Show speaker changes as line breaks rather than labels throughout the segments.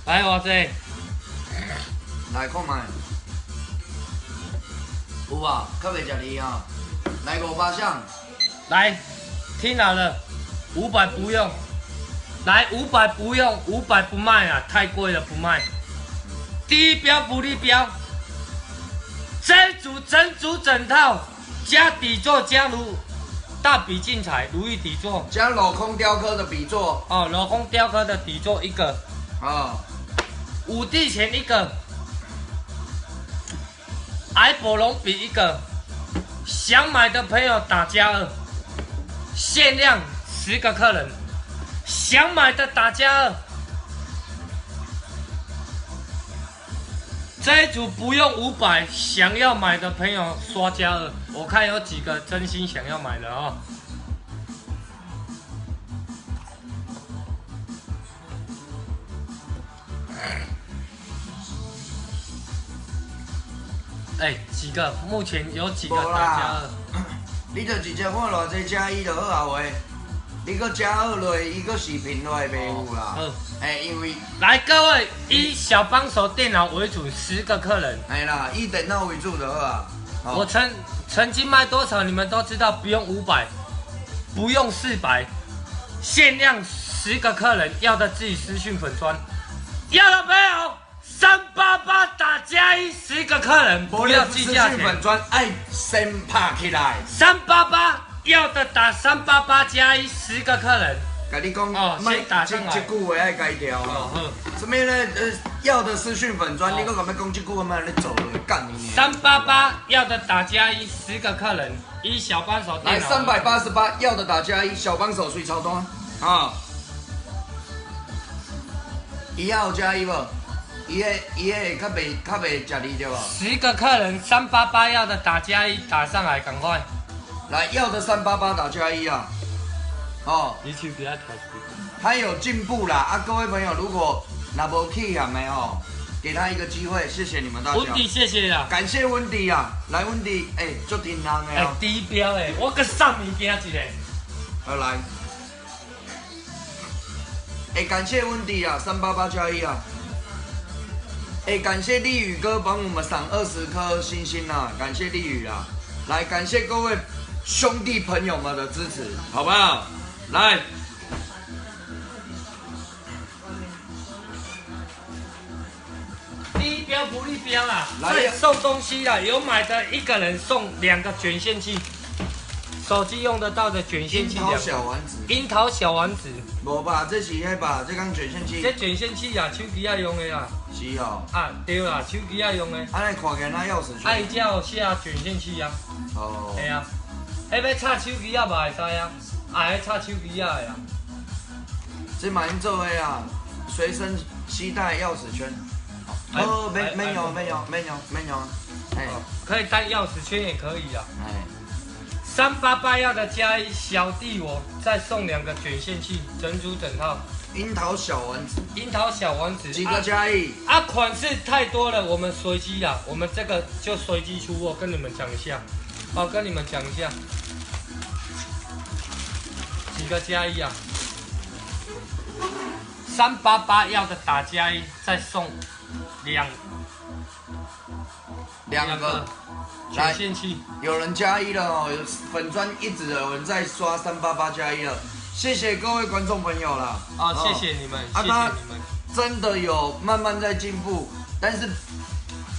來偌濟？
來看覓。有啊，較袂食膩啊。來500雙。
來，聽好了，五百不用。來，五百不用，五百不賣啊，太貴了，不賣。低標不立標，這組整組整套加底座加如大筆進彩如意底座，
加鏤空雕刻的筆座。
哦，鏤空雕刻的底座一個。
啊。
五帝錢一個，矮寶龍筆一個，想買的朋友打加2，限量10個客人，想買的打加2。這一組不用500，想要買的朋友刷加2，我看有幾個真心想要買的哦。哎，幾個？目前有幾個打加二？
你就直接看偌濟加一就好啊，話。你閣加二落，伊閣視頻落來袂有啦。
好。
哎，因為
來各位，以小幫手電腦為主，10個客人。
哎啦，以電腦為主就好啊。
我曾經賣多少，你們都知道，不用500，不用400，限量10個客人，要的自己私訊粉專，要的朋友。388打加一，10個客人，不要計價錢。
粉專愛先拍起來。
388要的打388加一，10個客人。
共你講，
哦，先打上來。
這句話愛改掉啊。什麼呢？要的私訊粉專，你閣共欲講這句話，莫咧做落幹你。
388要的打加一，10個客人，一小幫手。
來388要的打加一，小幫手隨操單啊。伊要加一無？伊个較袂食膩對無？10
個客人388要的打加一，打上來，趕快。
來，要的388打加一啊！哦，
你去給他調。
他有進步啦啊！各位朋友，如果若無氣啊沒哦，給他一個機會，謝謝你們大家。
溫迪，謝謝啦，
感謝溫迪啊！來，溫迪，哎，足天人的哦。
低標的，我閣送物件一個。
好來，哎，感謝溫迪啊，388加一啊！哎，感謝立宇哥幫我們賞20顆星星啊！感謝立宇啊！來，感謝各位兄弟朋友們的支持，好不好？來，
低標不立標啦，來送東西啦，有買的一個人送2個捲線器，手機用得到的捲線器。
櫻桃小丸子。
櫻桃小丸子。
無吧？這是彼吧？這講捲線器。
這捲線器啊，手機愛用的啦。
是哦。啊，
對啦，手機愛用的。
按呢看起來若鑰匙圈。
啊，伊這有寫捲線器啊。
哦。
係啊，彼欲插手機仔嘛會使啊，啊，彼插手機仔的啊。
這嘛用做的啊，隨身攜帶鑰匙圈。哦，沒沒有沒有沒有沒有。哎，
可以帶鑰匙圈也可以啊。
哎。
388要的加一，小弟我再送2個捲線器，整組整套。
櫻桃小丸子，
櫻桃小丸子
幾個加一？
啊，款式太多了，我們隨機啊，我們這個就隨機出貨，跟你們講一下，哦，跟你們講一下，幾個加一啊？388要的打加一，再送兩個。捲線器，
有人加一了哦，有粉專一直有人在刷388加一了，謝謝各位觀眾朋友啦。
啊，謝謝你們，謝謝你們，
真的有慢慢在進步，但是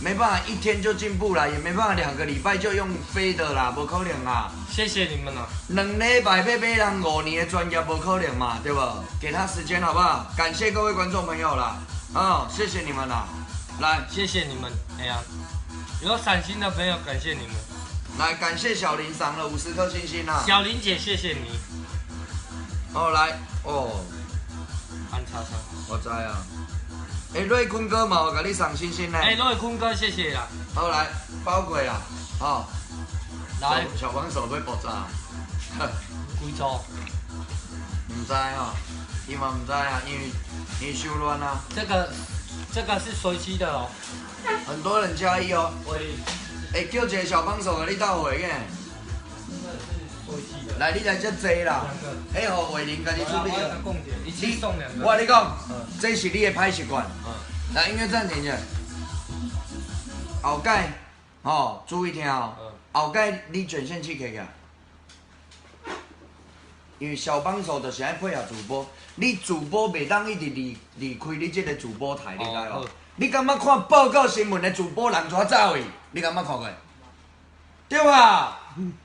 沒辦法一天就進步了，也沒辦法2個禮拜就用飛的啦，無可能啦。
謝謝你們啦。
2禮拜欲買人5年的專業無可能嘛，對不？給他時間好不好？感謝各位觀眾朋友啦，啊，謝謝你們啦，來，
謝謝你們，哎呀。有閃星的朋友，感謝你們。
來，感謝小林賞了50顆星星啊！
小林姐，謝謝你。
哦，來，哦，
按叉叉，
我知啊。哎，瑞坤哥嘛，我給你賞星星呢。
哎，瑞坤哥，謝謝啦。
好，來，包過啦，好。
來，
小幫手會爆炸。
幾組？
唔知哦，伊嘛唔知啊，因為伊收亂啊。
這個是隨機的哦。
很多人加一哦。
喂，
哎，叫一個小幫手給你鬥貨嘅。
這個是
來，你來遮坐啦。彼予慧玲家己處理。
一次送兩個。
我跟你講，這是你的歹習慣。來，音樂暫停一下。後蓋，吼，注意聽哦。後蓋你捲線器摕起來，因為小幫手就是愛配合主播，你主播袂當一直離開你這個主播台，你知無？你感覺看報告新聞的主播人怎走去？你感覺看過？對吧？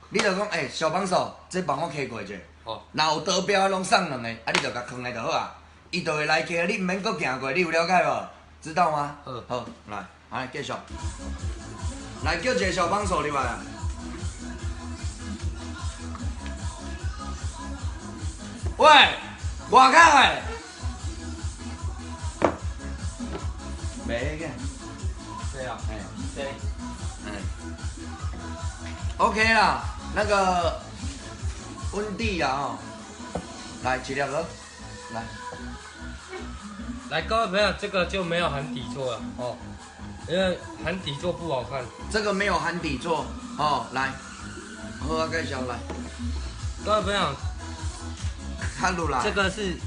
你就講，欸，小幫手，這幫我揢過者。若有得標攏送兩個，啊，你就共囥來就好啊。伊就會來揢，你毋免閣行過，你有了解無？知道嗎？好，來，來繼續。來叫一個小幫手入來啊！喂，外口的，袂个。
對啊，
哎，
對，
哎，OK 啦，那個溫蒂啦哦，來一粒個，來，
來各位朋友，這個就沒有含底座了哦，因為含底座不好看。
這個沒有含底座哦，來，好啊，介紹來，
各位朋友，
看路啦，
這個是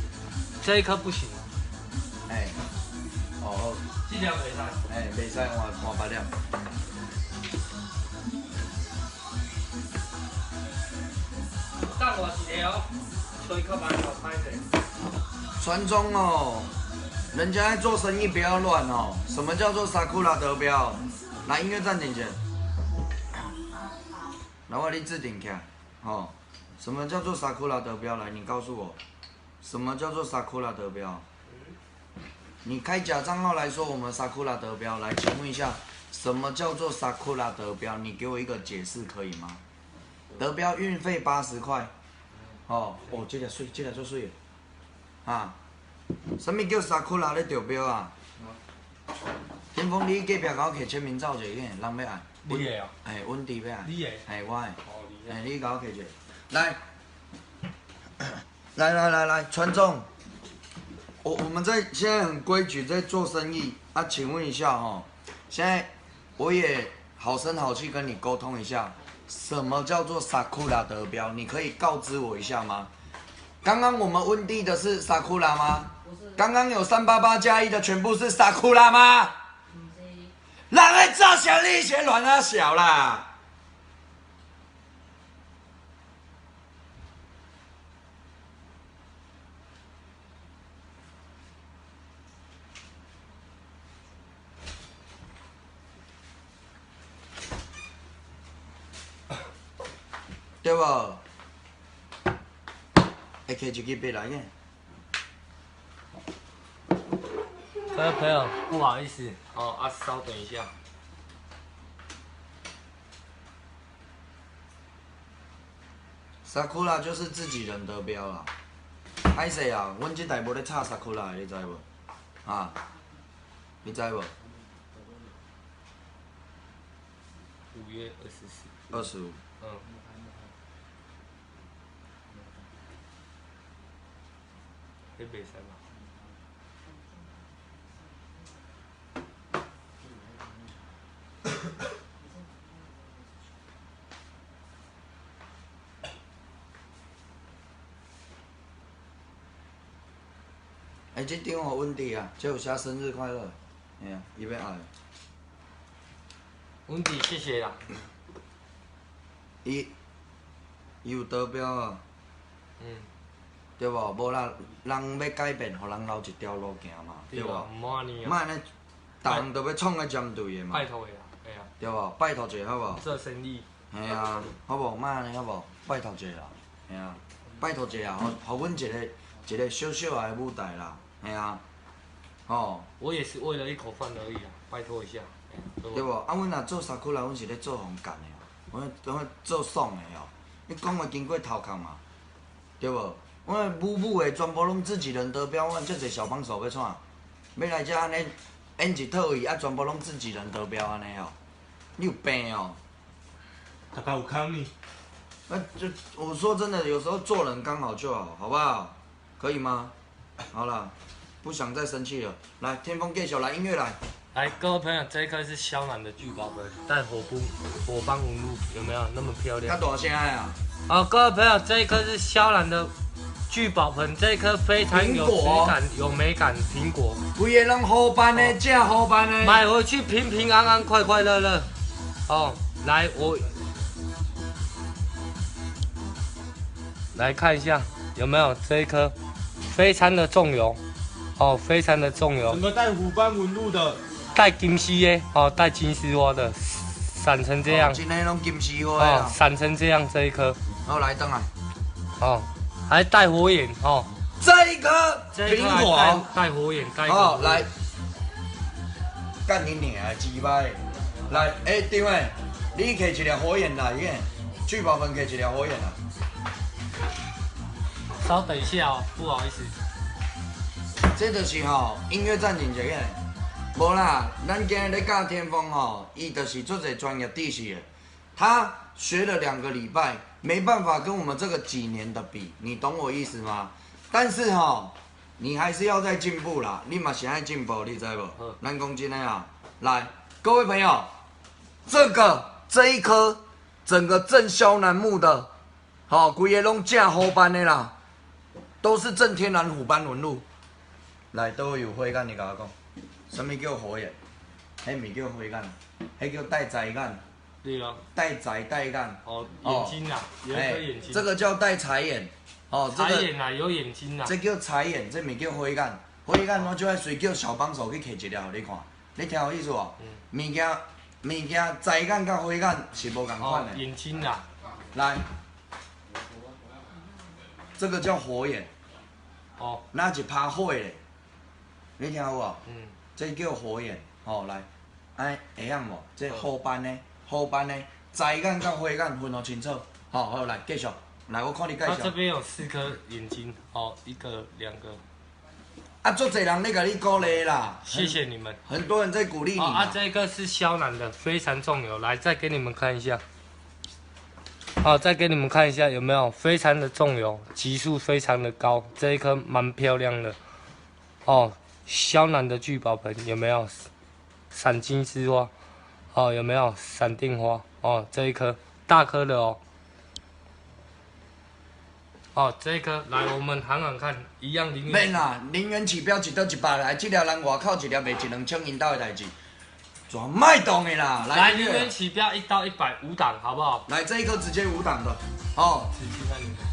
這一顆不行，
哎，哦，
這粒袂使，
哎，袂使換換別粒。
等我一下哦，吹較慢哦，歹勢。
傳宗哦，人家在做生意不要亂哦。什麼叫做 Sakura 得標？來，音樂暫停一下。來，我你置頂起來。哦，什麼叫做 Sakura 得標？來，你告訴我，什麼叫做 Sakura 得標？你開假賬號來說我們 Sakura 得標，來，請問一下，什麼叫做 Sakura 得標？你給我一個解釋可以嗎？得標運費80塊。哦，哦，這個水，這個做水。啊，啥物叫 Sakura 咧中標啊？天峰，你隔壁共我摕簽名照者，人欲愛。
你的哦。
嘿，阮弟欲愛。
你的。
嘿，我的。
哦，你的。
嘿，你共我摕者。來，來來來來，傳總，我們在現在很規矩，在做生意啊，請問一下哦，現在我也好聲好氣跟你溝通一下，什麼叫做 Sakura 得標？你可以告知我一下嗎？剛剛我們溫蒂的是 Sakura 嗎？剛剛有388+1的全部是 Sakura 嗎？人咧做生意先亂啊小啦！對無？會摕一支筆來嘅。
各位朋友，不好意思哦，啊，稍等一下。
Sakura 就是自己人得標啦。歹勢啊，阮這台無咧插 Sakura 的，你知無？啊，你知無？
5月24。
25。
嗯。彼袂使吧？
欸，這張予溫蒂啊，這有寫生日快樂，嘿啊，伊欲愛。
溫蒂，謝謝啦。
伊，伊有得標啊。
嗯。
對無？無啦，人欲改變，予人留一條路行嘛，對無？
毋好按呢啊。
莫按呢，逐項都欲創個針對的嘛。
拜託的啦，嘿啊。
對無？拜託者好無？
做生意。
嘿啊，好無？莫按呢好無？拜託者啦，嘿啊，拜託者啊，予阮一個一個小小的舞台啦，嘿啊，吼。
我也是為了一口飯而已啊，拜託一下。
對無？啊，阮若做 Sakura，阮是咧做予人幹的哦，阮做爽的哦。你講話經過頭殼嘛，對無？阮母母的全部攏自己人得標，阮遮濟小幫手欲創？欲來遮按呢演一套戲，啊，全部攏自己人得標按呢哦？你有病哦！
大家有空呢？
那就我說真的，有時候做人剛好就好，好不好？可以嗎？好了，不想再生氣了。來，天風繼續來，音樂來。
来，各位朋友，這一顆是肖楠的聚寶盆，帶火斑火斑紋路，有沒有那麼漂亮？
較大聲啊！
好，各位朋友，這一顆是肖楠的聚寶盆，這一顆非常有質感、有美感，蘋果。
規个攏虎斑的，正虎斑的。
買回去平平安安、快快樂樂。哦，來，我來看一下有沒有這一顆，非常的重油，哦，非常的重油。
整個帶虎斑紋路的。
帶金絲的哦，帶金絲花的，散成這樣。
今天攏金絲花哦，
散成這樣這一顆。
好，來轉來。
哦，還帶火眼哦。
這一顆蘋果
帶火眼，帶。
哦，來。幹你娘的雞巴！來，欸，張偉，你摕一粒火眼來，聚寶盆摕一粒火眼來。
稍等一下哦，不好意思。
這就是吼音樂暫停一下。無啦，咱今日咧教天風吼，伊就是足濟專業知識的。他學了2個禮拜，沒辦法跟我們這個幾年的比，你懂我意思嗎？但是吼，你還是要再進步啦，你嘛是愛進步，你知無？咱講真的啊，來，各位朋友，這個這一顆整個正肖楠木的，吼，規个攏正虎斑的啦，都是正天然虎斑紋路。來，佗位有火眼，你共我講。什麼叫火眼？彼毋叫火眼，彼叫帶財眼。
對啊。
帶財帶眼。
哦，眼睛啊，有一顆眼睛。
這個叫帶財眼。哦，
財眼啊，有眼睛啊。
這叫財眼，這毋叫火眼。火眼我就愛隨叫小幫手去摕一粒予你看。你聽有意思無？物件物件財眼佮火眼是無仝款的。
眼睛啊。
來，這個叫火眼。
哦。
那是拍火的，你聽有無？
嗯。
這叫火眼，吼，來，哎，會曉無？這虎斑的，虎斑的，財眼佮火眼分予清楚，好，好，來繼續，來，我看你介紹。
他這邊有四顆眼睛，哦，一個、兩個。
啊，足濟人咧共你鼓勵啦。
謝謝你們。
很多人在鼓勵你。
啊，這個是肖楠的，非常重要，來，再給你們看一下。好，再給你們看一下有沒有非常的重油，級數非常的高，這一顆蠻漂亮的，哦。肖楠的聚寶盆有沒有閃金絲花？哦，有沒有閃電花？哦，這一顆大顆的哦。哦，這一顆來，我們喊喊看，一樣零元。
免啦，零元起標一刀100來，這粒人外口一粒賣一兩千𪜶兜的代誌，全賣動的啦。
來，零元起標一刀100五檔，好不好？
來，這一顆直接五檔的，哦。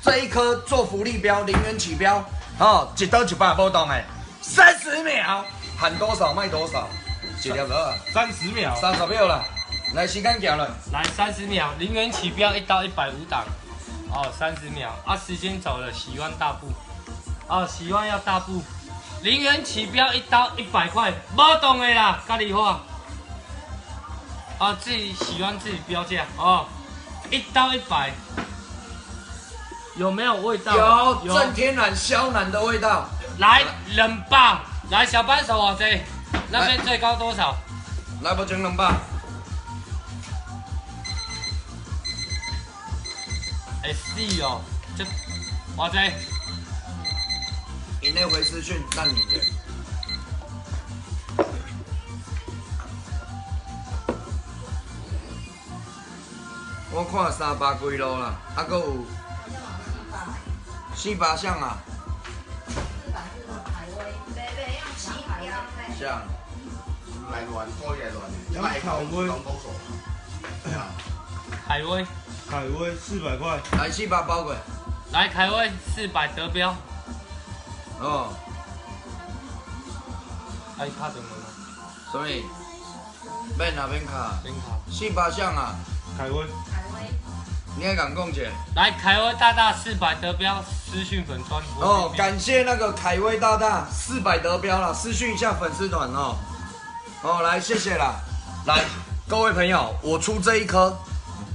這一顆做福利標，零元起標，哦，一刀100無動的。30秒，喊多少賣多少，一粒多少？
三十秒，30
秒了，來時間行了。
來30秒，零元起標一刀100五檔，哦，30秒啊，時間走了，喜歡大步，哦，喜歡要大步，零元起標一刀100塊，無動的啦，家己畫，哦，自己喜歡自己標價哦，一刀100，有沒有味道？
有，正天然肖楠的味道。
來200，來小幫手啊，這那邊最高多少？
來不整200。
哎是哦，這哇塞！𪜶
咧回私訊，等你者。我看300幾路啦，啊，閣有400像啊。像。
来乱，可以来乱的。
凯威，
凯威，
凯威400块，
來400包過。
來凱威400得標。
哦。
啊，伊拍電話嗎？
啥物？免啦，免卡。
免卡。
400像啊。
凱威。
你愛共講一下。
來，凱威大大400得標，私訊粉專。
哦，感謝那個凱威大大400得標了，私訊一下粉絲團哦。哦，來謝謝啦。來，各位朋友，我出這一顆，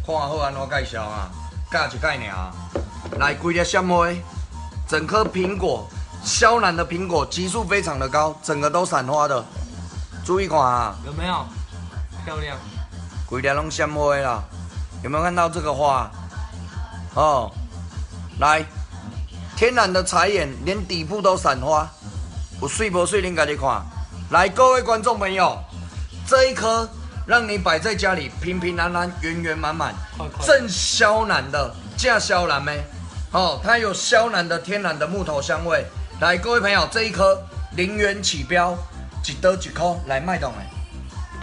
看好按怎介紹啊，教一擺爾。來，規粒閃花，整顆蘋果，肖楠的蘋果，級數非常的高，整個都閃花的，注意看啊。
有沒有？漂亮。
規粒攏閃花啦。有沒有看到這個花？哦，來，天然的財眼，連底部都閃花，有水無水？恁家己看。來，各位觀眾朋友，这一颗让你摆在家里平平安安、圆圆满满。
快快
正肖楠的，正肖楠没？哦，它有肖楠的天然的木头香味。来，各位朋友，这一颗0元起标，一刀一块来卖动的，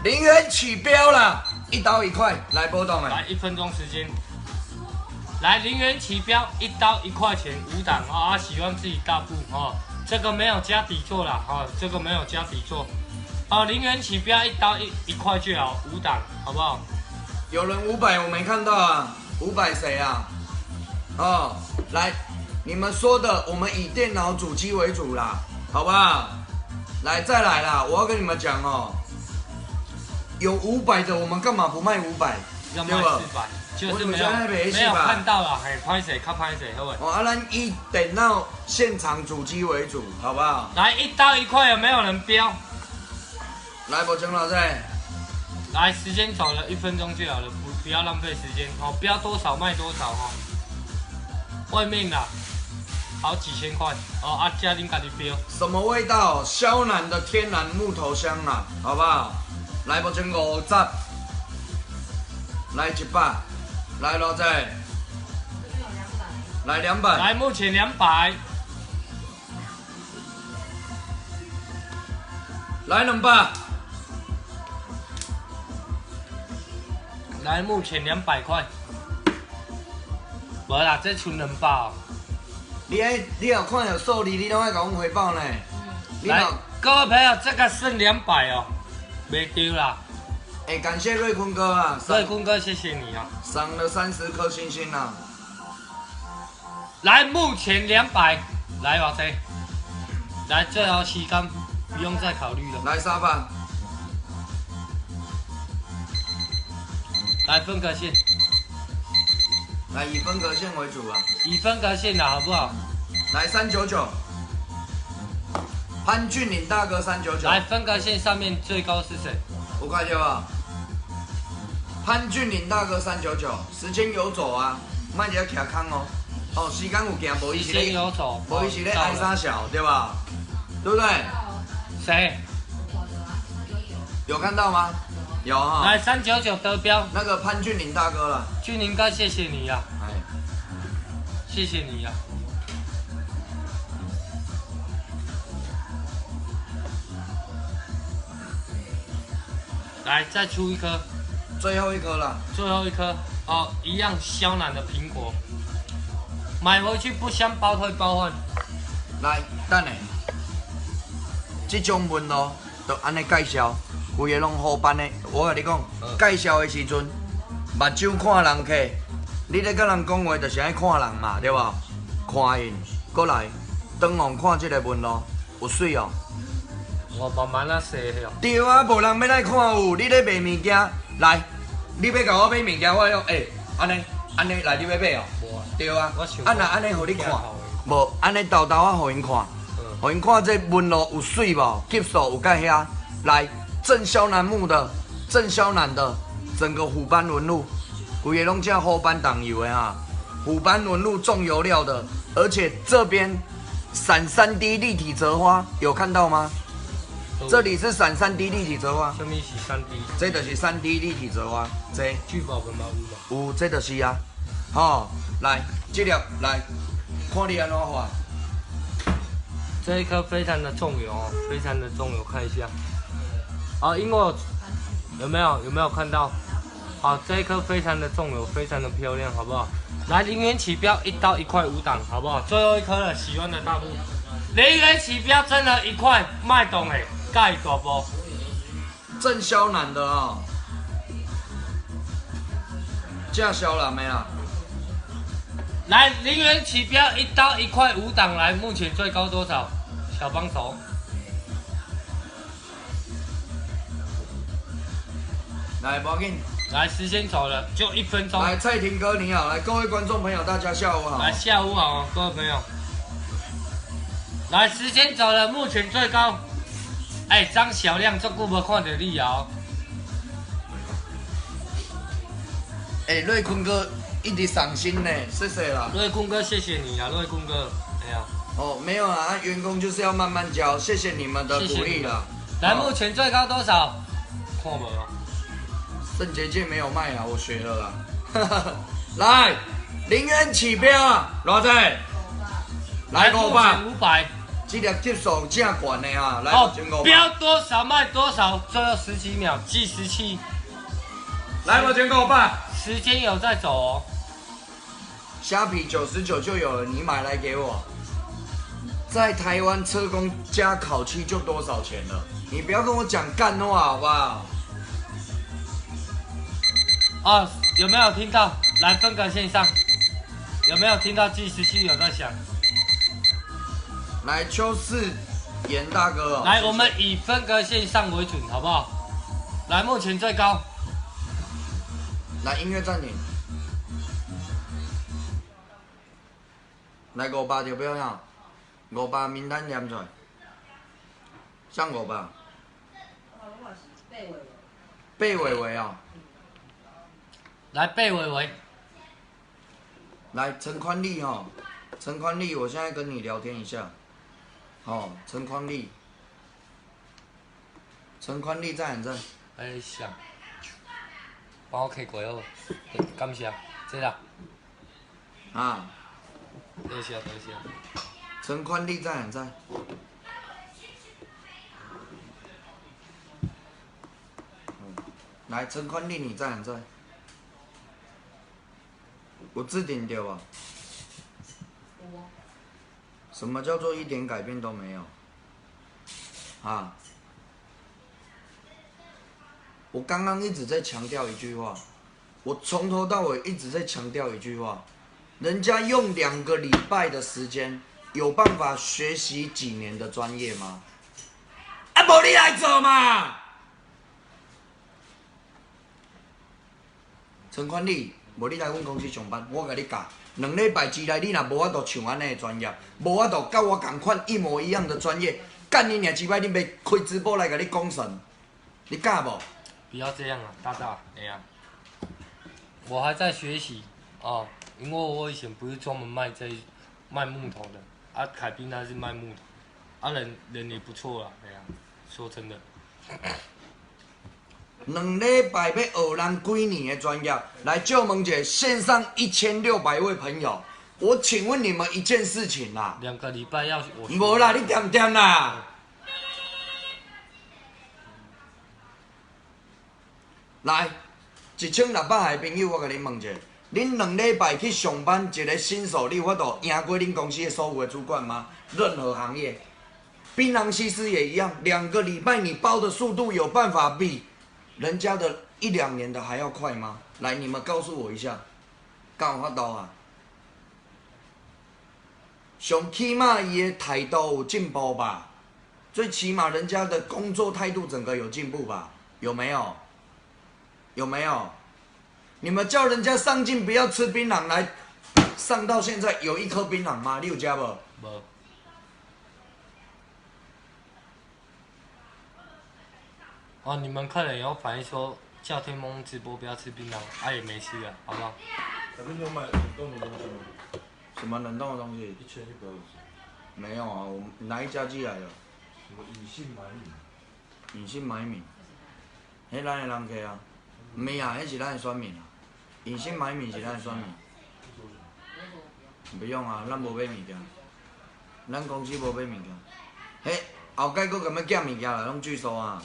零元起标啦，一刀一块来波动的。
来，1分钟时间，来零元起标，一刀1块钱五档啊！喜欢自己大步哦，这个没有加底座啦，哈，这个没有加底座，哦，零元起标，一刀一块就好，五档，好不好？
有人500我没看到啊，五百谁啊？哦，来，你们说的，我们以电脑主机为主啦，好不好？来，再来啦！我要跟你们讲哦，有五百的，我们干嘛不卖五百？
要卖400，就是没有没有看到啦，嘿，歹势，较歹势，好不？
哦，啊，咱以电脑现场主机为主，好不好？
来，一刀一块，有没有人标？
来，博强老师。
来，时间走了，1分钟就好了，不要浪费时间哦，标多少卖多少哦。外面啦，好几千块哦，啊，家恁家己标。
什么味道？肖楠的天然木头香啊，好不好？来，目前50，来100，来罗仔，来两百，
来，目前两百，
来200，
来，目前200块。无啦，这剩两百哦。
你爱你若看到数字，你拢爱共阮回报呢。
来，各位朋友，这个剩两百哦，袂丢啦。
哎，感谢瑞坤哥啊，
瑞坤哥，谢谢你啊，
赏了30颗星星啊。
来，目前两百，来偌济？来，最后时间不用再考虑了。
来300，
来分隔线。
来以分隔线为主啊，
以分隔线的好不好？
来399，潘俊岭大哥三九九。
来分隔线上面最高是谁？5
块钱吧。潘俊岭大哥三九九，时间有走啊，莫伫遐徛空哦。哦，时间有行，无伊是咧，无伊是咧爱啥小，对吧？对不对？
谁？
有看到吗？有哈。
来三九九得标，
那个潘俊岭大哥了。
俊岭哥，谢谢你呀！哎，谢谢你呀。来，再出一颗，
最后一颗了，
最后一颗哦，一样肖楠的苹果，买回去不香包退包换。
来，等下，这种纹路就按呢介绍，规个拢好办的。我共你讲，介绍的时阵，目睭看人客，你咧佮人讲话就是爱看人嘛，对无？看𪜶，过来，转往看这个纹路，有媠哦。
我慢慢仔洗哦。
对啊，无人欲来看有，你咧卖物件，来，你欲共我买物件，我讲，欸，按呢，按呢，来，你欲买哦？对啊，啊若按呢予你看，无按呢沓沓仔予𪜶看，予𪜶看这纹路有媠无？级数有够遐？来，正肖楠木的，正肖楠的，整个虎斑纹路，规个拢正虎斑重油的哈，虎斑纹路重油料的，而且这边闪3D 立体折花，有看到吗？这里是闪3D 立体折花，
什么是3D？
这就是3D 立体折花，这
聚宝盆嘛有
嘛？有，这就是啊。好，来，这粒来，看你按怎画。
这一颗非常的重油哦，非常的重油，看一下。好，因为有没有看到？好，这一颗非常的重油，非常的漂亮，好不好？来，零元起标，一刀一块五档，好不好？最后一颗了，喜欢的大户，零元起标真的一块卖动哎，盖大波。
正肖楠的啊，正肖楠没啊？
来，零元起标，一刀一块五档，来，目前最高多少？小帮手。
来，不要紧。
来，时间走了，就1分钟。
来，蔡廷哥你好，来，各位观众朋友，大家下午好。
来，下午好，各位朋友。来，时间走了，目前最高。哎，张小亮，这久无看到你哦。
哎，瑞坤哥一直赏心呢，谢谢啦。
瑞坤哥，谢谢你啊，瑞坤哥。哎呀，
哦，没有啊，员工就是要慢慢教，谢谢你们的鼓励了。
来，目前最高多少？看無哦。
聖結界沒有賣啊，我學了啦。來，零元起標啊，偌濟？來五百，500。這粒級數正懸的啊，來
哦
五千五，百。
標多少賣多少，最後十幾秒計時器，
來5500。
時間有在走哦。
蝦皮99就有了，你買來給我。在台灣車工加烤漆就多少錢了？你不要跟我講幹話好不好？
啊，有沒有聽到？來分個線上，有沒有聽到計時器有在響？
來，邱世嚴大哥哦。
來，我們以分割線上為準，好不好？來，目前最高。
來，音樂暫停。來五百就不要了，五百名單念出來，上五百。貝偉偉哦。
來，貝偉偉。
來，陳寬利哦，陳寬利，我現在跟你聊天一下。哦，陳寬利，陳寬利在唔在？
哎，想，幫我開過好，感謝，這啦。
啊。
多謝多謝。
陳寬利在唔在？來，陳寬利你在唔在？有置頂對吧？什麼叫做一點改變都沒有？啊！我剛剛一直在強調一句話，我從頭到尾一直在強調一句話，人家用2個禮拜的時間，有辦法學習幾年的專業嗎？啊，無你來做嘛！陳寬利，無你來阮公司上班，我共你教。2禮拜之內，你若無法度像按呢的專業，無法度佮我仝款一模一樣的專業，幹你娘雞掰！你欲開直播來共你講神，你敢無？
不要這樣啊，大大，哎呀，我還在學習哦，因為我以前不是專門賣木頭的，啊，凱賓他是賣木頭，啊，人也不錯啦，哎呀，說真的。
2禮拜欲學人幾年的專業，來借問一下線上1600位朋友，我請問你們一件事情啦。
2個禮拜要我。
無啦，你恬恬啦。來，1600個朋友，我共恁問一下，恁2禮拜去上班，一個新手，你有法度贏過恁公司的所有的主管嗎？任何行業，檳榔西施也一樣，2個禮拜你包的速度有辦法比人家的1、2年的還要快嗎？來，你們告訴我一下，敢有法度啊？上起碼伊的態度有進步吧，最起碼人家的工作態度整個有進步吧？有沒有？有沒有？你們叫人家上進，不要吃檳榔來，上到現在有一顆檳榔嗎？你有吃無？
無。哦，你們客人有反映說叫天夢直播不要吃檳榔，啊也沒吃啊，好不好？
小斌有買冷凍的東西嗎？
什麼冷凍的東西？
1150。
沒有啊，我哪一家寄來的？
什麼隱姓埋名？
隱姓埋名，彼咱的人客啊，毋是啊，彼是咱的選民啊。隱姓埋名是咱的選民。不用啊，咱無買物件，咱公司無買物件。彼後蓋閣共欲寄物件來，攏拒收啊。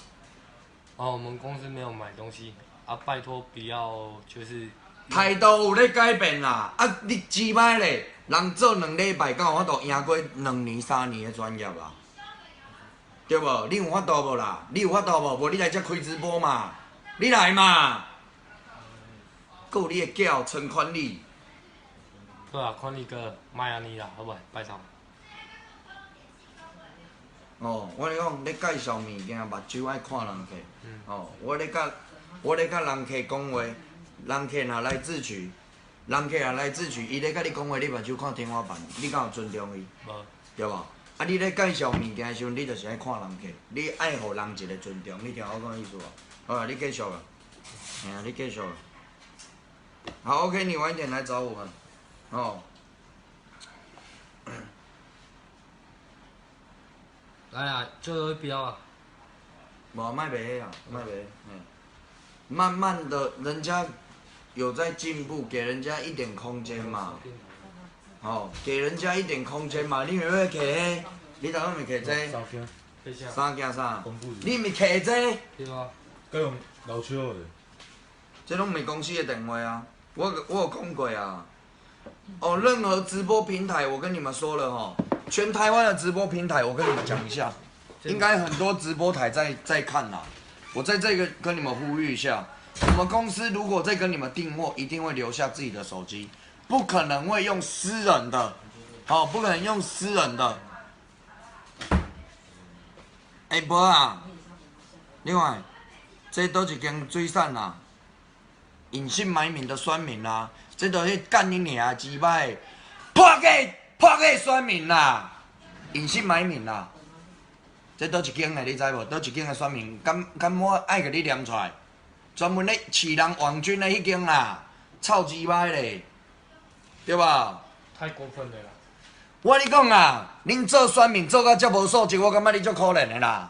哦，我們公司沒有買東西啊，拜託不要就是。
態度有咧改變啦，啊，你知歹咧？人做2禮拜，敢有法度贏過2年、3年的專業啊？對無？你有法度無啦？你有法度無？無你來這開直播嘛？你來嘛？閣有你的叫陳寬利。
對啊，寬利哥，莫按呢啦，好無？拜託。
哦，我咧講，咧介紹物件，目睭愛看人客。哦，我咧佮人客講話，人客若來自取，人客若來自取，伊咧佮你講話，你目睭看天花板，你敢有尊重伊？
無。
對無？啊，你咧介紹物件的時陣，你就是愛看人客，你愛予人一個尊重，你聽我講意思無？好啊，你繼續啊。嘿啊，你繼續。好，OK，你晚一點來找我們。哦。
來啊，最後一標啊！
無莫賣彼啊，莫賣，嗯，慢慢的，人家有在進步，給人家一點空間嘛。哦，給人家一點空間嘛。你毋欲摕彼？你頭先毋摕這個？三件啥？你毋摕這個？
對啊。
該用老手的。
這攏毋是公司的電話啊！我有講過啊。哦，任何直播平台，我跟你們說了吼，全台灣的直播平台，我跟你們講一下，應該很多直播台在看啦。我在這個跟你們呼籲一下，我們公司如果在跟你們訂貨，一定會留下自己的手機，不可能會用私人的，好，不可能用私人的。哎，無啊，另外，這佗一間水產啊？隱姓埋名的酸民啦，這都是幹你娘雞掰，破假酸民啦，隱姓埋名啦，這佗一間的你知無？佗一間的酸民，敢我愛共你念出來？專門咧飼人網軍的彼間啦，臭雞掰咧，對吧？
太過分了啦！
我跟你講啊，恁做酸民做到這無素質，我感覺你足可憐的啦。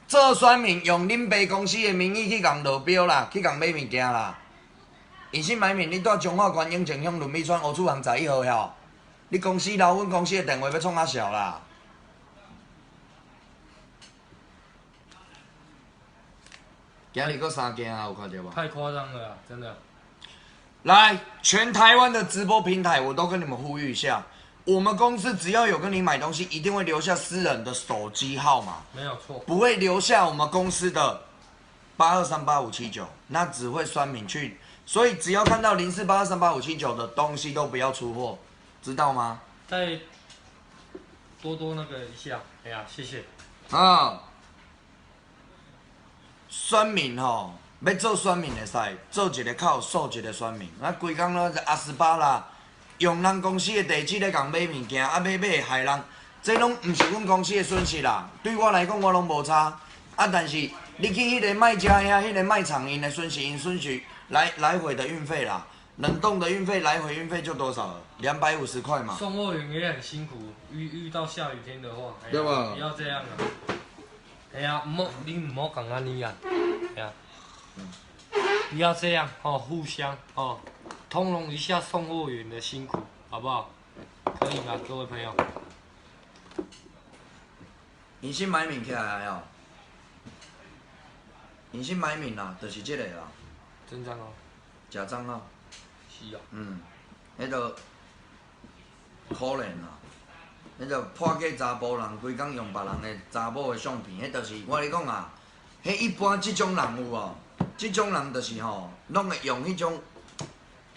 做酸民用恁爸公司的名義去共落標啦，去共買物件啦。隱姓埋名，你住彰化縣永靖鄉崙美村烏厝巷11號遐？你公司留阮公司的電話欲創啥潲啦？今日閣三件啊，有看著無？
太誇張了，真的。
來，全台灣的直播平台，我都跟你們呼籲一下，我們公司只要有跟你買東西，一定會留下私人的手機號碼，
沒有錯，
不會留下我們公司的8238579，那只會酸民去。所以只要看到04823857的東西都不要出貨，知道嗎？
再多多那個一下，哎呀，謝謝。
啊，酸民吼，欲做酸民會使，做一个較有素質的酸民。啊，規工攏是阿斯巴啦，用人公司的地址咧共買物件，啊買買害人，這攏毋是阮公司的損失啦。對我來講，我攏無差。啊，但是你去彼個賣家遐，彼個賣場，𪜶的損失，𪜶損失。來回的運費啦，冷凍的運費，來回運費就多少了？250塊嘛。
送貨員也很辛苦，遇到下雨天的話，
對吧？
不要這樣啊！哎呀，毋好，你毋好講按呢啊！哎呀，不要這樣哦，互相哦，通融一下送貨員的辛苦，好不好？可以嗎，各位朋友？
隱姓埋名起來哦，隱姓埋名啦，就是這個啦。
真帳號，
假帳號，
是啊，
嗯，彼個可憐啦，彼個破假查埔人，規工用別人的查某的相片，彼就是我咧講啊，彼一般這種人有無？這種人就是吼，攏會用彼種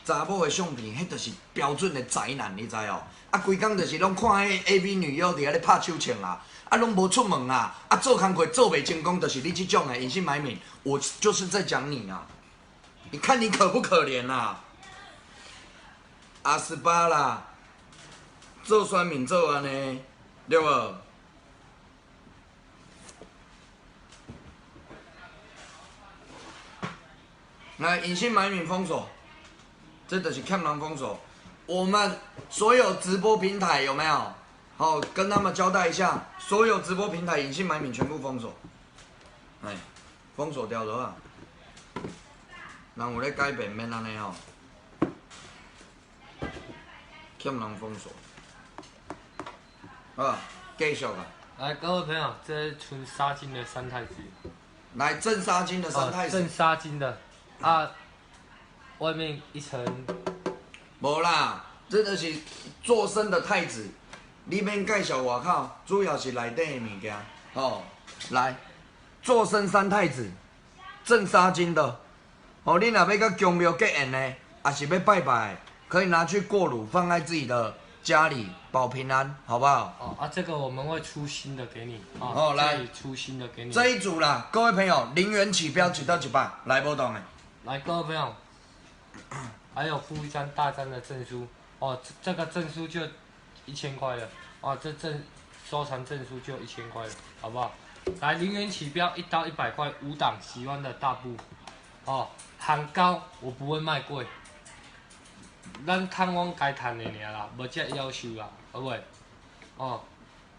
查某的相片，彼就是標準的宅男，你知哦？啊，規工就是攏看彼 AV 女優佇遐咧拍手槍啦，啊，攏無出門啦，啊，做工課做袂成功，就是你這種的隱姓埋名，我就是在講你啊。你看你可不可憐啦？阿斯巴啦，做酸民做按呢，對無？來，隱姓埋名封鎖，這就是欠人封鎖。我們所有直播平台有沒有？好，跟他們交代一下，所有直播平台隱姓埋名全部封鎖。哎，封鎖掉了啊。人有咧改變，免按呢吼，欠人封鎖。好，繼續啊！
來，各位朋友，這是純紗巾的三太子。
來，正紗巾的三太子。
正紗巾的，啊，外面一層。
無啦，這就是做生的太子。你免介紹外口，主要是內底的物件。吼，來，做生三太子，正紗巾的。哦，你若欲佮宮廟結緣的，抑是欲拜拜，可以拿去過爐，放在自己的家裡保平安，好不好？
哦啊，這個我們會出新的給你。
哦，來，
出新的給你。
這一組啦，各位朋友，0元起標1到100，來無動的。
來，各位朋友，還有附一張大張的證書，哦，這個證書就1000塊了，哦，這證收藏證書就1000塊了，好不好？來，0元起標1刀100塊，5檔喜歡的大布。哦，喊高我不會賣貴，咱趁阮該趁的爾啦，無這夭壽啦，好袂？哦，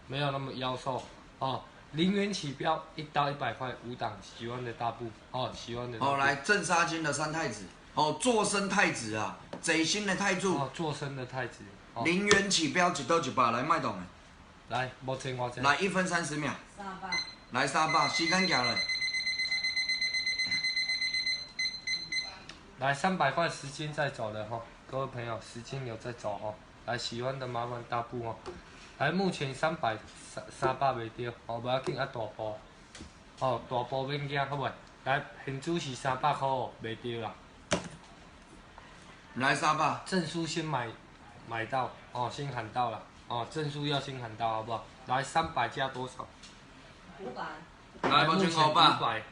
沒有那麼夭壽。哦， 0元起标，一刀100块，五档，喜欢的大步哦，喜欢的。
好，来正杀金的三太子，哦，坐生太子啊，贼心的太柱，
哦，坐生的太子，
0元起标，一刀100，来卖动的。
来，目前偌济？
来1分30秒。
三百。
来三百，时间行了。
来300块，时间在走了哈，各位朋友，时间有在走哦。来，喜欢的麻烦大步哦。来，目前三百三三百袂著，哦，无要紧啊，大步，哦，大步免惊，好袂？来，现主是300块哦，袂著啦。
来三百。
证书先买，买到哦，先喊到了哦，证书要先喊到，好不好？来，三百加多少？
五百。
来，目前五百。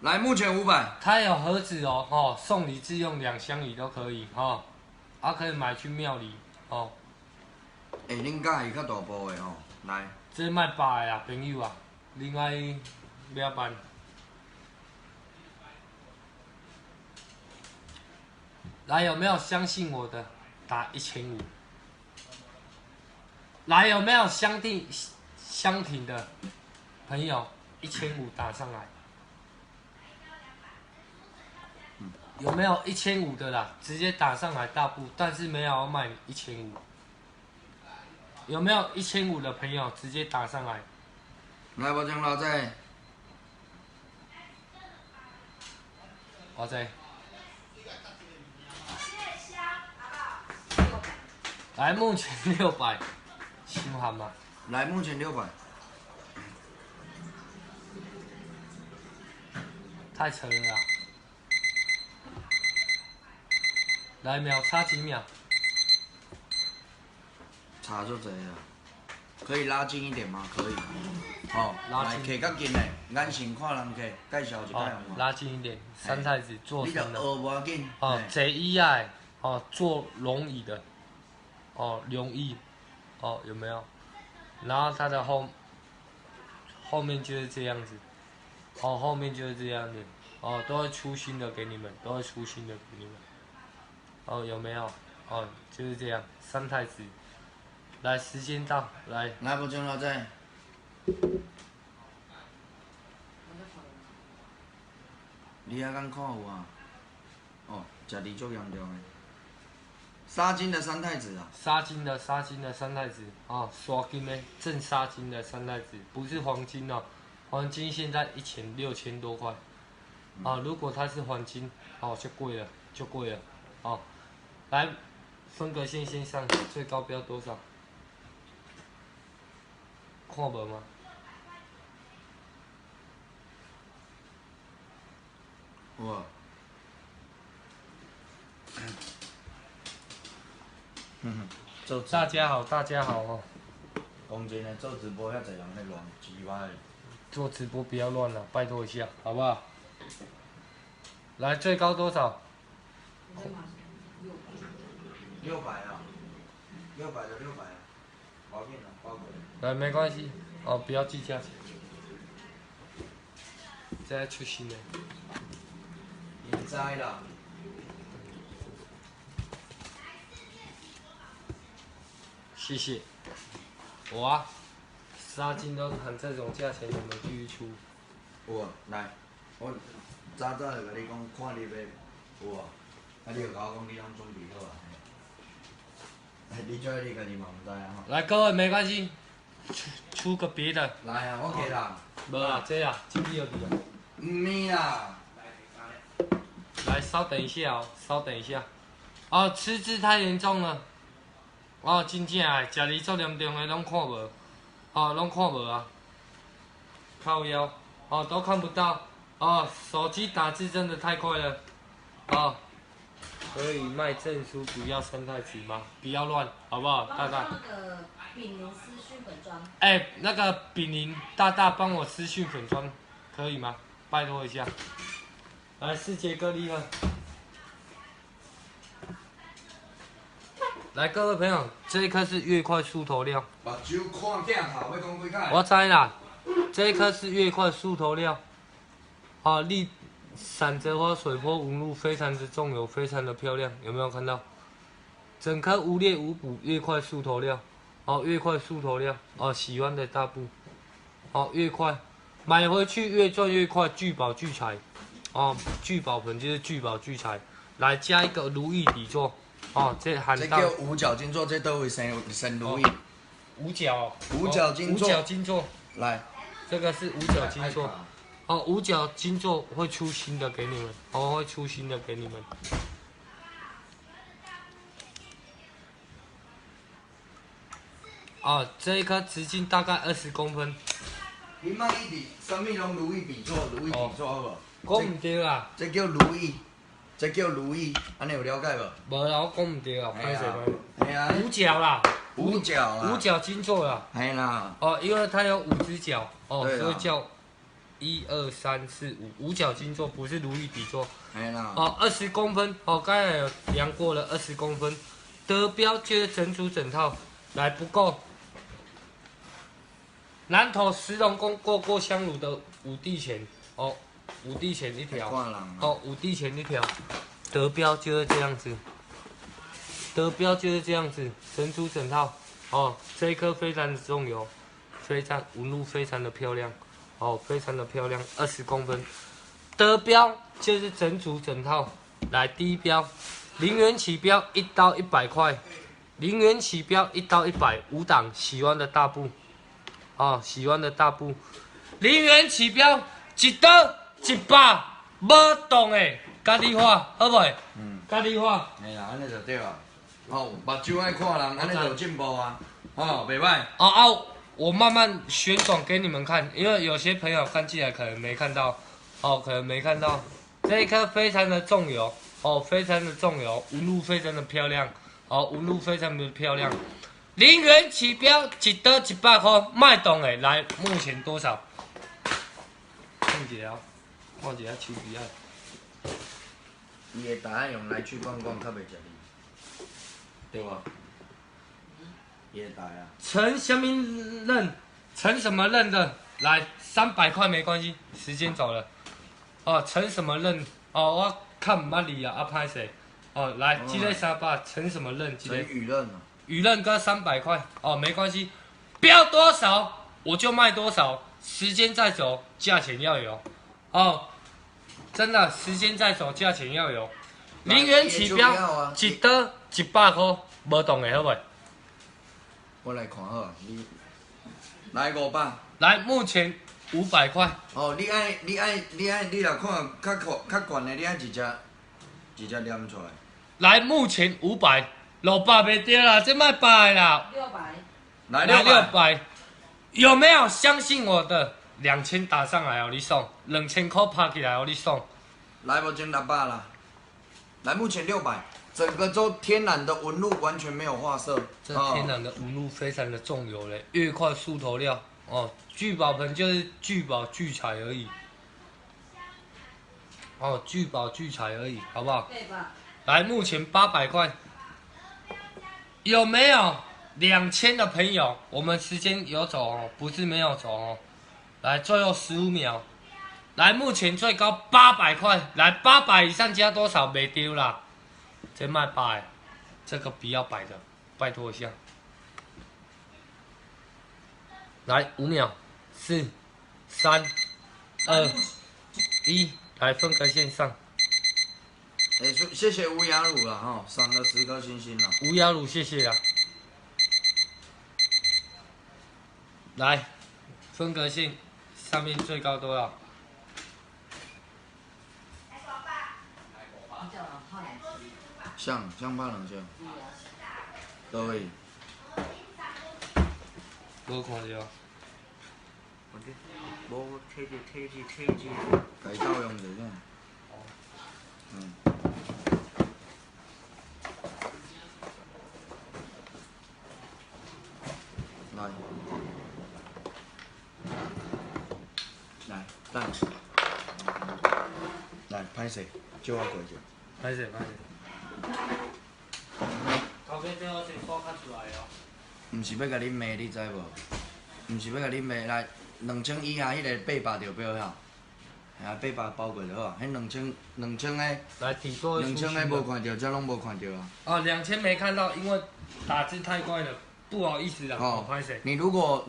来，目前五百。
它有盒子哦，哦，送礼自用两相宜都可以哈，啊，可以买去庙里哦。
欸，恁佮意较大部的吼，来。
这卖百的啊，朋友啊，另外要办。来，有没有相信我的？打1500。来，有没有相定相挺的朋友？1500打上来。有没有1500的啦？直接打上来大步，但是没有要卖你一千五。有没有1500的朋友直接打上来？
来，我讲老在。
我在。来，目前六百，伤含嘛？
来，目前六百。
太扯了啦！来，秒差几秒？
差就这样，可以拉近一点吗？可以。好，
拉近。
来，客较近的，眼神看人客，介绍一下。
拉近一点，三太子坐什的。
你就紧。
哦，坐椅啊，哦，坐龙椅的，哦，龙椅，哦，有没有？然后它的后面就是这样子，哦，后面就是这样子，哦，都会出新的给你们，都会出新的给你们。哦，有没有？哦，就是这样，三太子。来，时间到，来。
来，不钟老在。你遐敢看有啊？哦，食字足严重的。纱巾的三太子啊。
纱巾的纱巾的三太子啊，刷金的正纱巾的三太子，不是黄金哦，黄金现在一钱6000多块，啊，如果它是黄金，哦，就贵了，就贵了，哦，来，分隔线先上，最高标多少？看无吗？
有啊。做
大家好，大家好哦。
讲真的，做直播遐济人咧乱，鸡歪。
做直播不要乱了，拜托一下，好不好？来，最高多少？
六百啊，六百就六百啊，无要紧啦，包过。
来，没关系，哦，不要计价钱。这出新的。
唔知啦。
谢谢。我啊，纱巾都谈这种价钱，你们继续出。
有啊，来，我早早就共你讲，看你欲有啊，啊你就共我讲你拢准备好啊。你这你家己嘛毋知啊吼。
来，各位没关系，出个别的。
来啊，我给啦。
无啦，这啦，这个去啊。
毋是啦。
来，稍等一下哦，稍等一下。哦，吃字太严重了。哦，真正的，食字足严重的拢看无，哦，拢看无啊。靠腰，哦，都看不到。哦，手机打字真的太快了。哦，可以卖证书，不要三太子吗？不要乱，好不好，大大？
那个炳宁私讯粉专。
哎，那个炳宁大大帮我私讯粉专，可以吗？拜托一下。来，世杰哥厉害。来，各位朋友，这一颗是月块梳头料。
目睭看镜头，欲讲几摆？
我知啦，这一颗是月块梳头料，啊，立闪着花水波纹路非常之重油，非常的漂亮，有没有看到？整颗无裂无补月块梳头料，哦，越快速头料，哦，喜欢的大部，哦，越快，买回去越赚越快，聚宝聚财，哦，聚宝盆就是聚宝聚财，来加一个如意底座，哦，这喊到
这叫五角金座，这佗位生生如意？
五角，
五角金座
五角金座，
来，
这个是五角金座，哦，五角金座会出新的给你们，哦，会出新的给你们。哦，这一颗直径大概20公分。
你莫一直，啥物拢如意底座，如意底座好无？
讲毋对啦。
这叫如意，这叫如意，按呢有了解无？
无啦，我讲毋对啊，歹势歹势。
嘿啊。
五角啦。
五角啦。
五角金座啦。
嘿啦。
哦，因为它有五只脚，哦，所以叫一二三四五，五角金座不是如意底座。
嘿啦。
哦，二十公分，哦，刚才有量过了，二十公分，得标就是整组整套，来不够。南投石龙宫过过香炉的五帝钱哦，五帝钱一条，哦，五帝钱一条，得标就是这样子，得标就是这样子，整组整套哦，这一颗非常的重油，非常纹路非常的漂亮，哦，非常的漂亮，二十公分，得标就是整组整套，来第一标，0元起标一刀100块，0元起标一刀100，五档喜欢的大部。哦，喜欢的大部，0元起标，一刀100，无动的，佮你画好袂？嗯，佮你画。
嘿啦，按呢就对啊。哦，目睭爱看人，按呢就有进步啊。哦，袂歹。
哦啊，我慢慢旋转给你们看，因为有些朋友刚进来可能没看到，哦，可能没看到，这一颗非常的重油，哦，非常的重油，纹路非常的漂亮，哦，纹路非常的漂亮。0元起标，一刀100块，卖动的来，目前多少？看一下，看一下手机啊。
伊的答案用来去逛逛较袂食你，对无？伊的答案。
陈什么认？陈什么认的？来，300块没关系，时间走了。哦，陈什么认？哦，我看毋捌你啊，啊歹势。哦，来，这个300，陈什么认？
陈宇任啊。
舆论哥300块哦，没关系，标多少我就卖多少，时间在走，价钱要有哦，真的，时间在走，价钱要有。0元起标，一刀100块，无动的好袂？
我来看好，你来500。
来，目前500块。
哦，你爱你爱你爱你若看较较悬的，你爱直接直接念出来。
来，目前500。600袂对啦，这卖百啦。
600。
来
600，有没有相信我的？2000打上来哦，你送2000块拍起来哦，你送。
来，目前600啦。来，目前600，整个都天然的纹路，完全没有画色。
这天然的纹路非常的重油嘞，越快速头料哦，聚宝盆就是聚宝聚财而已。哦，聚宝聚财而已，好不好？
对吧？
来，目前800块。有没有2000的朋友？我们时间有走哦，不是没有走哦。来，最后15秒。来，目前最高800块。来，800以上加多少？没丢啦。这卖8，这个不要摆的，拜托一下。来，5秒，4、3、2、1，来分隔线上。
哎，谢谢吴雅鲁了哈，赏了10颗星星了。
吴雅鲁，谢谢啊。来，分隔线上面最高多少？
像像拍两下。对。
无看到。
无摕着摕着摕着。
改造用的这样。嗯。来，来，等，来，歹势，借我过者。
歹势，歹势。头家最好先刷较出来哦。
毋是欲共你骂，你知无？毋是欲共你骂，来，2000以下彼个800就标遐。吓，800包过就好啊。彼2000个，
来底座
2000个无看到，这拢无看到啊。
哦，2000没看到，因为打字太快了，不好意思啦，
哦
歹势。
你如果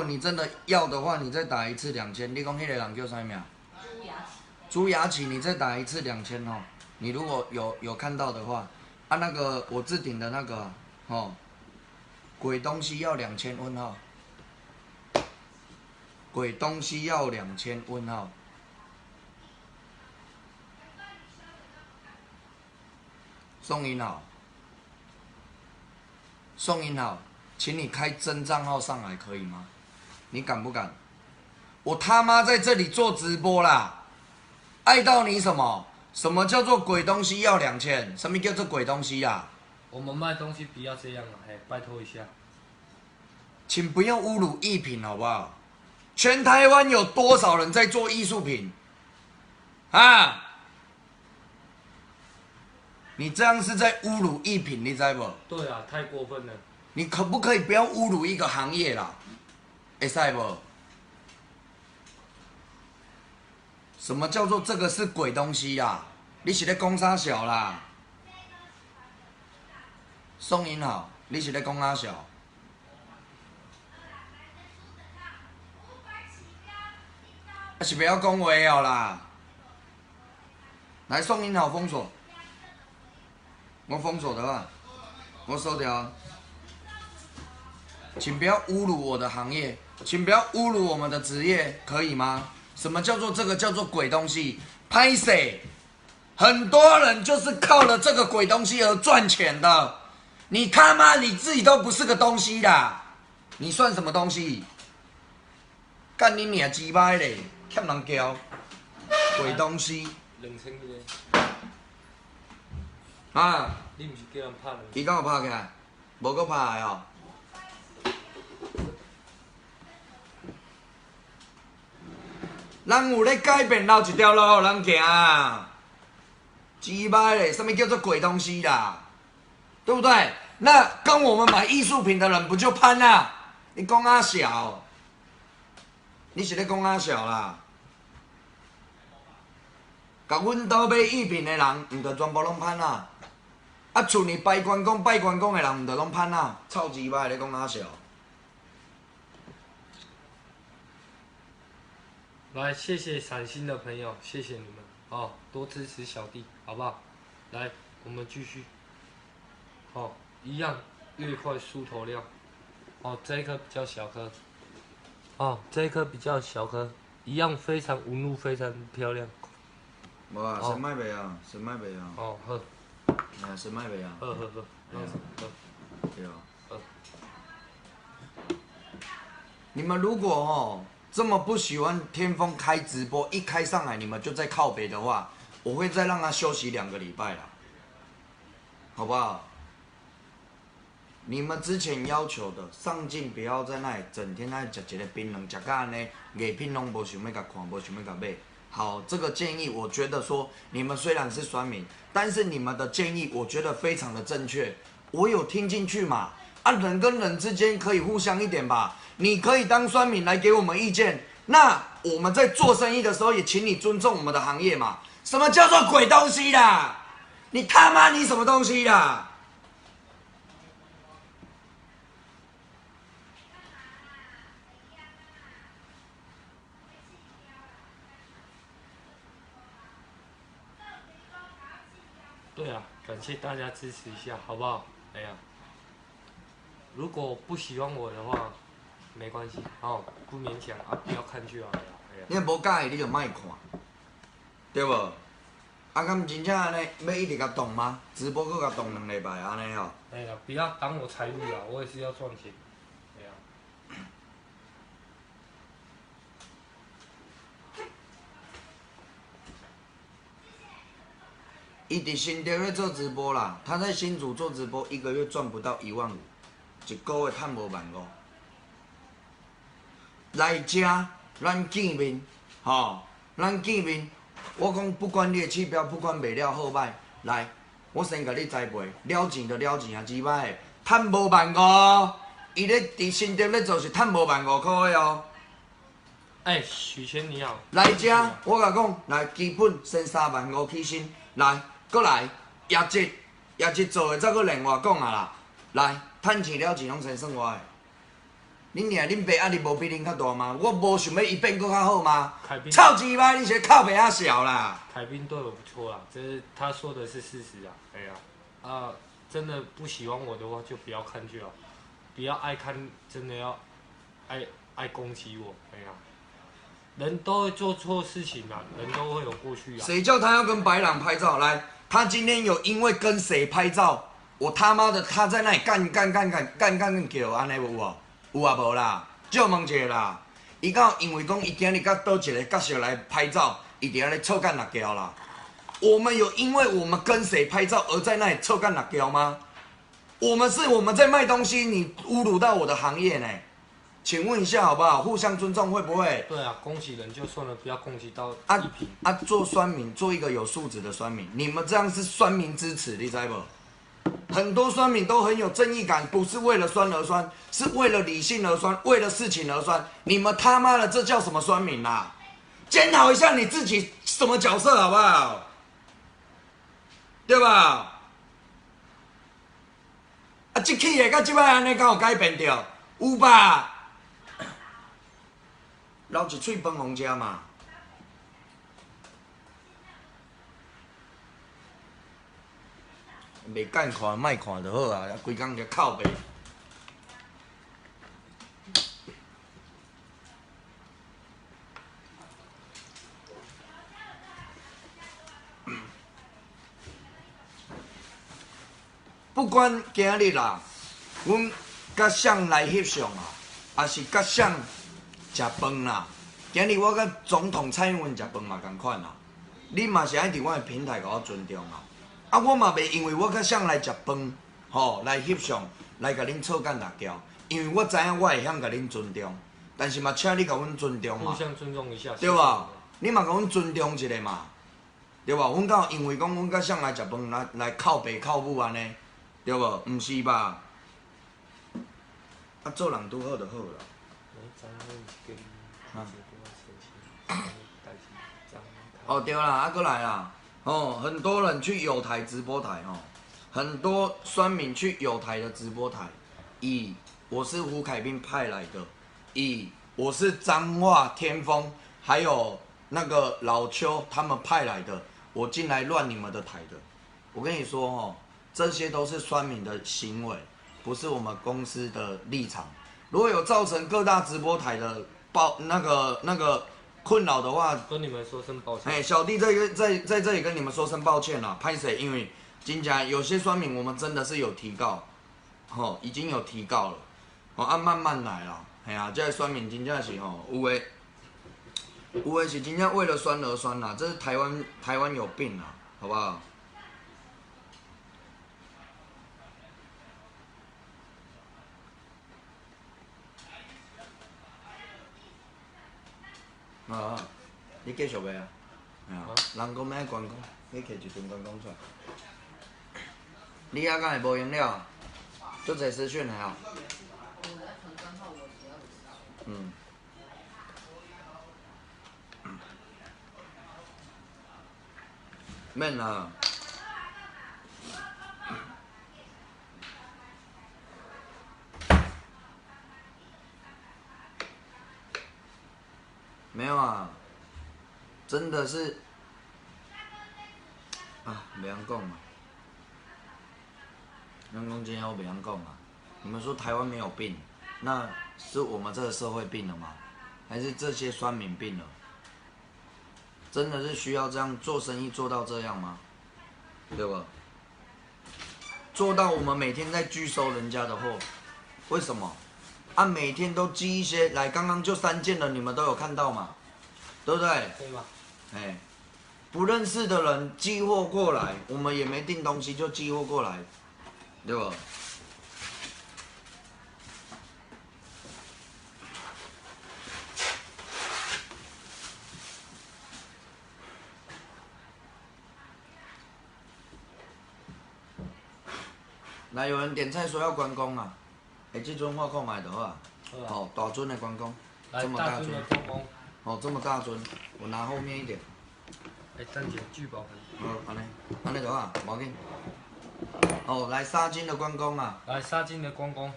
你真的要的话，你再打一次2000。你讲彼个人叫啥名？
朱雅琪。
朱雅琪，你再打一次两千哦。你如果有看到的话，啊，那个我置顶的那个哦，鬼东西要两千问号，鬼东西要两千问号。宋英好，宋英好，请你开真账号上来可以吗？你敢不敢？我他妈在这里做直播啦！爱到你什么？什么叫做鬼东西要两千？什么叫做鬼东西呀？
我们卖东西不要这样了，嘿，拜托一下。
请不要侮辱艺品好不好？全台湾有多少人在做艺术品？啊？你这样是在侮辱艺品，你知不？
对啊，太过分了。
你可不可以不要侮辱一个行业啦？会使无？什么叫做这个是鬼东西啦？你是咧讲啥小啦？宋英好，你是咧讲啥小？啊是袂晓讲话哦啦！来，宋英好封锁，我封锁的话，我收掉。请不要侮辱我的行业，请不要侮辱我们的职业，可以吗？什么叫做这个叫做鬼东西？拍谢，很多人就是靠了这个鬼东西而赚钱的。你他妈你自己都不是个东西啦，你算什么东西？干你娘鸡掰嘞，欠人叫，鬼东西。
2000个。
啊！
你毋是叫人拍？
伊敢有拍起来？无阁拍来哦。人有咧改变，留一条路予人行啊！鸡掰嘞，啥物叫做鬼东西啦？对不对？那跟我们买艺术品的人不就攀啦？你讲阿小，你是咧讲阿小啦？共阮兜买艺品的人，毋就全部拢攀啦？啊，厝里拜关公、拜关公的人，毋就拢攀啦？臭鸡掰咧讲阿小。
来，谢谢闪星的朋友，谢谢你们哦，多支持小弟，好不好？来，我们继续。哦，一样，越快梳头料。哦，这一颗比较小颗。哦，这一颗比较小颗，一样非常纹路非常漂亮。
无啊，先莫卖啊，先莫卖啊。
哦，好。
哎，先莫卖啊。
好好好，好。
对啊。你们如果哦这么不喜欢天风开直播，一开上来你们就在靠北的话，我会再让他休息2个礼拜啦，好不好？你们之前要求的上镜不要在那里整天在食一个槟榔，食到按呢，艺品拢无想欲共看，无想欲共买。好，这个建议我觉得说，你们虽然是酸民，但是你们的建议我觉得非常的正确，我有听进去嘛？啊，人跟人之间可以互相一点吧。你可以当酸民来给我们意见，那我们在做生意的时候也请你尊重我们的行业嘛。什么叫做鬼东西啦？你他妈你什么东西啦？
对啊，感谢大家支持一下，好不好？哎呀，如果不喜欢我的话，没关系，哦，不勉强啊，不要看就好了。哎呀，
你若无佮意，你就莫看，对无？啊，敢真正按呢，欲一直共挡吗？直播阁共挡2礼拜按呢哦。
哎呀，不要挡我财路啦，我也是要赚钱。哎呀。
伊伫新竹咧做直播啦，他在新竹做直播，一个月赚不到1万5，一个月趁无1万5。来遮，咱见面，吼，咱见面。我讲不管你的指标，不管卖了好歹，来，我先共你栽培，了钱就了钱啊，之歹，趁无1万5，伊咧伫新竹咧做是趁无1万5块的哦。
哎，许谦你好。
来遮，我共讲，来基本先3万5起薪，来。阁来，业绩做的再阁另外讲啊啦。来，趁钱了钱拢先算我的。恁娘恁爸压力无比恁较大吗？我无想欲伊变阁较好吗？
凯宾
臭鸡巴，你是靠北仔潲啦！
凯宾对我不错啦，这是他说的是事实啊。哎呀，啊，真的不喜欢我的话就不要看就好，不要爱看，真的要爱攻击我。哎呀，人都会做错事情啊，人都会有过去啊。
谁叫他要跟白朗拍照？来，他今天有因为跟谁拍照？我他妈的他在那里干干干干干干干叫，按呢有无？有啊无啦？借问一下啦。伊敢有因为讲伊今日佮佗一个角色来拍照，伊伫遐咧臭干辣椒啦？我们有因为我们跟谁拍照而在那里臭干辣椒吗？我们是我们在卖东西，你侮辱到我的行业呢？请问一下好不好？互相尊重会不会？
对啊，攻击人就算了，不要攻击到
啊
一平。
啊！做酸民，做一个有素质的酸民，你们这样是酸民之耻，你知无？很多酸民都很有正义感，不是为了酸而酸，是为了理性而酸，为了事情而酸。你们他妈的这叫什么酸民啦？检讨一下你自己什么角色好不好？对吧？啊，这起的到这摆按呢，敢有改变著？有吧？留一喙饭予食嘛。袂敢看，莫看就好啊！规工就哭白。不管今日啦，阮佮谁来翕相啊，抑是佮谁食饭啦。今日我佮总统蔡英文食饭嘛仝款啦。你嘛是爱伫我的平台共我尊重啊。啊，我嘛袂因为我佮谁来食饭，吼，来翕相，来共恁臭干辣椒，因为我知影我会晓共恁尊重，但是嘛，请你共阮尊重嘛，
互相尊重一下，
对无？你嘛共阮尊重一下嘛，对无？阮敢有因为讲阮佮谁来食饭，来哭爸哭母按呢，对无？毋是吧？啊，做人拄好就好啦。哦，对啦，啊，阁来啦。哦，很多人去友台直播台哦，很多酸民去友台的直播台，以我是胡凯宾派来的，以我是彰化天风，还有那个老邱他们派来的，我进来乱你们的台的。我跟你说哦，这些都是酸民的行为，不是我们公司的立场。如果有造成各大直播台的爆那个困扰的话，
跟你们说声抱歉。
哎，小弟在这里跟你们说声抱歉啦，歹势，因为真正有些酸民我们真的是有提告，吼，已经有提告了，哦啊慢慢来啦，嘿啊，这个酸民真正是吼，有的是真正为了酸而酸啦，这是台湾有病啦，好不好？啊，你继续卖啊？啊，人讲欲爱关公，你提一尊关公出来。你遐敢会无闲了？足济私讯的啊。嗯。免啦。没有啊，真的是啊，袂晓讲啊。人讲真我袂晓讲啊。你们说台湾没有病，那是我们这个社会病了吗？还是这些酸民病了？真的是需要这样做生意做到这样吗？对吧？做到我们每天在拒收人家的货，为什么？啊，每天都寄一些来，刚刚就3件了，你们都有看到嘛？对不对？
对吧？
哎，不认识的人寄货过来，我们也没订东西就寄货过来，对吧？来，有人点菜说要关公啊！哎，这尊画看觅就好啊。哦，大尊的关公，这么大尊。哦，这么大尊，我拿后面一点。
哎，等下聚宝盆。
好，按呢，按呢就好啊，无要紧。哦，来纱巾的关公啊！
来纱巾的关公。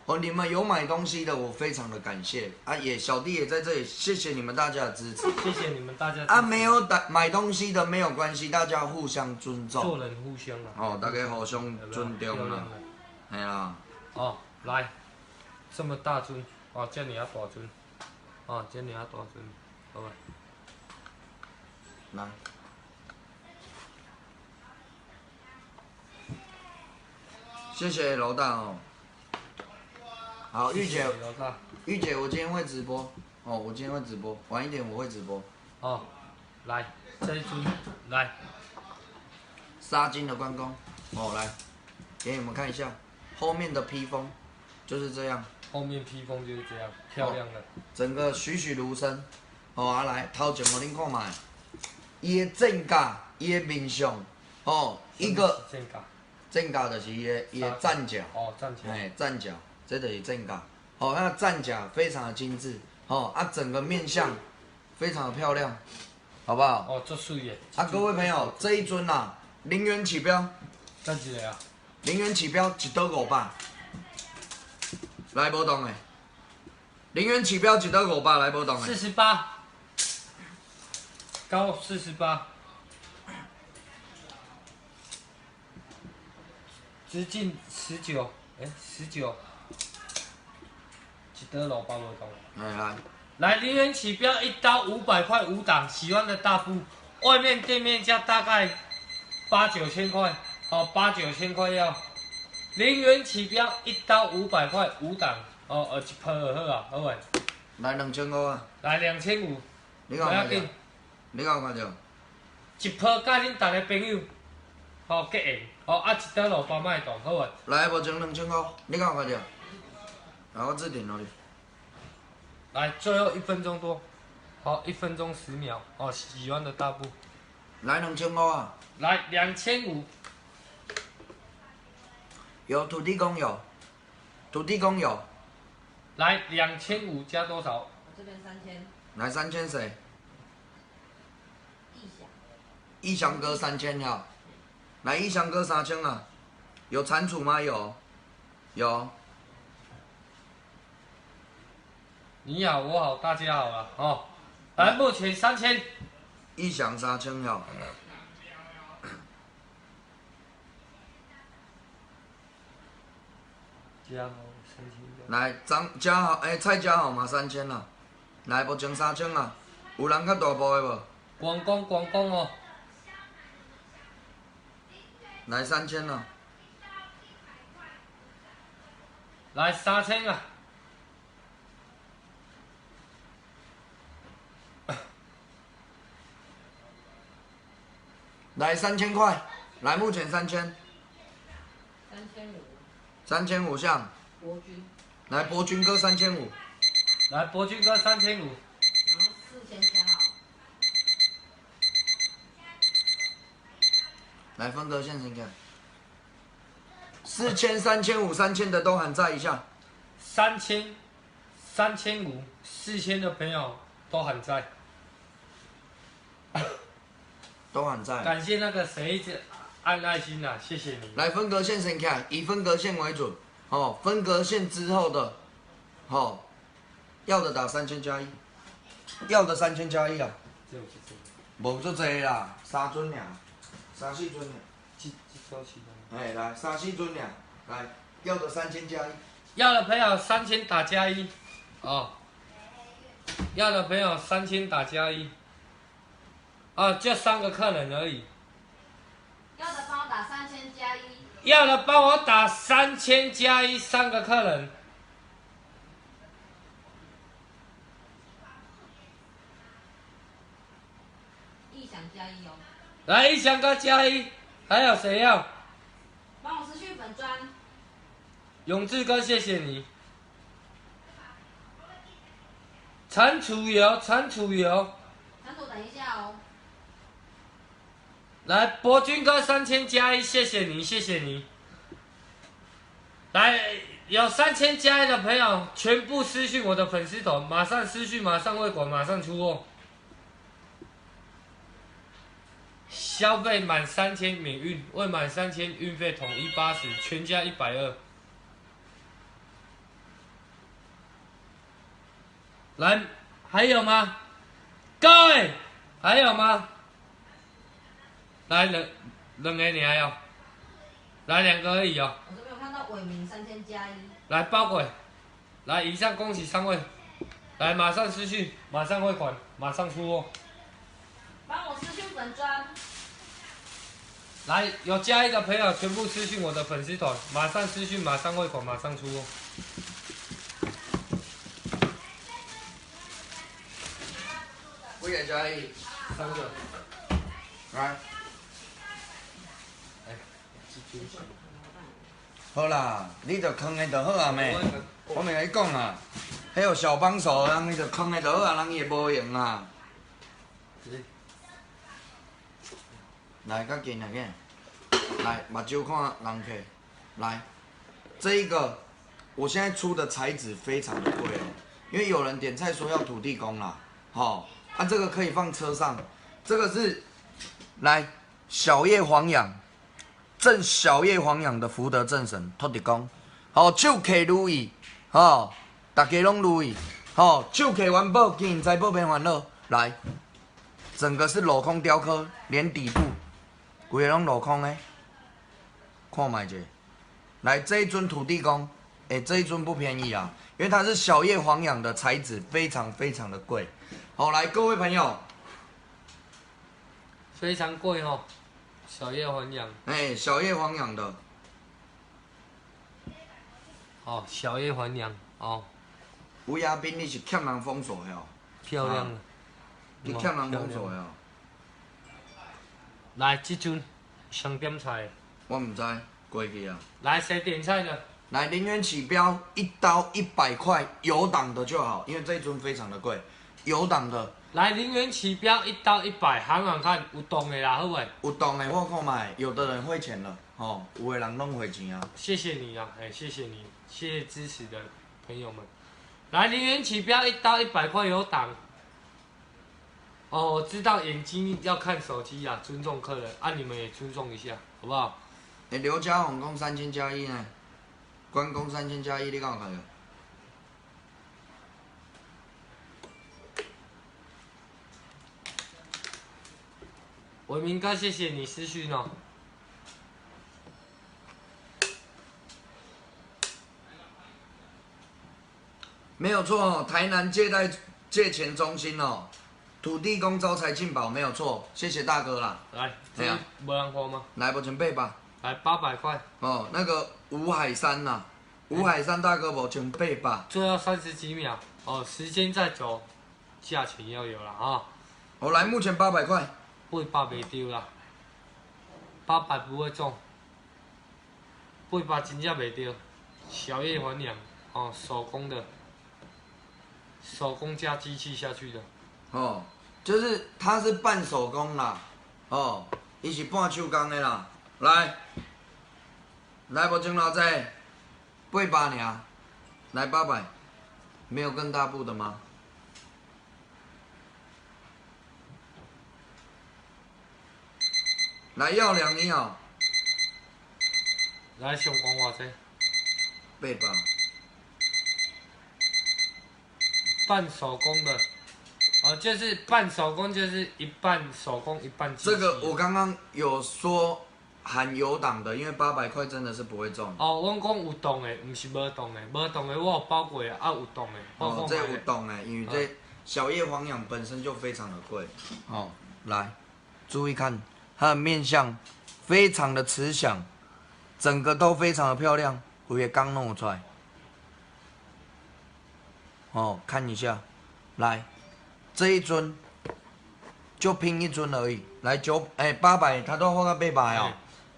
哦，你们有买东西的，我非常的感谢啊！也小弟也在这里，谢谢你们大家的支持，
谢谢你们大家。
啊，没有买买东西的没有关系，大家互相尊重。
做人互相啊。
哦，大家互相尊重啊。系啊。
哦，来，这么大尊，哦，这尔啊大尊，哦，这尔啊大尊，好吧。
来。谢谢老大哦。好，玉姐，玉姐，我今天会直播哦，我今天会直播，晚一点我会直播。
哦，来，这一尊，来，
纱巾的关公，哦，来，给你们看一下后面的披风，就是这样。
后面披风就是这样，漂亮的，
整个栩栩如生。哦啊，来，头前予恁看觅，伊的正甲，伊的面相，哦，一个
正甲，
正甲就是伊的战甲。
哦，战甲。
哎，战甲。这就是正甲，哦，那战甲非常的精致，哦，啊，整个面相非常的漂亮，好不好？
哦，这水的。
啊，各位朋友，这一尊啊，零元起标。
等一下啊。
零元起标一刀500，来无动的。零元起标一刀500，来无动的。
48，高48，直径19，哎，19。一刀500无动。
来来，
来零元起标一刀500块五档，喜欢的大部，外面店面价大概八九千块，哦，八九千块要。零元起标一刀500块五档，哦，一包就好啊，好喂。
来2500啊。
来2500。
你讲看到？你讲看到？
一包甲恁逐个朋友，好结缘，哦啊一刀500莫动，好喂。
来，无前2500，你讲看到？来，我置顶落去。
来，最后1分钟多，好，1分钟10秒，哦，喜欢的大步。
来2500啊！
来2500。
有土地公有，土地公有。
来2500加多少？
我这边3000。
来3000谁？
义祥。
义祥哥3000哈。来义祥哥3000啊！有蟾蜍吗？有，有。
你好，我好，大家好了哦。来，目前3000。
义祥3000了。
加好3000。
来，张嘉豪，哎，蔡家豪嘛3000啦。来，目前3000啦。有人较大步的无？
广工，广工哦。
来3000啦。
来3000啊！
来3000块，来目前3000。
3500。
3500项。
博君。
来博君哥3500。
来博君哥3500。
然后4000加好。
来分割线先看。4000、3500、3000的都喊在一下。
3000、3500、4000的朋友都喊在。
都喊在。
感谢那个谁一直按爱心啊，谢谢你。
来分隔线先看，以分隔线为准哦。分隔线之后的，哦，要的打3000加1，要的3000加1啊。
这有几尊？
无足济啦，3尊尔，3、4尊尔。
这这是
哎，来3、4尊尔，来要的3000加1。
要的朋友3000打加1，哦。要的朋友3000打加1。啊，就3个客人而已。
要的帮我打3000加1。
要的帮我打3000加1， 3个客人。
义祥加1哦。
来，义祥哥加1，还有谁要？
帮我私讯粉专。
永志哥，谢谢你。蟾蜍油，蟾蜍油。
蟾蜍，等一下哦。
来，博君哥3000加1，谢谢你，谢谢你。来，有3000加1的朋友，全部私讯我的粉丝团，马上私讯，马上汇款，马上出货。消费满三千免运，未满三千运费统一80，全家120。来，还有吗？各位，还有吗？来两个尔哦，来两个而已哦。
我这边有看到伟明3000加1。
来包鬼，来以上恭喜三位，来马上私讯，马上汇款，马上出货。
帮我私讯粉专。
来，有加一的朋友全部私讯我的粉丝团，马上私讯，马上汇款，马上出货。
几个加一？
三个。
来。
哎，
好啦，你就囥的就好啊咩？我咪共你讲啊，彼有小帮手，人伊就囥的就好啊，人伊会无闲啊。来，较近来紧，来，目睭看人客，来，这一个，我现在出的材质非常的贵哦，因为有人点菜说要土地公啦，吼，啊，这个可以放车上，这个是，来，小叶黄杨，镇小叶黄杨的福德正神土地公，吼，手客如意，吼，大家拢如意，吼，手客元宝，金银财宝免烦恼，来，整个是镂空雕刻，连底部。规个拢镂空的，看觅者。来，这一尊土地公，欸，这一尊不便宜啊，因为它是小叶黄杨的材质，非常非常的贵。好，来各位朋友，
非常贵哦，小叶黄杨。
欸，小叶黄杨的。
哦，小叶黄杨哦。
吴亚斌，你是欠人封锁的哦。
漂亮。
啊，你欠人封锁的哦。
来，这尊谁点菜？
我唔知，过去啊。
来，谁点菜的？
来，零元起标，一刀100块，有档的就好，因为这一尊非常的贵，有档的。
来，零元起标，一刀100，喊喊看，有动的啦，好袂？
有动的我看觅，有的人汇钱了，吼，有的人拢汇钱啊。
谢谢你啊，哎，谢谢你，谢谢支持的朋友们。来，零元起标，一刀100块有档。哦，我知道眼睛要看手机啊，尊重客人啊，你们也尊重一下，好不好？
欸，刘家宏讲3000加1呢，关公3000加1，你敢有看到？
伟明哥，谢谢你私讯哦。
没有错哦，台南借贷借钱中心哦。土地公招财进宝没有错，谢谢大哥啦。
来，这无人花吗？
来，无前八百。
来800块。
哦，那个吴海山呐，吴海山大哥无前八百。
最后30几秒哦，时间在走，价钱要有了啊。
我来，目前800块。
800袂丢啦，800不会中，800真正袂丢。小叶黄杨哦，手工的，手工加机器下去的。
哦，就是它是半手工啦，哦，伊是半手工的啦。来，来无剩偌济，800尔，来800，没有更大步的吗？来要两你好。
来上讲偌济？800。半手工的。哦，就是半手工，就是一半手工一半机器。
这个我刚刚有说含有档的，因为800块真的是不会中。
哦，阮讲有动的，不是无动的，无动的我有包过啊，有动的。
哦，这有动的，因为这小叶黄杨本身就非常的贵。哦，来，注意看它的面相，非常的慈祥，整个都非常的漂亮，我也刚弄出来。哦，看一下，来。这一尊就拼一尊而已，来九哎800，他都放到800哦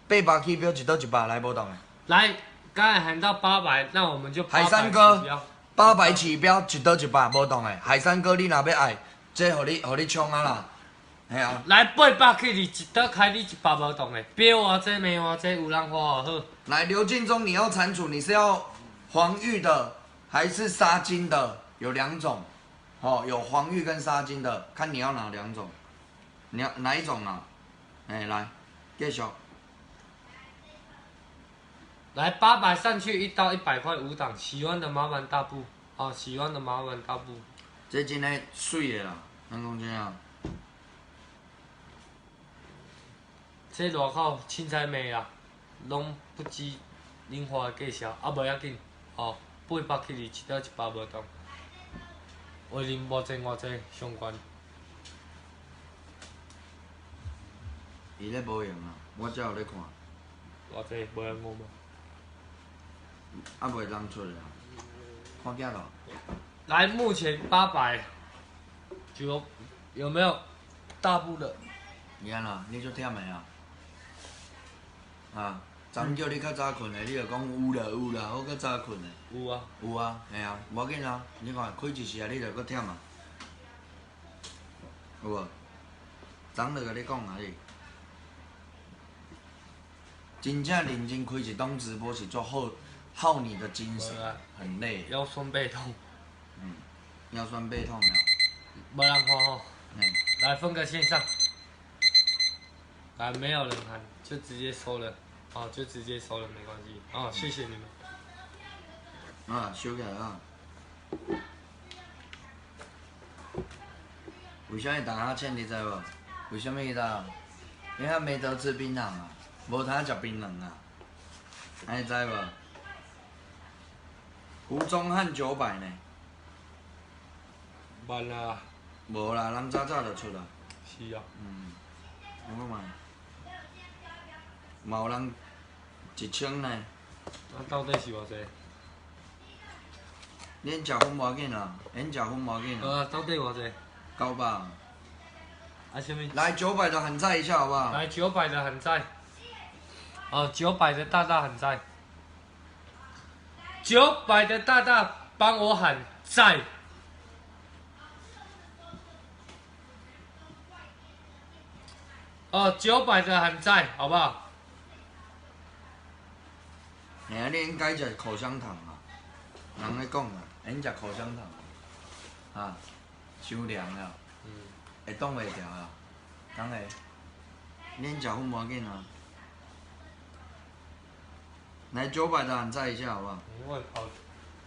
，800起标一刀100，来无动的。
来，刚才喊到800，那我们就
海山哥800起标一刀100，无动的。海山哥，你若要爱，这予你，予你冲啊啦，嘿啊。
来800起，你一刀开你100无动的，标偌济卖偌济，有人花就好。
来，刘进忠，你要蟾蜍，你是要黄玉的还是纱巾的？有两种。哦，有黄玉跟纱巾的，看你要哪两种，你要哪一种啊？哎，来，继续。
来八百上去一刀100块五档，喜欢的麻烦大步啊，喜欢的麻烦大步。
这真的水的啦，咱讲真啊。
这外口凊彩卖啦，拢不止恁花的价钱，啊无要紧，哦，872一刀100无动。话恁无济偌济上悬。
伊咧无闲啊，我才有咧看。
偌济无闲我无。
啊，袂当出啊，看镜头。
来，目前八百，就有没有大步的？
你安怎？你足忝的啊？啊，昨昏叫你较早困的，你就讲有啦有啦，我较早困的。
有啊。
有啊，嘿啊，无要紧啊，你看开一时啊，你就阁忝啊。有无？昨昏就共你讲啊，你。真正认真开一档直播是足耗耗你的精神，很累。
腰酸背痛。
嗯，腰酸背痛了。
无人看吼。来分个线上。来，没有人喊，就直接收了，哦，就直接收了，没关系，哦，谢谢你们。
啊，收起来啊。为啥物打哈欠？你知无？为啥物伊打？因为他没得吃槟榔啊，无通食槟榔啊，你知无？胡宗汉900呢？
慢啊。
无啦，人早早就出啦。
是啊。
嗯，我讲嘛，嘛有人1000呢。
啊，到底是偌济？
恁食薰无要紧啦，恁食薰无要紧啦。
啊，到底偌济？900。啊，啥物？
来900的喊在一下好不好？
来九百的喊在。哦，九百的大大喊在。九百的大大帮我喊在。哦，九百的喊在，好不好？
嘿啊，你应该食口香糖啊，人咧讲啊，免食口香糖，啊，伤凉了，会挡袂牢啊，当会，恁食薰无要紧啊。来九百的喊在一下，好不好？
我会跑，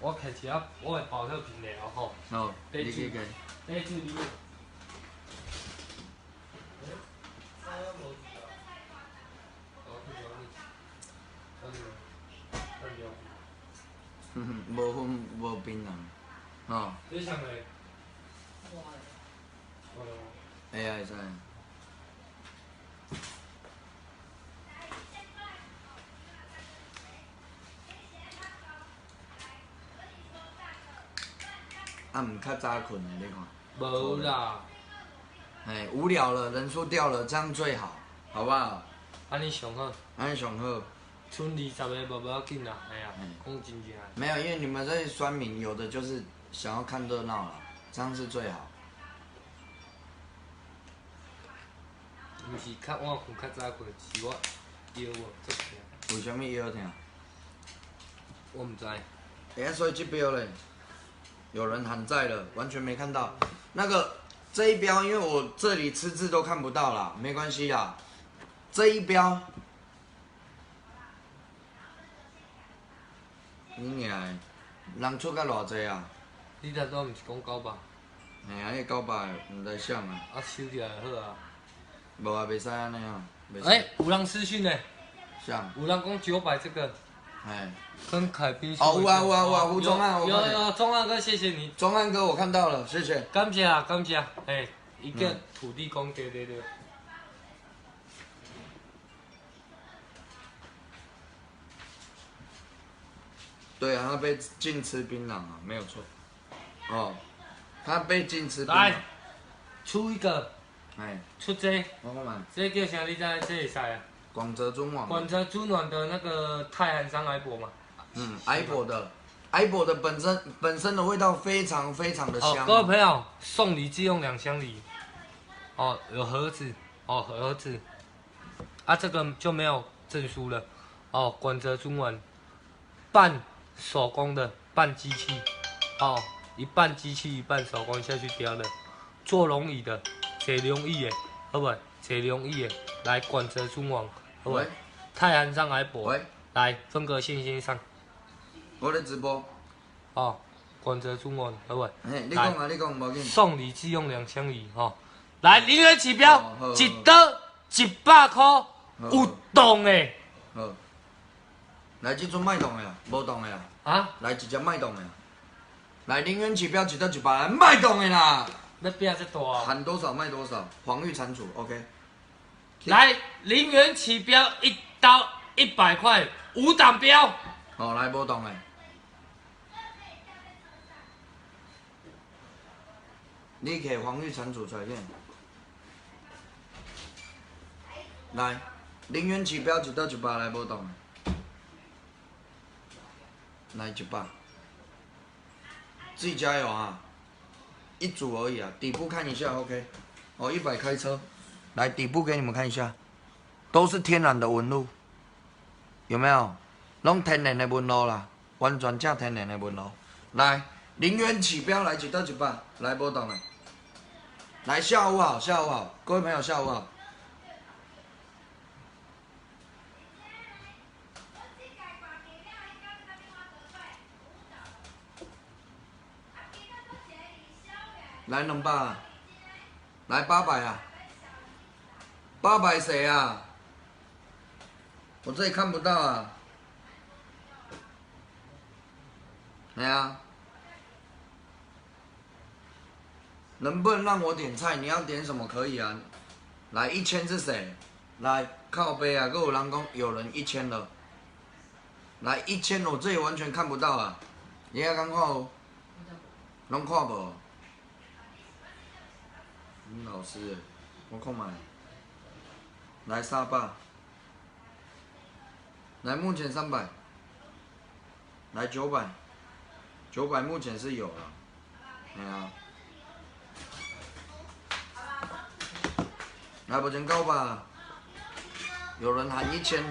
我摕一下，我会保特瓶的哦吼。
好，你去摕。
你注意。
无薰无槟榔，吼。
你啥个？
会啊，会使。啊，毋较早困的，你看。
无啦。
哎，无聊了，人数掉了，这样最好，好不好？
按呢上好。
按呢上好。
賰20个无要紧啦，哎呀，讲真正。
没有，因为你们这些酸民有的就是想要看热闹了，这样是最好。
毋是较晚困，较早困，是我腰哦足疼。
为啥物腰疼？
我毋知。
欸，所以这标嘞，有人喊在了，完全没看到。那个这一标，因为我这里吃字都看不到啦，没关系啦。这一标，你娘，人出甲偌济啊？
你头拄毋是讲900？
嘿啊，彼900毋知啥啊。
啊，收起来好啊。
无啊，袂使按呢啊。
欸，有人私讯呢。
啥？
有人讲900这个。
哎。
跟凯宾。
哦，有啊有啊有啊，胡宗汉，
有有宗汉哥，谢谢你。
宗汉哥，我看到了，谢谢。
感谢啊，感谢。哎，一个土地公，对对对。
对啊，他被禁吃槟榔啊，没有错。哦，他被禁吃槟榔。
来，出一个。
哎，
出这。
我看看。
这叫啥？你知？这会使啊？
广泽尊王。
广泽尊王的那个太寒山癌博嘛。
嗯，癌博的，癌博的本身的味道非常非常的香。
各位朋友，送礼自用2箱礼。哦，有盒子，哦，盒子。啊，这个就没有证书了。哦，广泽尊王，半手工的，半机器。哦，一半机器一半手工下去雕的，做龙椅的，坐龙椅的，好不好？坐龙椅的，来管泽春王，好
喂，
太寒上来博，
喂，
来分隔线线上，
我咧直播。
哦，管泽春王，好无？
嘿，你讲啊，你讲，无紧。
送礼自用两相宜，吼。来，零元起标，一刀100块，有动的。
好。来，这阵莫动的，无动的。
啊？
来，直接莫动的。来，零元起标，一刀100，莫动的啦。
要变这大哦。
喊多少卖多少，黄玉蟾蜍，OK。
来，零元起标，一刀100块，五档标。
哦，来，无动的。你摕黄玉蟾蜍出来见。来，零元起标，一刀100，来，无动的。来100，自己加油啊！一组而已啊，底部看一下，OK。哦，100开车，来底部给你们看一下，都是天然的纹路，有没有？拢天然的纹路啦，完全正天然的纹路。来，零元起标，来一刀100，来无动的。来，下午好，下午好，各位朋友下午好。来200，来800啊，800谁啊？我这里看不到啊。哎呀，能不能让我点菜？你要点什么可以啊？来1000是谁？来靠背啊！各有人讲有人1000了。来1000，我这里完全看不到啊！你还敢看有？拢看无？老师，我看觅。来300，来目前300，来900，900目前是有了，哎呀，来目前900，有人喊1000。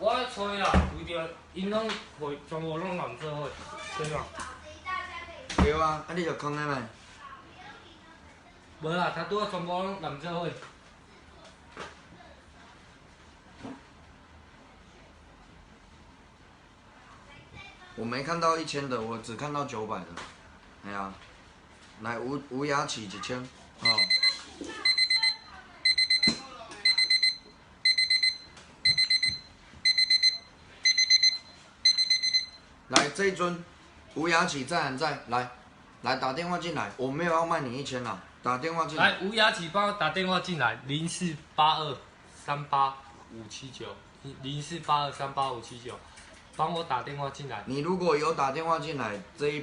我咧揣啦，为著𪜶拢货全部拢揽做伙，对吧？
对啊，啊你就囥咧未？
无啦，他拄仔全部拢揽做伙。
我没看到1000的，我只看到900的。哎呀，来吴雅琪1000，哦。来这一尊吴雅琪在还在？来，来打电话进来，我没有要卖你1000啦，打电话进来。
来，吴雅琪帮我打电话进来，0482-38579，0482-38579，帮我打电话进来。
你如果有打电话进来，这一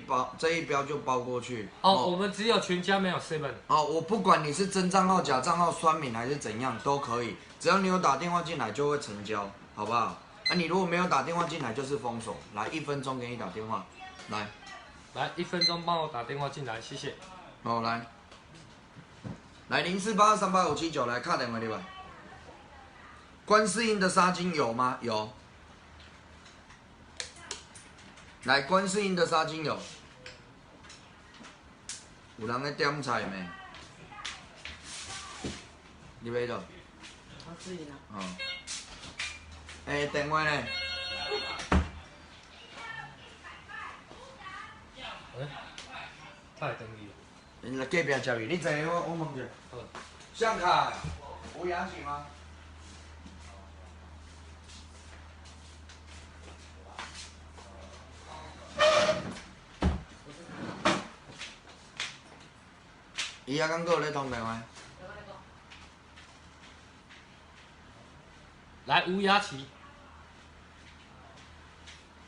标就包过去。
哦，我们只有全家没有 seven。
哦，我不管你是真账号、假账号、酸民还是怎样都可以，只要你有打电话进来就会成交，好不好？啊，你如果没有打电话进来就是封锁。来，1分钟给你打电话，来，
来1分钟帮我打电话进来，谢谢。
好，来，来04838579来卡电话对吧？观世音的纱巾有吗？有。来，观世音的纱巾有。有人咧点菜没？你买到？
我自己拿。
哦。欸，电话呢？
欸，他会转去。
𪜶来隔壁食去，你坐，我问者。
好。
向凯，有牙齿吗？伊犹敢阁有咧通电话？
来，吴雅琪。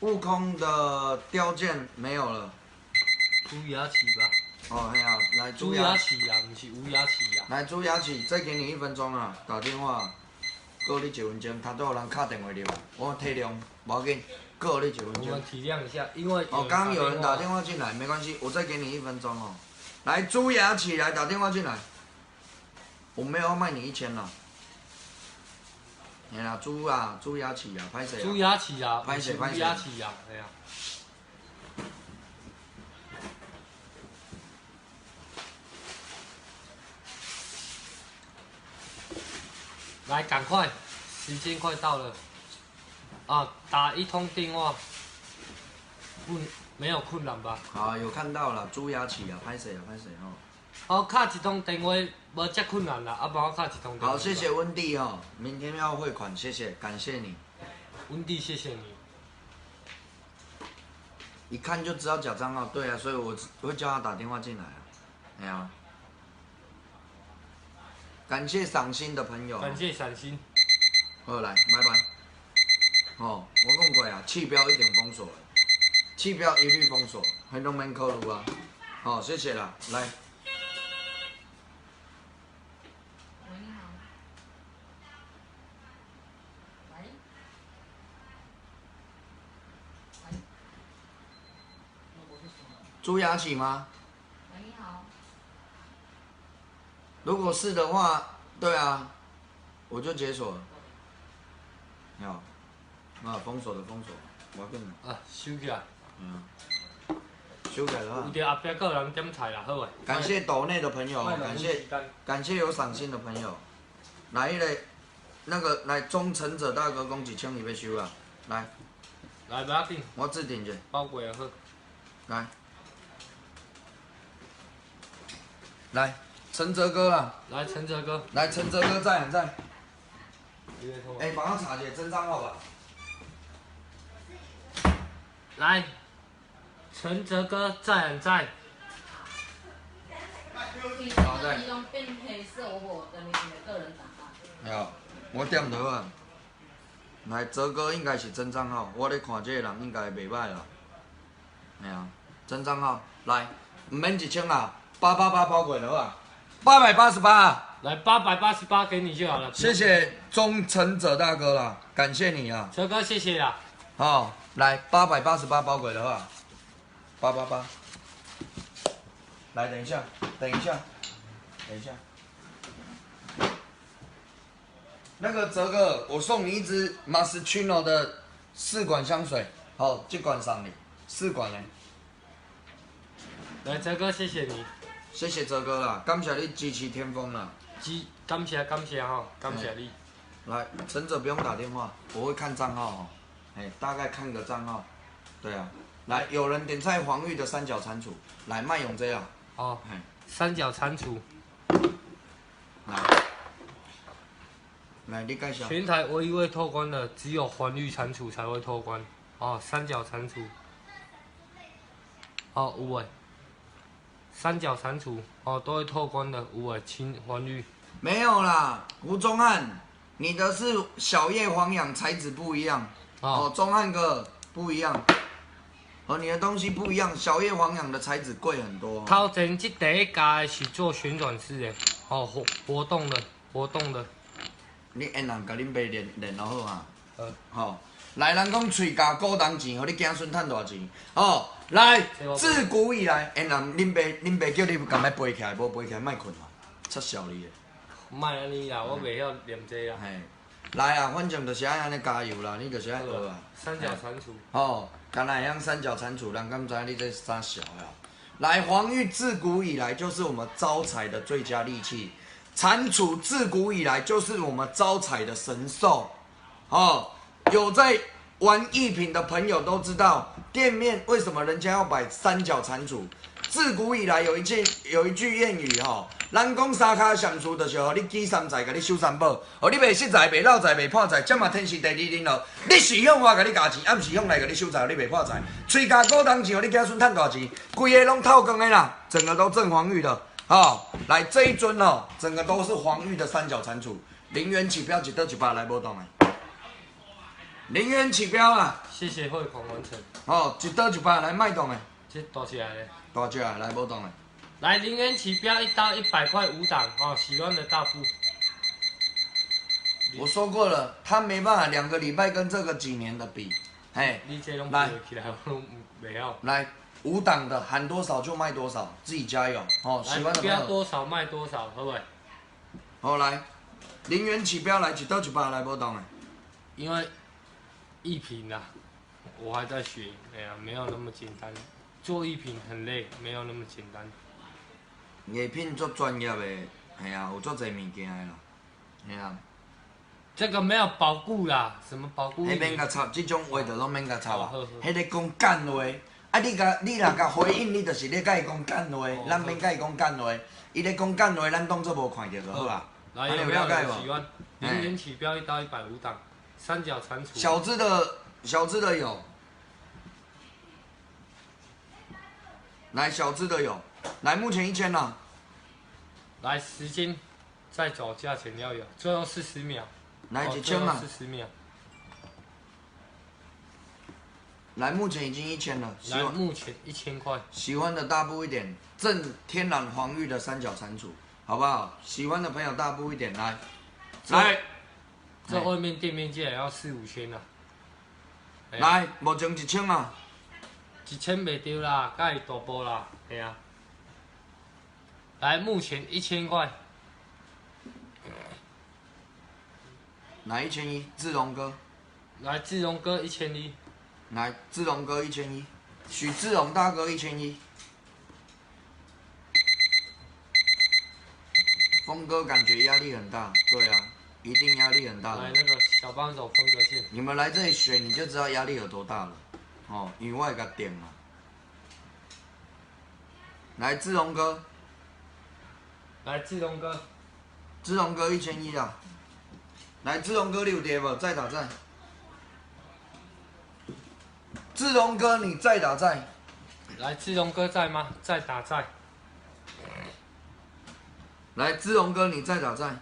悟空的雕件没有了。
朱雅琪吧。
哦，嘿啊，来
朱雅琪啊，不是吴雅琪啊。
来朱雅琪，再给你1分钟啊，打电话，阁你1分钟，他都有人敲电话入来，我体谅，无要紧，阁你1分钟。
我们体谅一下，因为
哦，刚刚有人打电话进来，没关系，我再给你1分钟哦。来，朱雅琪来打电话进来，我没有要卖你1000了。哎呀，朱啊，朱雅琪啊，拍谁？
朱雅琪啊，
拍谁？拍
谁？朱雅琪啊，哎呀。來，趕快，時間快到了。啊，打一通電話，不，沒有困難吧？
好，有看到了，朱雅琪啊，歹勢啊，歹勢哦。
好，敲一通電話，無遮困難啦，啊，幫我敲一通電話。
好，謝謝溫蒂哦，明天要匯款，謝謝，感謝你。
溫蒂，謝謝你。
一看就知道假賬號，對啊，所以我會叫他打電話進來啊。哎呀，感謝賞心的朋友。
感謝賞心。
好，來，拜拜。哦，我講過啊，棄標一定封鎖，棄標一律封鎖，彼攏免考慮啊。好，謝謝啦，來。
喂，你好。喂。喂。
朱雅琪嗎？
喂，你好。
如果是的話，對啊，我就解鎖了。你好，啊，封鎖的封鎖，無要緊。
啊，收起來。
嗯。收起來的話。
有著後壁閣有人點菜啦，好的。
感謝斗內的朋友，感謝有賞心的朋友。來一個，那個來忠誠者大哥講1000伊欲收啊，來。
來，不要緊。
我置頂者。
包過就好。
來。來，陳澤哥啦。
來，陳澤哥。
來，陳澤哥在在。哎，幫我查一下真帳號吧。
來，陳澤哥在唔在？
你這裡攏變黑色，我無等於你的個人檔案。
哎我點到啊。來，澤哥應該是真帳號，我咧看這個人應該袂䆀啦。哎啊，真帳號，來，毋免1000啦，888包過就好啊，888。
來，888給你就好了。
謝謝忠誠者大哥啦，感謝你啊。
澤哥，謝謝啦。
好，來888包過就好啊，888。來，等一下，等一下，等一下。那個澤哥，我送你一支 Moschino 的試管香水，好，這管送你，試管呢。
來，澤哥，謝謝你。
謝謝澤哥啦，感謝你支持天風啦。
感謝感謝吼，感謝你。
來，陳哲不用打電話，我會看賬號哦。哎，大概看個賬號。對啊，來，有人點菜黃玉的三角蟾蜍，來賣用這啊。
哦，三角蟾蜍。
來，來，你介紹。
全台唯一會透關的，只有黃玉蟾蜍才會透關。哦，三角蟾蜍。哦，有的。三角蟾蜍哦，都會透關的，有的青黃玉。
沒有啦，吳宗漢，你的是小葉黃楊材質不一樣。哦，宗漢哥不一樣。哦，你的東西不一樣，小葉黃楊的材質貴很多。
頭前這第一家是做旋轉式的，哦，活動的，活動的。
你緣人共恁爸練練就好啊。好，來，人講喙咬古銅錢，予你子孫趁大錢。哦，來，自古以來，緣人恁爸叫你共伊背起來，無背起來莫睏啊，出笑你的。
莫按呢啦，我袂曉念這啦。
嘿，來啊，反正就是愛按呢加油啦，你就是愛學啊。
三角蟾蜍。
哦，敢若會曉三角蟾蜍，人敢知你這啥小啊？來，黃玉自古以來就是我們招財的最佳利器，蟾蜍自古以來就是我們招財的神獸。哦，有在玩藝品的朋友都知道，店面為什麼人家要擺三角蟾蜍？自古以來有一句諺語吼，人講三跤禪樹就是予你舉三財，共你收三寶。予你袂失財、袂落財、袂破財，這嘛天時地利人和。你是向我共你加錢，啊毋是向來共你收財，予你袂破財。喙咬古銅錢，予你子孫趁大錢，規个攏透光的啦，整個都正黃玉的。哦，來這一尊哦，整個都是黃玉的三角蟾蜍，零元起標，一刀100來無動的。零元起標啊！
謝謝匯款完成。
哦，一刀100來賣動的。
這大隻的。
大隻的來無動的。
來，零元起標，一刀100塊5檔哦，喜歡的大富。
我說過了，他沒辦法2個禮拜跟這個幾年的比，嘿，
你這攏
來
起來，我攏袂曉。
來，5檔的喊多少就賣多少，自己加油哦。喜歡的朋友。
標多少賣多少，好不好？
好來，零元起標來，一刀100來無動的。
因為藝品啊，我還在學，哎呀，沒有那麼簡單。做藝品很累，沒有那麼簡單。
藝品足專業的，嘿啊，有足濟物件的啦，嘿啊。
這個沒有保固啦，什麼保固？
彼免共插，這種話就攏免共插啊。彼咧講幹話，啊你共你若共回應，你就是咧共伊講幹話，咱免共伊講幹話。伊咧講幹話，咱當做無看著就好啊。
來，有沒有人喜歡？零元起標一到150檔，三角蟾蜍。
小隻的，小隻的有。來，小隻的有。來，目前1000啦。
來，時間再走，價錢要有，最後40秒。
來1000啦。
40秒。
來，目前已經1000了。
來，目前1000塊。
喜歡的大步一點，正天然黃玉的三角蟾蜍，好不好？喜歡的朋友大步一點，來，來，
這外面店面價也要4、5千啊。
來，目前1000啊。
1000袂對啦，佮伊大步啦，係啊。來，目前1000塊。
來1100，志榮哥。
來，志榮哥1100。
來，志榮哥1100，許志榮大哥1100。峰哥感覺壓力很大，對啊，一定壓力很大。
來，那個小幫手風格線。
你們來這裡選，你就知道壓力有多大了。哦，因為我會共定啊。來，志榮哥。
來，志榮哥。
志榮哥1100啦。來，志榮哥你有佇無？再打在。志榮哥，你再打在。
來，志榮哥在嗎？再打在。
來，志榮哥，你再打在。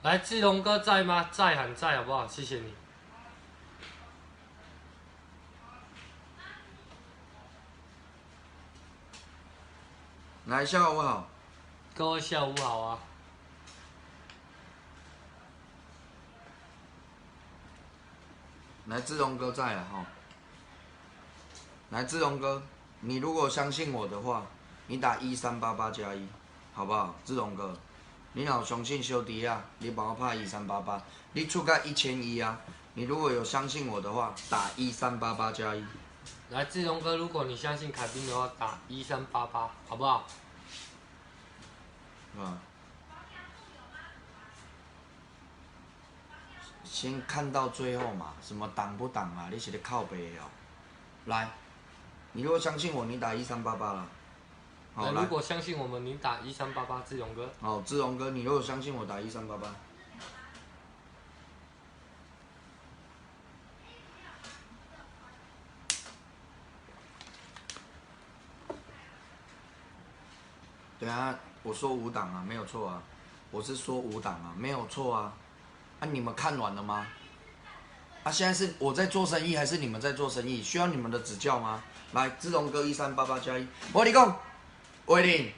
來，志榮哥在嗎？在喊在好不好？謝謝你。
來，下午好。
各位下午好啊。
來，志榮哥在了哈。來，志榮哥，你如果相信我的話，你打1388+1，好不好？志榮哥，你若有相信小弟啊，你幫我拍1388，你出個1100啊。你如果有相信我的話，打1388+1。
來，志榮哥，如果你相信凱賓的話，打1388，好不好？
啊。先看到最後嘛，什麼擋不擋啊？你是咧靠北的哦。來，你如果相信我，你打1388啦。好，
來，如果相信我們，你打1388，志榮哥。
好，志榮哥，你如果相信我，打1388。對啊，我說5檔啊，沒有錯啊，我是說5檔啊，沒有錯啊。啊，你們看完了嗎？啊，現在是我在做生意，還是你們在做生意？需要你們的指教嗎？來，志榮哥1388+1，我跟你講，偉林，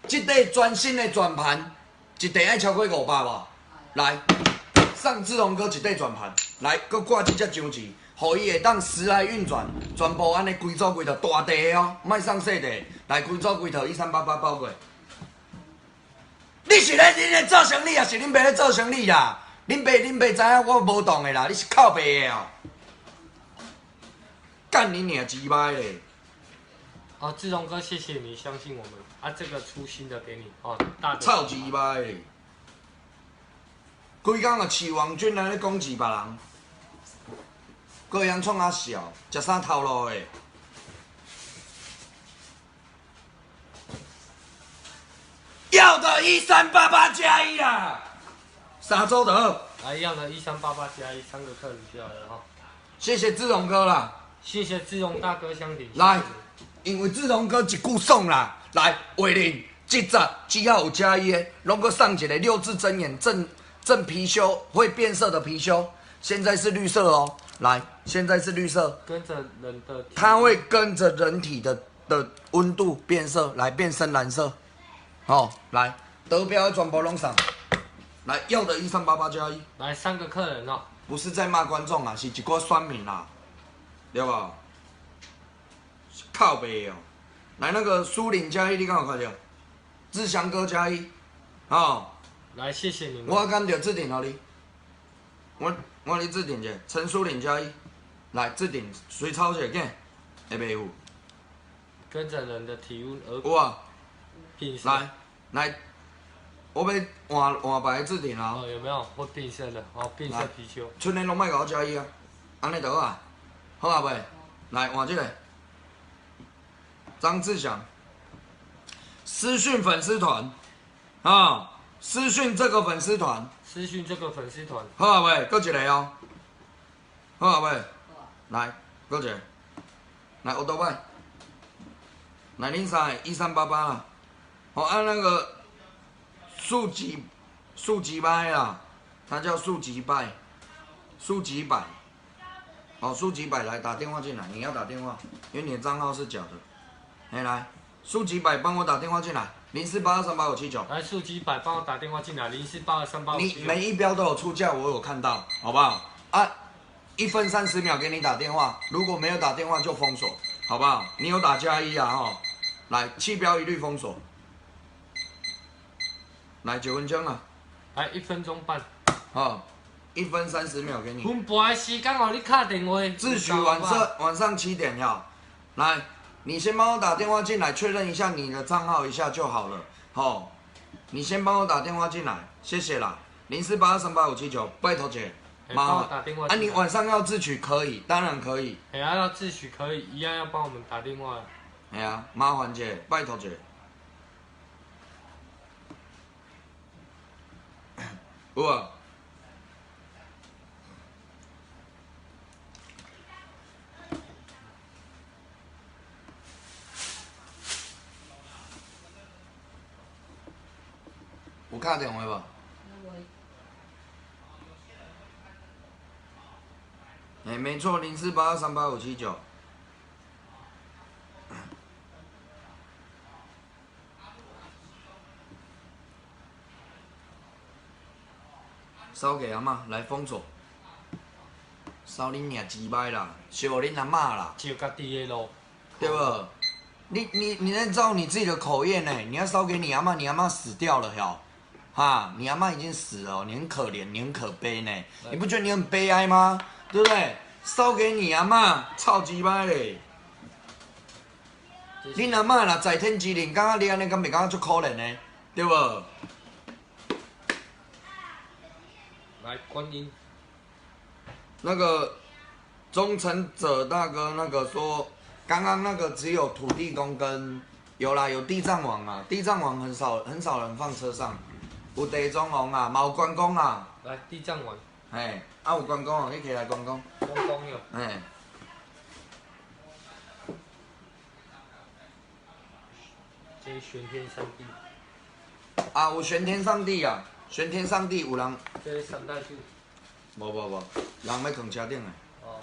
這塊全新的轉盤，一塊愛超過500無？來，送志榮哥一塊轉盤，來，閣掛這隻章子，予伊會當時來運轉，全部按呢規組規套大塊的哦，莫送細塊，來規組規套1388包過。你是咧恁咧做生意，抑是恁爸咧做生意啦？恁爸恁爸知影我無動的啦，你是靠爸的哦。幹你娘雞巴嘞！
哦，志榮哥，謝謝你相信我們啊！這個出新的給你哦，大的。
臭雞巴嘞！規工啊，飼王軍來咧攻擊別人，閣會曉創啥笑，食啥頭路的？要的1388+1啦，3周的。
來，要的1388+1，三個客人就來了哈。
謝謝志榮哥啦，
謝謝志榮大哥相挺。
來，因為志榮哥一句爽啦，來，偉林，這集只要有加一的，攏閣送一個六字真言正正貔貅，會變色的貔貅，現在是綠色哦。來，現在是綠色，
跟着人的，
它會跟着人體的溫度變色，來變深藍色。好，來，得標全部攏送。來，要的1388+1。
來三個客人哦。
不是在罵觀眾啊，是一寡選民啦，對無？靠北哦。來，那個蘇林加一，你敢有看到？志祥哥加一，哦。
來，謝謝你們。
我敢著置頂予你，我你置頂者，陳淑玲加一。来，这顶随抄一下，紧，会袂有？
跟着人的体温而
有啊，
变色。
来来，我欲换换别个置顶啊。
哦，有没有会变色的？哦，变色貔貅。
春联拢莫共我加一啊，按呢就好啊，好啊袂？来换这个，张志祥，私讯粉丝团，啊，私讯这个粉丝团，
私讯这个粉丝团，
好啊袂？阁一个哦，好啊袂？来，阁一个，来乌多摆，来恁三个1388啦，哦按那个数几数几拜啦，他叫数几拜，数几百。哦，苏几百来打电话进来，你要打电话，因为你的账号是假的。哎，来，苏几百帮我打电话进来，04823857。
来，苏几百帮我打电话进来，04823857。
你每一标都有出价，我有看到，好不好？啊，1分30秒给你打电话，如果没有打电话就封锁，好不好？你有打加一啊吼，来，弃标一律封锁。来，9分钟啊。
来，1分钟半。
好。1分30秒给你。
分半的时间哦，你敲电话。
自取晚上7点要，来，你先帮我打电话进来确认一下你的账号一下就好了。好，你先帮我打电话进来，谢谢啦。04823857，拜托姐，
帮我打电话。
啊，你晚上要自取可以，当然可以。
哎呀，要自取可以，一样要帮我们打电话。
哎呀，麻烦姐，拜托姐。有啊。有敲电话无？哎，没错，04823857。烧给阿嬷来封锁，烧恁娘鸡掰啦，烧恁阿嬷啦，
烧家己的路，
对不？你在造你自己的口业呢？你要烧给你阿嬷，你阿嬷死掉了哟，哈，你阿嬷已经死了，你很可怜，你很可悲呢，你不觉得你很悲哀吗？对不对？烧给你阿嬷，臭鸡掰嘞！恁阿嬷若在天之灵，感觉你按呢，敢袂感觉足可怜的，对不？
来，观音。
那个忠诚者大哥，那个说，刚刚那个只有土地公跟有啦，有地藏王啊，地藏王很少很少人放车上，有地藏王啊，嘛有关公啊。
来，地藏王。
嘿，啊有关公哦，你起来关公。
关公有。
嘿。
这玄天上帝。
啊，有玄天上帝啊，玄天上帝有人。
这是三大柱。
无无无，人欲囥车顶的。
哦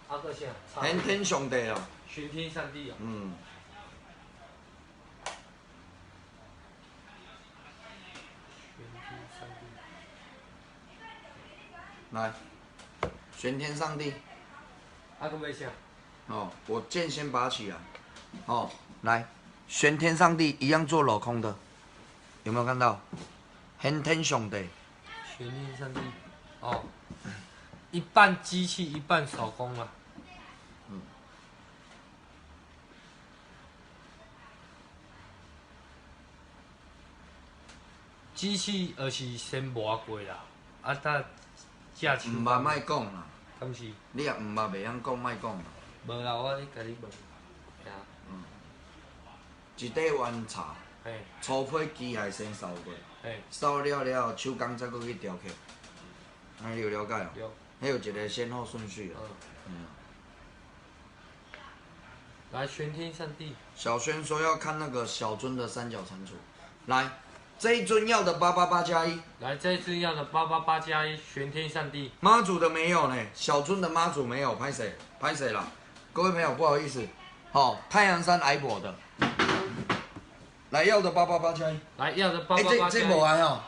好，啊阁啥？
玄天上帝哦。
玄天上帝哦。
嗯。
玄天上帝。
来，玄天上帝。
啊，阁欲啥？
哦，我剑先拔起来。哦，来，玄天上帝一样做镂空的，有没有看到？玄天上帝。
玄天上帝，哦，一半机器，一半手工啊。
嗯。
机器就是先磨过啦，啊，搭正手。
毋捌莫讲啦。
敢是？
你也毋捌袂晓讲，莫讲啦。
无啦，我咧共你问。
嗯。一块圆茶，粗批机械先扫过，扫了了后，手工再阁去雕刻。按呢你有了解哦？
有。
彼有一个先后顺序啊。嗯。
来，玄天上帝。
小轩说要看那个小尊的三角蟾蜍，来，这一尊要的888加1。
来，这一尊要的888加1，玄天上帝。
妈祖的没有呢，小尊的妈祖没有，拍谁？拍谁啦？各位朋友，不好意思，好，太阳山矮婆的，来要的888加1。
来要的八八八加一。
欸，这无啊吼？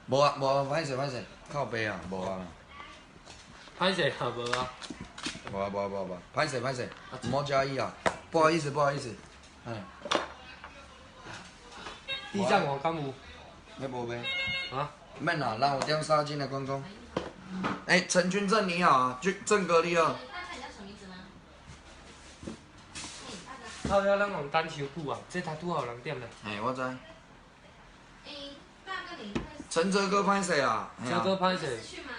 无啊，无啊，歹势歹势，靠背啊，无啊。
歹势啊，无啊。
无啊无啊无啊无，歹势歹势，毋好加一啊，不好意思不好意思，嗯。
地藏王敢有？
那无卖。
啊？
免啦，人有点三斤的关公。哎，陈君正你好啊，俊正哥你好。
大哥，你叫什么名字吗？嘿，大哥。
靠腰咱用等伤久啊，这头拄好有人点咧。
哎，我知。
哎，大哥，你会
陈哲哥歹势啊？
哲哥歹势。
私讯吗？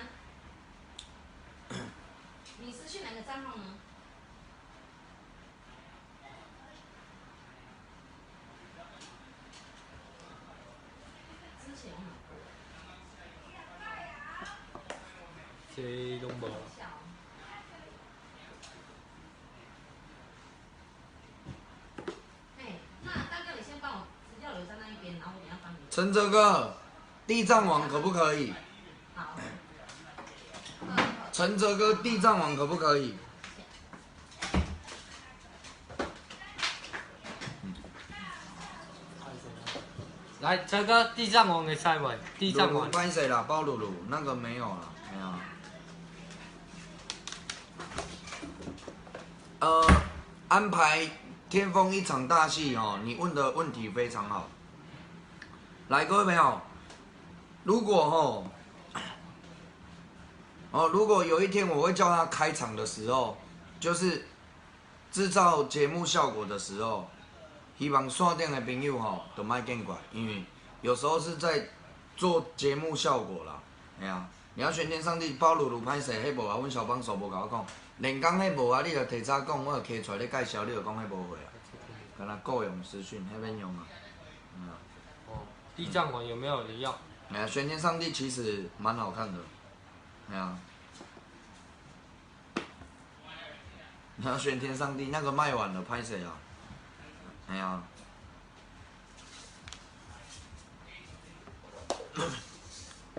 你私讯哪个账号呢？之前有买过。
这拢无。
哎，那大哥，你先帮我资料留在那一边，然后我等下帮你。
陈哲哥，地藏王可不可以？
好。
陈哲哥，地藏王可不可以？
来，哲哥，地藏王会使袂？地藏王。
歹势啦，包露露，那个没有了，没有。安排天风一场大戏哦，你问的问题非常好。来，各位朋友，如果如果有一天我会叫他开场的时候，就是制造节目效果的时候，希望线顶的朋友吼都莫见怪，因为有时候是在做节目效果啦，嘿啊。你要玄天上帝包露露歹势，彼无啊，阮小帮手无共我讲，连讲彼无啊，你就提早讲，我就摕出来咧介绍，你就讲彼无货啊，敢若雇佣私讯，彼免用啊。嗯。
哦，地藏王有没有人要？
哎呀，玄天上帝其实蛮好看的，哎呀。你要玄天上帝那个卖完了，歹势啊？哎呀。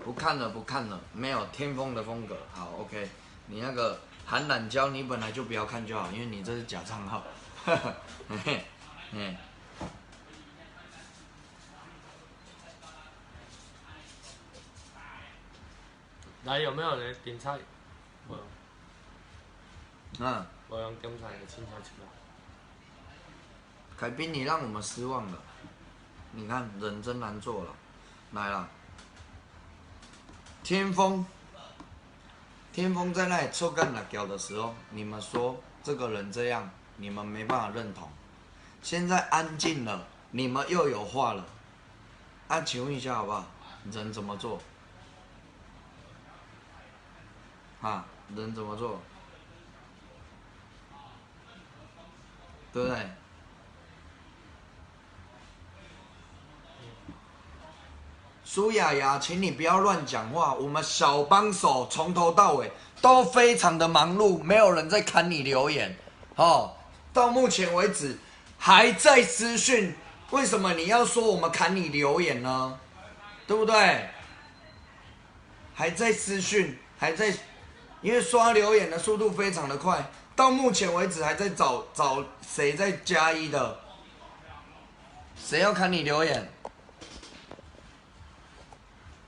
不看了，不看了，没有天风的风格。好，OK，你那个韩懒胶，你本来就不要看就好，因为你这是假账号。嘿嘿。
来，有没有人点菜？无。
嗯。
无人点菜，就凊彩出来。
凯宾，你让我们失望了。你看，人真难做了。来了。天风，天风在那里臭干辣椒的时候，你们说这个人这样，你们没办法认同。现在安静了，你们又有话了。啊，请问一下好不好？人怎么做？啊，人怎么做？对不对？苏雅雅，请你不要乱讲话。我们小帮手从头到尾都非常的忙碌，没有人在看你留言。哦，到目前为止还在私讯，为什么你要说我们砍你留言呢？对不对？还在私讯，还在，因为刷留言的速度非常的快，到目前为止还在找谁在加一的，谁要砍你留言？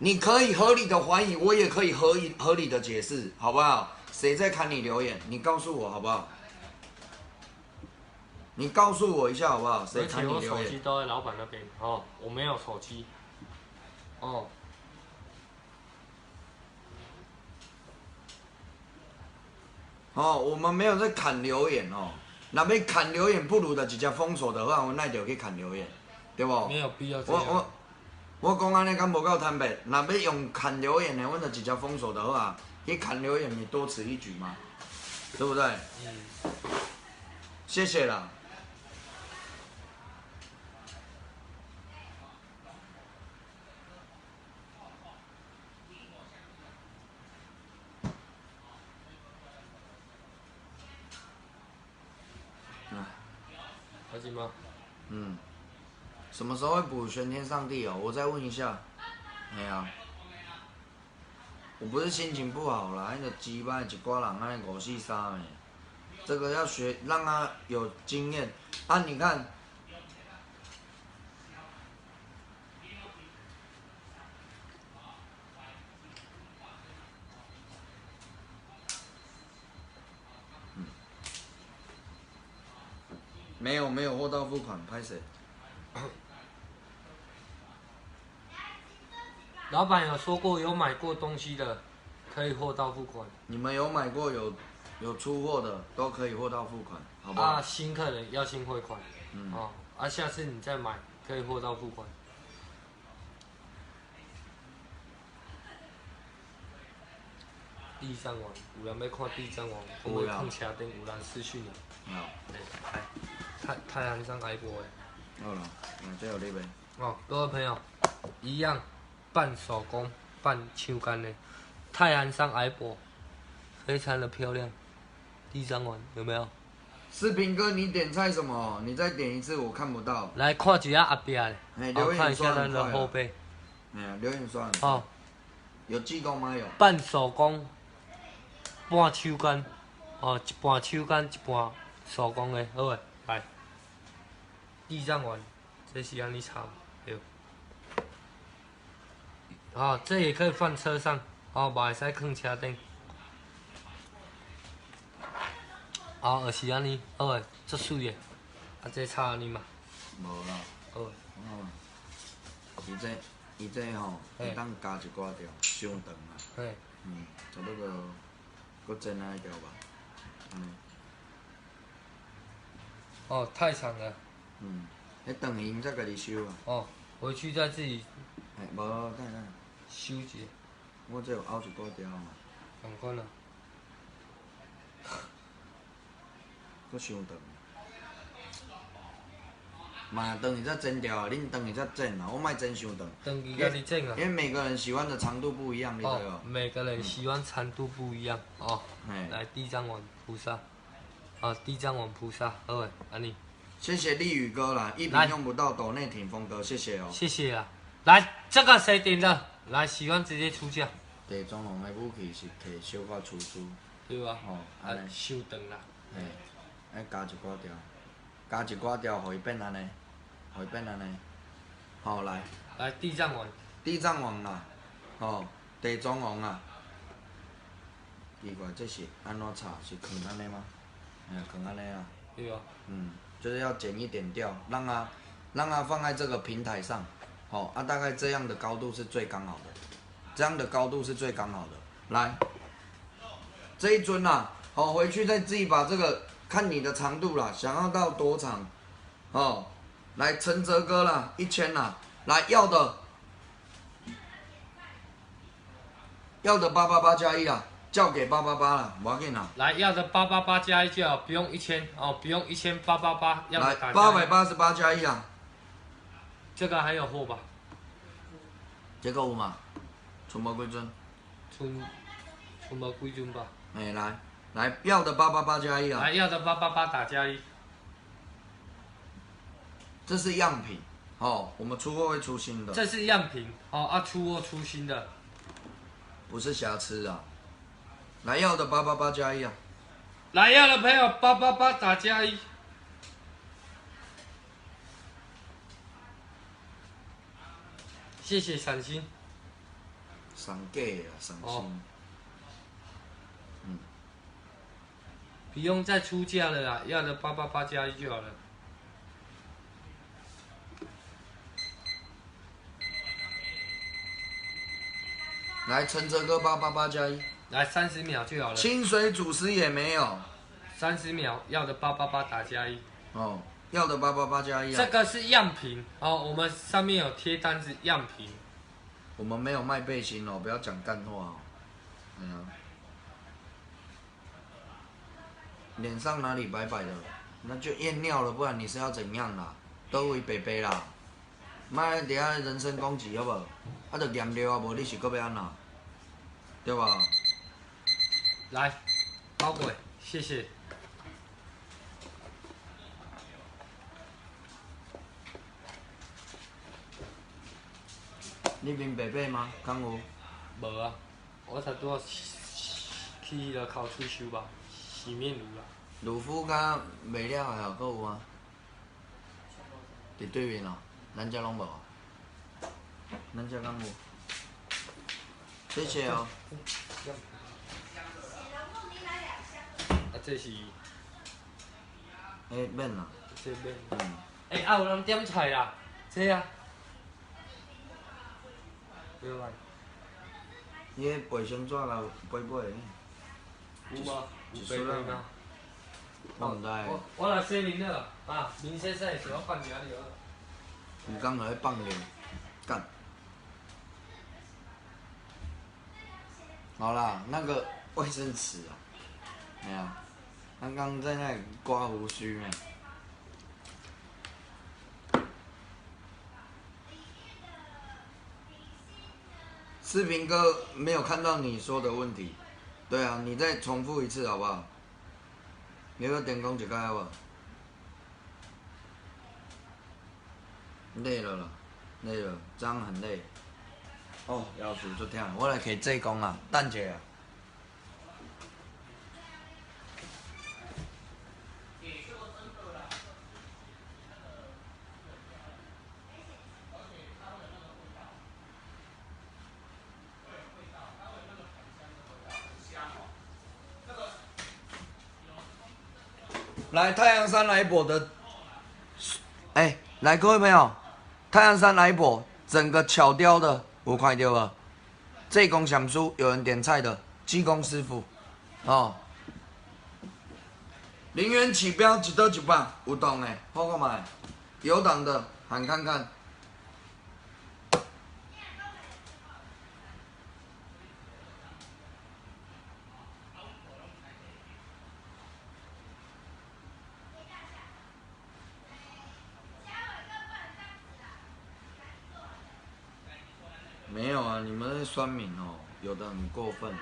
你可以合理的怀疑，我也可以合理的解释，好不好？谁在看你留言？你告诉我好不好？你告诉我一下好不好？谁看你留言？
而且我手机都在老板那边哦，我没有手机。哦。
哦，我们没有在砍留言哦。若欲砍留言，不如就直接封锁的话，我那就去砍留言，对不？
没有必要这样。
我讲按呢，敢无够坦白？若欲用砍留言的，阮就直接封锁就好啊。去砍留言，你多此一举嘛，对不对？嗯。谢谢啦。
还行吗？
嗯。什么时候会补玄天上帝哦？我再问一下。哎呀，我不是心情不好啦，那个鸡巴一寡人按呢5、4、3的，这个要学，让他有经验啊！你看，没有没有货到付款，拍谁？
老板有说过有买过东西的，可以貨到付款。
你們有買過有出貨的，都可以貨到付款，好不好？
啊，新客人要先匯款，哦，啊，下次你再買可以貨到付款。地藏王，有人欲看地藏王，講欲放車頂，有人私訊啊。
好。
來，太行山癌博的。
好了，那這有你唄。
哦，各位朋友，一樣半手工半手工的太行山矮脖，非常的漂亮。地藏王有沒有？
視頻哥，你點菜什麼？你再點一次，我看不到。
來看一下後壁的，
欸，
看一下它的後背。
哎呀，留言刷。
哦，
有濟公嗎？有。
半手工，半手工，哦，一半手工，一半手工的，好的，來。地藏王，這是按呢插，對。哦，這也可以放車上，哦，嘛會使囥車頂。哦，就是按呢，好的，足媠的，啊，這插按呢嘛。
無啦。
好的。
哦。伊這吼，會當加一寡條，傷長啊。
嘿。
嗯，差不多，閣剪仔一條吧。嗯。
哦，太長了。
嗯，彼轉去𪜶才家己修啊。
哦，回去再自己。
欸，無，等下。
修一下。
我這有拗一寡條嘛。
仝款啊。
閣傷長。嘛，轉去才剪掉啊！恁轉去才剪啊！我莫剪傷長。
轉去家己剪啊。
因為每個人喜歡的長度不一樣，你知無？
每個人喜歡長度不一樣哦。來，地藏王菩薩，啊，地藏王菩薩，好的，按呢。
謝謝立宇哥啦，一瓶用不到，斗內挺風哥，謝謝哦。
謝謝啦，來，這個誰點的？來，喜歡直接出價。
地藏王的武器是提小可粗粗。
對啊。
哦，按呢。
傷長啦。
嘿，愛加一寡條，加一寡條，予伊變按呢，予伊變按呢。好，來。
來，地藏王。
地藏王啦，吼，地藏王啊。奇怪，這是按怎插？是囥按呢嗎？哎呀，囥按呢啊。
對啊。
嗯。就是要剪一點掉，讓它放在這個平台上，好啊，大概這樣的高度是最剛好的，這樣的高度是最剛好的。來，這一尊啊，好，回去再自己把這個看你的長度啦，想要到多長，哦，來陳澤哥啦，1000啦，來要的，要的888加1啦。交給888了，無要緊啦。
來，要的888加1就好，不用1000哦，不用1888，要
來888加1啊。
這個還有貨吧？
這個有嗎？剩無幾尊？
剩無幾尊吧。
哎，來，要的888加1啊。
來，要的888打加1。
這是樣品哦，我們出貨會出新的。
這是樣品哦，啊，出貨出新的，
不是瑕疵啊。來要的888加1啊！
來要的朋友888打加1。謝謝閃星。
上假啊，閃星。嗯。
不用再出價了啦，要的888加1就好了。
來，陳澤哥888加1。
來30秒就好了。
清水祖師也沒有。
30秒，要的888打加1。
哦，要的888加1。
這個是樣品哦，我們上面有貼單子樣品。
我們沒有賣背心哦，不要講幹話哦。哎呀，臉上哪裡白白的？那就驗尿了，不然你是要怎樣啦？倒位白白啦，莫佇遐人身攻擊好無？啊，就驗尿啊，無你是閣欲按怎？對吧？
來，包鬼，謝謝。
你面白白嗎？敢有？
無啊，我才拄仔去彼个口喙修吧，洗面乳啦。
鲁夫敢卖了的哦，阁有嗎？佇對面哦，咱遮攏無。咱遮敢有？謝謝哦。
啊，這是，
欸，免啦。
這免。嗯。欸，啊，有人點菜啦，這啊。對吧？
你迄卫生纸甲杯杯。
有吗？有杯杯吗？
我毋知。
我来洗面了，啊，面洗洗是我放伫遐就好。
有工就咧放尿，干。好啦，那个卫生纸啊，哎呀，刚刚在那里刮胡须呢。视频哥没有看到你说的问题，对啊，你再重复一次好不好？你阁电讲一摆好无？累了啦，累了，这样很累。哦，腰椎足疼，我来摕济公啊，等一下啊。来，太阳山来博的，哎，来各位朋友，太阳山来博整个巧雕的，有看到无？济公禅师有人点菜的，济公师傅，哦。零元起标一刀100，有档的，好看觅，有档的喊看看。没有啊，你们那酸民哦，有的很过分，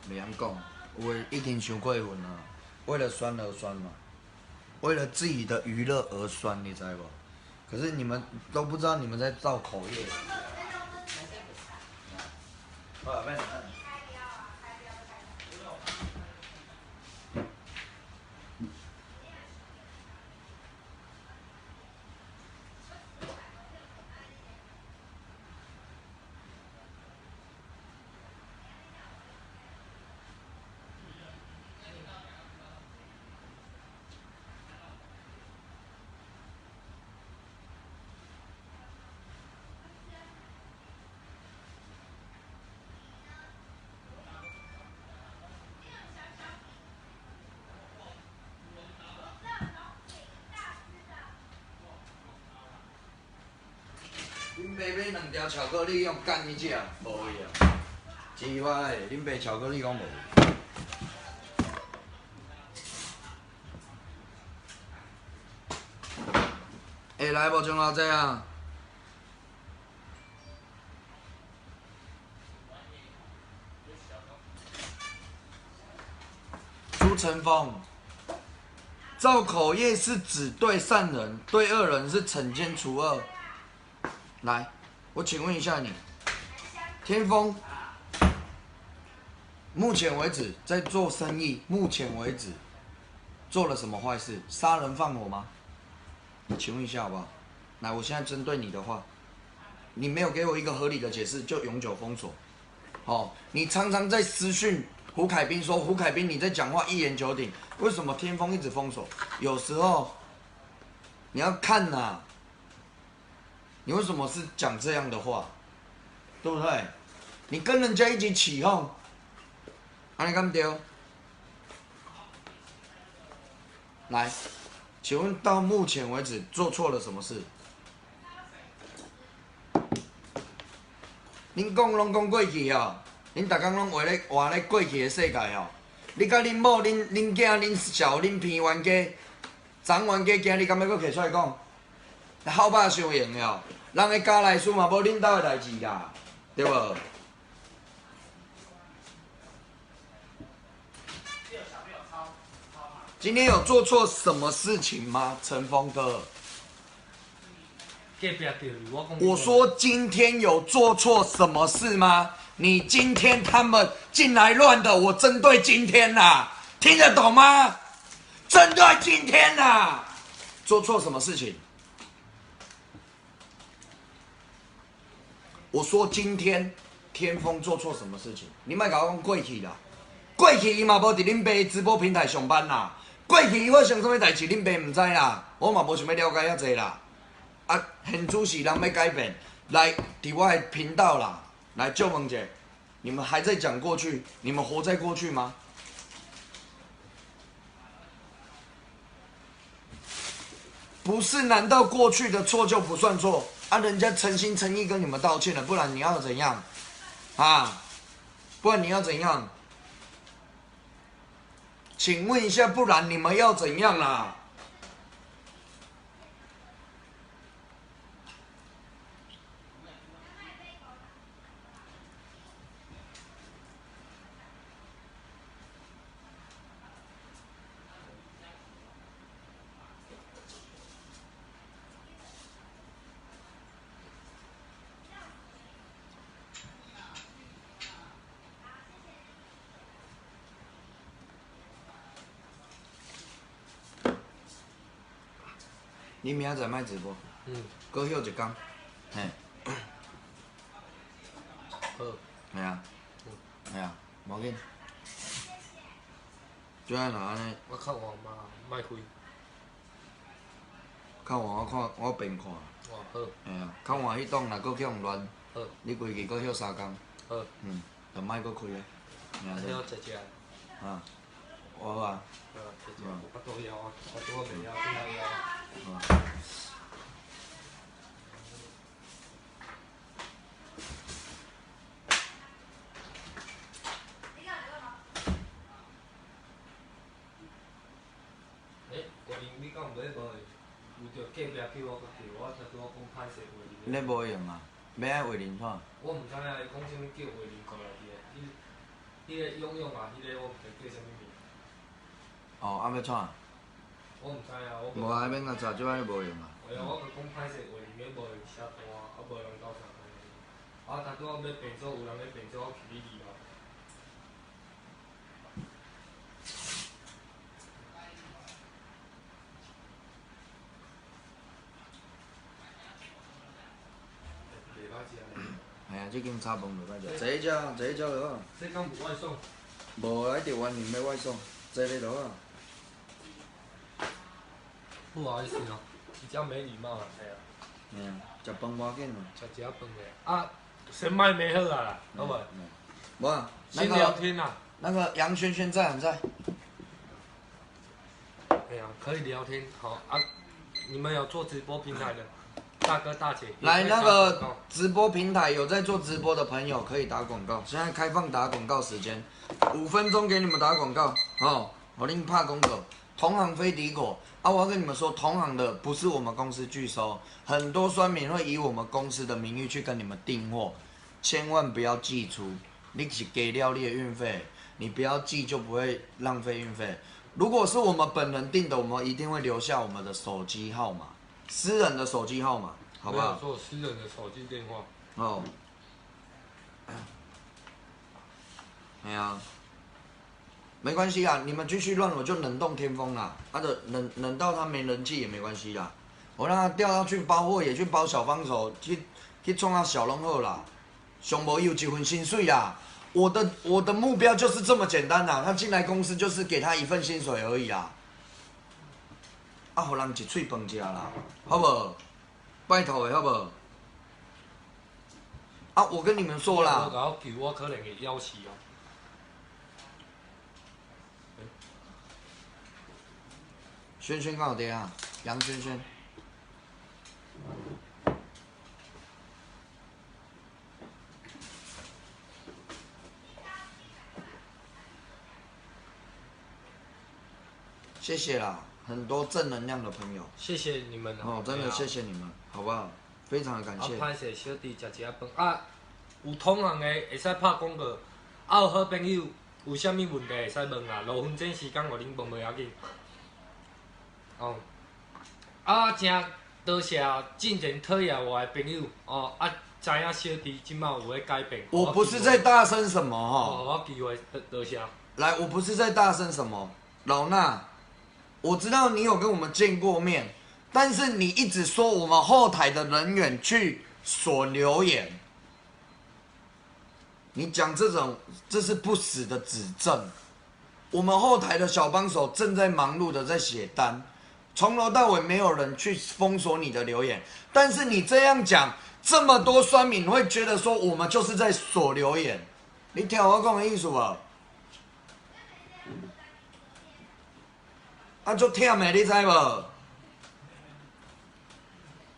袂晓讲，有的已经伤过分啊，为了酸而酸嘛，为了自己的娱乐而酸，你知无？可是你们都不知道你们在造口业。恁爸买两条巧克力用干伊食，无去啊！奇怪，恁爸巧克力讲无？会来无？从偌济啊？朱成峰，造口业是指对善人，对恶人是惩奸除恶。来，我请问一下你，天风，目前为止在做生意，目前为止做了什么坏事？杀人放火吗？请问一下好不好？来，我现在针对你的话，你没有给我一个合理的解释，就永久封锁。哦，你常常在私讯胡凯斌说，胡凯斌你在讲话一言九鼎，为什么天风一直封锁？有时候你要看呐、啊。你为什么是讲这样的话，对不对？你跟人家一起起哄，按呢敢对？来，请问到目前为止做错了什么事？恁讲拢讲过去哦，恁逐工拢活咧活咧过去的世界哦。你佮恁某、恁恁囝、恁小、恁鼻冤家、昨冤家，今日敢欲阁提出来讲？好肉伤用哦，人的家内事嘛无恁兜的代志啦，对无？今天有做错什么事情吗，陈峰哥？我说今天有做错什么事吗？你今天他们进来乱的，我针对今天啦，听得懂吗？针对今天啦，做错什么事情？我说今天天风做错什么事情？你莫共我讲过去啦，过去伊嘛无伫恁爸直播平台上班啦。过去伊发生啥物代志，恁爸毋知啦，我嘛无想欲了解遐济啦。啊，现主是人欲改变，来伫我的频道啦，来借问者，你们还在讲过去？你们活在过去吗？不是，难道过去的错就不算错啊？人家诚心诚意跟你们道歉了，不然你要怎样？啊？不然你要怎样？请问一下，不然你们要怎样啦？你明仔载莫直播，阁歇一工，嘿。
好。
嘿啊，嘿啊，无要紧。就按哪按呢？
我较晚嘛，莫开。
较晚我看我边看。
哦，好。
嘿啊，较晚彼档若阁去予乱，
好。
你规日阁歇三工。
好。
就莫阁开啊。
安尼我食食。
啊，我好啊。
啊，食食，无法度枵啊，我拄仔袂枵，比较枵。
啊。
欸，国林，你敢有咧无？有著隔壁叫我阁叫，我才拄仔讲歹势话
你无用啊？欲爱画林创？
我毋知影伊讲啥物叫画林过来伫个，彼彼个勇勇啊，彼个我毋知叫啥物名。
哦，啊欲创？
我毋知影，我。
无啊，免共查，这摆无用啊。
哎呀，我阁讲歹势，画林咧无用写单，啊无人斗相共。啊，头拄仔欲变做有人咧变做，我去你二楼。袂歹食咧。
系啊，这间炒饭袂歹食，坐遮，坐遮就好。
这敢有外送？
无，一定完全欲外送，坐咧就好。
不好意思哦，比较没礼貌啦，嘿啊。
嗯，食饭无要紧啦。
食一下饭咧，啊，先莫骂好啊啦，好无？
无啊，
先聊天啦。
那个杨轩轩在不在？
哎呀，可以聊天，好啊。你们有做直播平台的大哥大姐，
来那个直播平台有在做直播的朋友可以打广告，现在开放打广告时间，5分钟给你们打广告哦。我恁拍广告，同行非敌国啊！我要跟你们说，同行的不是我们公司拒收，很多酸民会以我们公司的名义去跟你们订货，千万不要寄出，你是给料你的运费，你不要寄就不会浪费运费。如果是我们本人订的，我们一定会留下我们的手机号码，私人的手机号码，好不好？
做私人的手机电话。
哦。哎呀，没关系啊，你们继续乱，我就冷冻天风啦。他的冷冷到他没人气也没关系啦，我让他调他去包货，也去包小帮手，去创啊小龙后啦，上无有一份薪水啦。我的目标就是这么简单啦，他进来公司就是给他一份薪水而已啦。啊，予人一喙饭食啦，好无？拜托的好无？啊，我跟你们说啦。
我共我救，我可能会枵死哦。
轩轩敢有伫啊？杨轩轩。谢谢啦，很多正能量的朋友。
谢谢你们
哦，真的谢谢你们，好不好？非常的感谢。
啊，歹势，小弟食一下饭啊，有同行的会使拍广告，啊有好朋友有啥物问题会使问啊，6分钟时间予恁问袂要紧。哦，啊，真多谢进前讨厌我的朋友哦，啊，知影小弟这摆有咧改变。
我不是在大声什么哈。
哦，我机会多谢。
来，我不是在大声什么，老衲，我知道你有跟我们见过面，但是你一直说我们后台的人员去锁留言，你讲这种，这是不实的指证。我们后台的小帮手正在忙碌的在写单，从头到尾没有人去封锁你的留言，但是你这样讲，这么多酸民会觉得说我们就是在锁留言。你听我讲的意思无？啊，足忝的，你知无？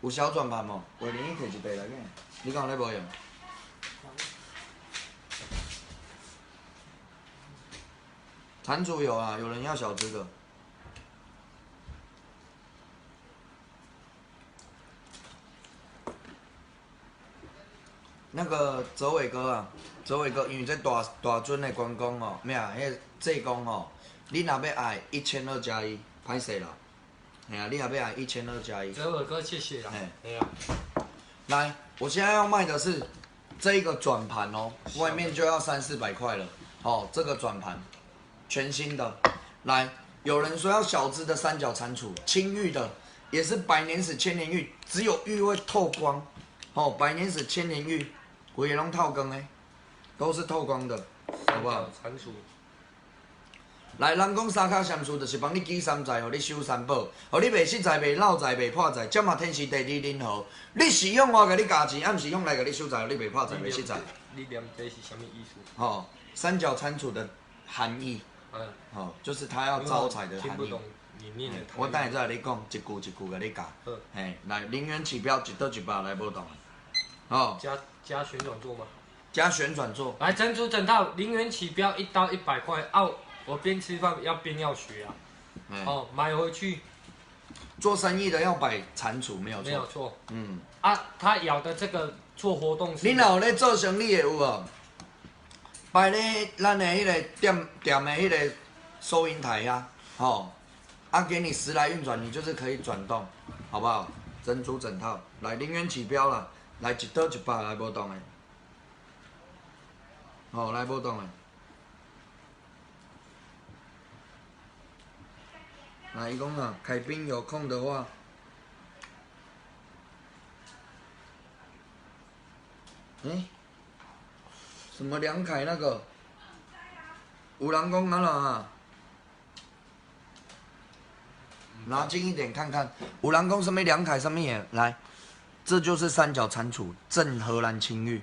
有小转盘无？伟林，你摕一块来紧，你敢有咧无用？蟾蜍有啊，有人要小只的。那个泽伟哥啊，泽伟哥，因为这大大尊的关公哦，咩啊，彼个济公哦，你若欲爱1200加一，歹势啦。嘿啊，你若欲爱1200加一。
泽伟哥，谢谢啦。
嘿，啊。来，我现在要卖的是这个转盘哦，外面就要三四百块了。哦，这个转盘，全新的。来，有人说要小只的三角蟾蜍，青玉的，也是百年史千年玉，只有玉会透光。哦，百年史千年玉。规个拢透光的，都是透光的，好不好？
蟾蜍。
来，人讲三跤禅师就是帮你举三财，予你收三宝，予你袂失财、袂落财、袂破财。这嘛天时地利人和，你是用我共你加钱，抑毋是用来共你收财，予你袂破财、袂失财。
你念这是啥物意思？
哦，三角蟾蜍的含义。哦，就是他要招财的含义。
听不懂你念的。
我等下再来你讲，一句一句共你教。嘿，来，零元起标，一刀一百来，无动。哦。
加旋转座吗？
加旋转座。
来，整组整套，零元起标，一刀100块。啊，我边吃饭要边要学啊。哦，买回去。
做生意的要摆蟾蜍，没有错。
没有错。
嗯。
啊，他咬的这个做活动。
你若有咧做生意的有无？摆咧咱的彼个店店的彼个收银台遐，吼，啊，给你时来运转，你就是可以转动，好不好？整组整套，来零元起标了。来一刀一百来无动的，哦，来无动的。来，伊讲啊，凯宾有空的话，欸，什么梁凯那个，有人讲啊啦，拿近一点看看，有人讲什么梁凯什么的，来。这就是三角蟾蜍，正荷兰青玉，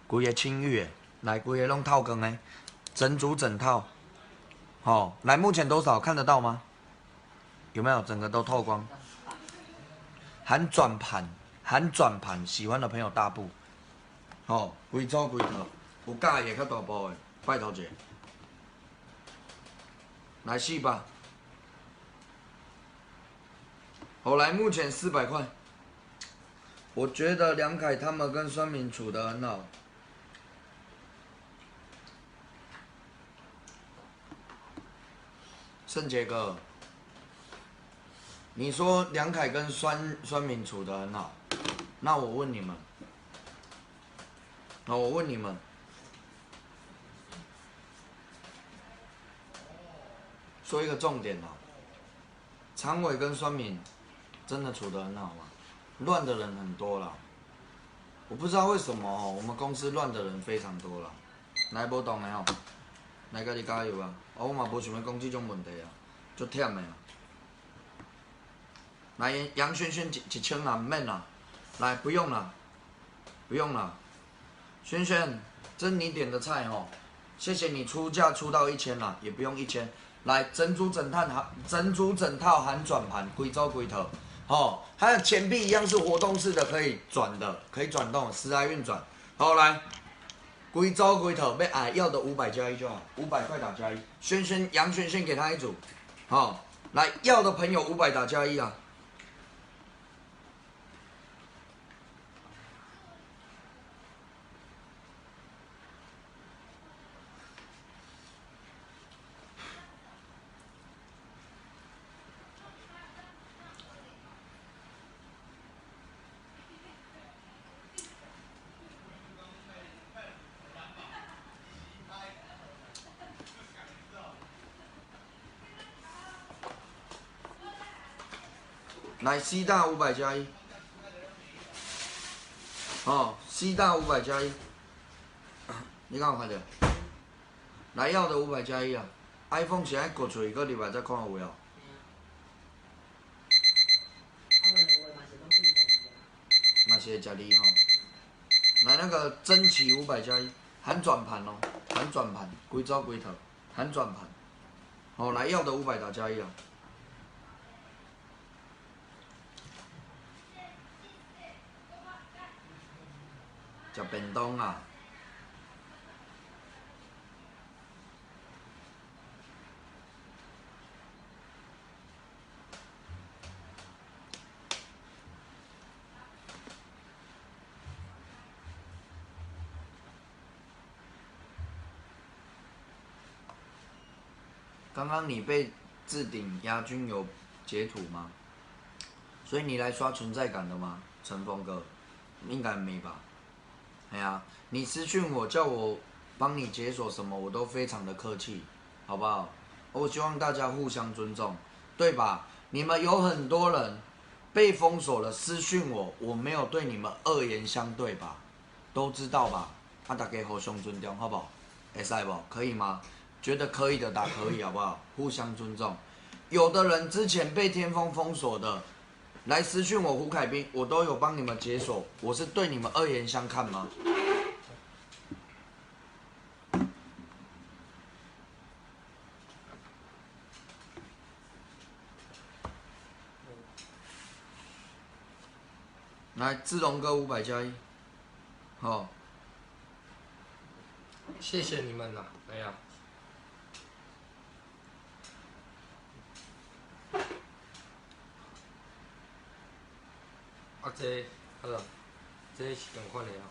规个青玉的，来规个拢透光的，整组整套，好，来目前多少看得到吗？有没有整个都透光？含转盘，含转盘，喜欢的朋友大步，哦，规组规套，有介意较大步的，拜托者，来400，好，来目前400块。我觉得梁凯他们跟孙敏处得很好。圣杰哥，你说梁凯跟孙敏处得很好，那我问你们，那我问你们，说一个重点啊，常伟跟孙敏真的处得很好吗？乱的人很多啦，我不知道为什么哦，我们公司乱的人非常多啦。来，无动的吼，来，家己加油啊！我嘛无想欲讲这种问题啊，足忝的啊。来，杨轩轩1000啦，毋免啦，来，不用啦，不用啦。轩轩，这你点的菜吼，谢谢你出价出到1000啦，也不用1000。来，整组整套含整组整套含转盘，规组规套。哦，它的钱币一样是活动式的，可以转的，可以转动，时来运转。好，来，规组规套，欲爱要的500加1就好，500块打加1。轩轩，杨轩轩给他一组，好，来要的朋友500打加1啊。来，C 大500加1，哦，C 大500加1，你敢有看到？来要的500加1啊，iPhone 是爱割出去，阁入来再看有无？嘛是会食字吼。来那个珍奇500加1，含转盘哦。含转盘，规组规套，含转盘。好，来要的500打加一啊。食便当啊！刚刚你被置顶押军有截图吗？所以你来刷存在感的吗？陈峰哥，应该没吧？哎呀，你私讯我叫我帮你解锁什么，我都非常的客气，好不好？我希望大家互相尊重，对吧？你们有很多人被封锁了，私讯我，我没有对你们恶言相对吧？都知道吧？啊，大家互相尊重，好不好？可以不？可以吗？觉得可以的打可以，好不好？互相尊重。有的人之前被天风封锁的，来私讯我胡凯斌，我都有帮你们解锁。我是对你们恶言相看吗？来，志龙哥500加1，好，
谢谢你们了，哎呀。啊，这好了，这是同款的啊。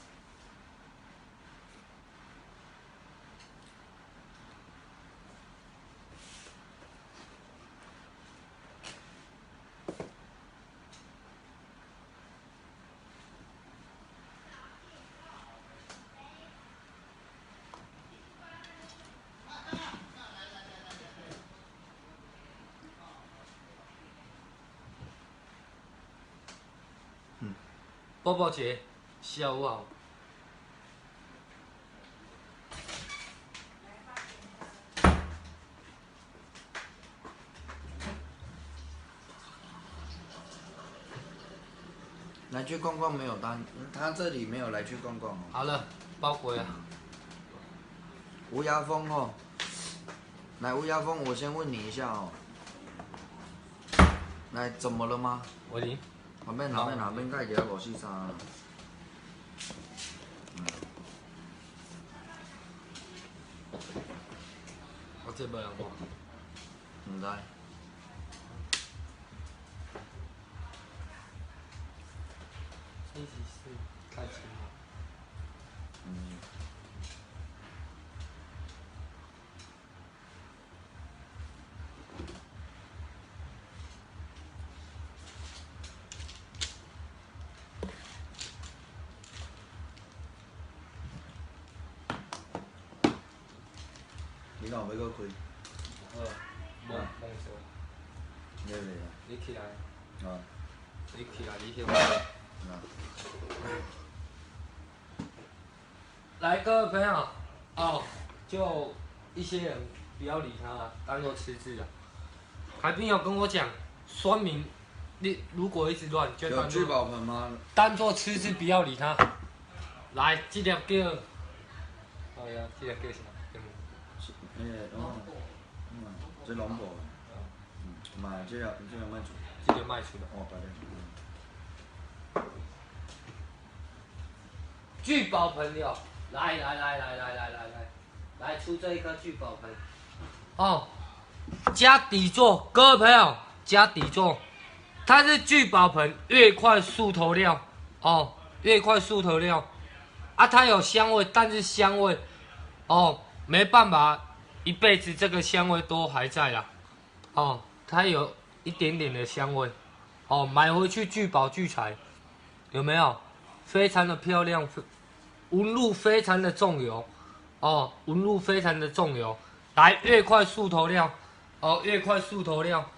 宝宝姐，下午好。
来去逛逛没有单，他这里没有来去逛逛哦。
好了，包裹呀。
吴亚峰哦，来吴亚峰，我先问你一下哦。来，怎么了吗？
喂你。
后面后面后面盖一个543。
我这无人看。
唔知。
这是太轻了。
嗯。你敢有欲阁开？
好，无无错。
你袂啊？
你起来。
啊。
你起来，你去。
啊。
来，各位朋友，哦，就一些人不要理他，当做吃字啊。凯宾有跟我讲，酸民，你如果一直乱，就
有聚宝盆吗？
当做吃字，不要理他。来，这粒叫，哎呀，这粒叫啥？
那个哦，这拢无，嘛，这个这个卖出，
这个卖出了。
哦，对。
聚宝盆了，来来来来来来来来，来出这一颗聚宝盆。哦，加底座，各位朋友，加底座，它是聚宝盆，越快速头料，哦，越快速头料，啊，它有香味，但是香味，哦，没办法。一辈子这个香味都还在啦，哦，它有一点点的香味，哦，买回去聚宝聚财，有没有？非常的漂亮，纹路非常的重油，哦，纹路非常的重油。来，越快速头料，哦，越快速头料。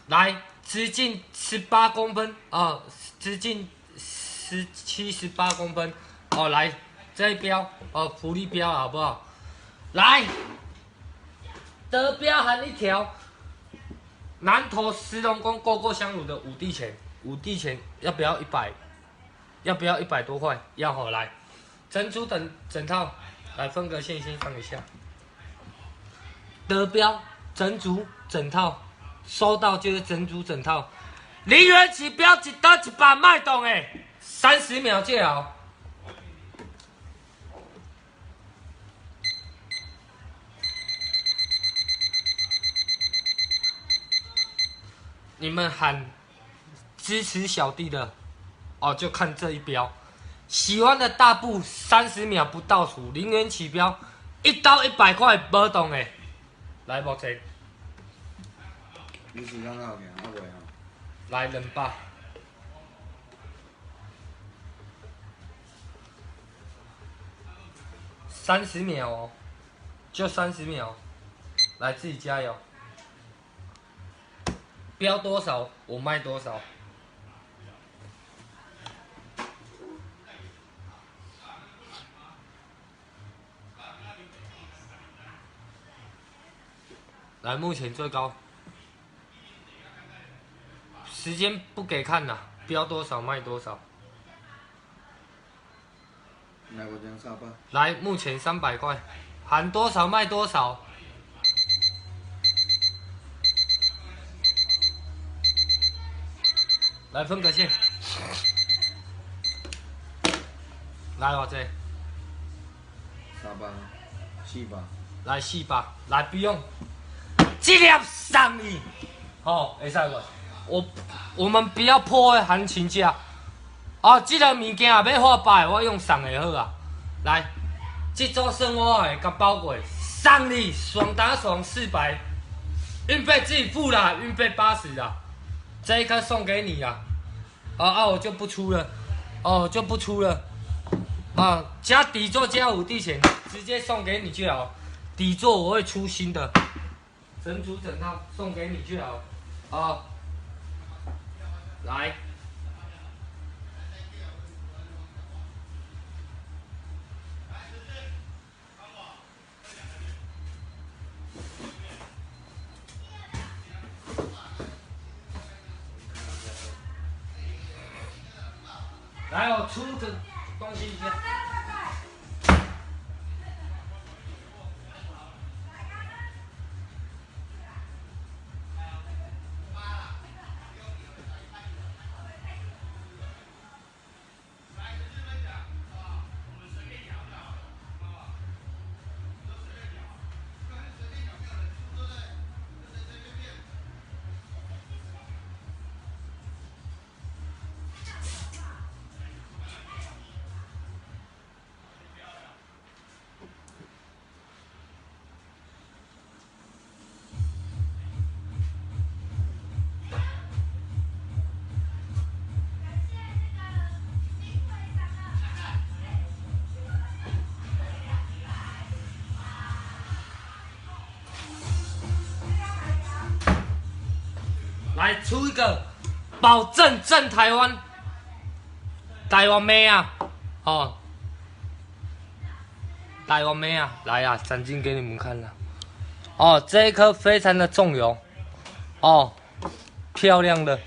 来，直径18公分，哦，直径17、18公分，哦，来。这一标哦，福利标好不好？来，得标含一条，南投石龙宫勾勾香炉的5帝钱，5帝钱要不要100？要不要100多块？要好来，整组整整套，来分隔线先上一下。得标整组整套，收到就是整组整套。零元起标，一刀100卖动的，30秒就好。你们喊支持小弟的哦，就看这一标。喜欢的大步30秒不倒数，零元起标，一刀100块，无动的。来，目前。
你时间够行，啊袂啊？
来200。30秒哦，就30秒，来自己加油。标多少我卖多少。来，目前最高，时间不给看了，标多少卖多少。
来，我讲300。
来，目前300块，喊多少卖多少。来分个线，来偌济？
300，400。
来400，来不用，这粒送你，吼，会使无？我们不要破坏行情价。啊，这个物件要花百，我用送的好啊。来，这组算我的，甲包过，送你，爽打爽400，运费自己付啦，运费80啦。这一颗送给你啦，啊我就不出了，哦就不出了，啊加底座加5帝钱，直接送给你就好。底座我会出新的，整组整套送给你就好。啊，来，来，我出个东西一下。来出一个，保证正台湾，台湾妹啊，哦，台湾妹啊，来啊，展镜给你们看了，哦，这一颗非常的重油，哦，漂亮的，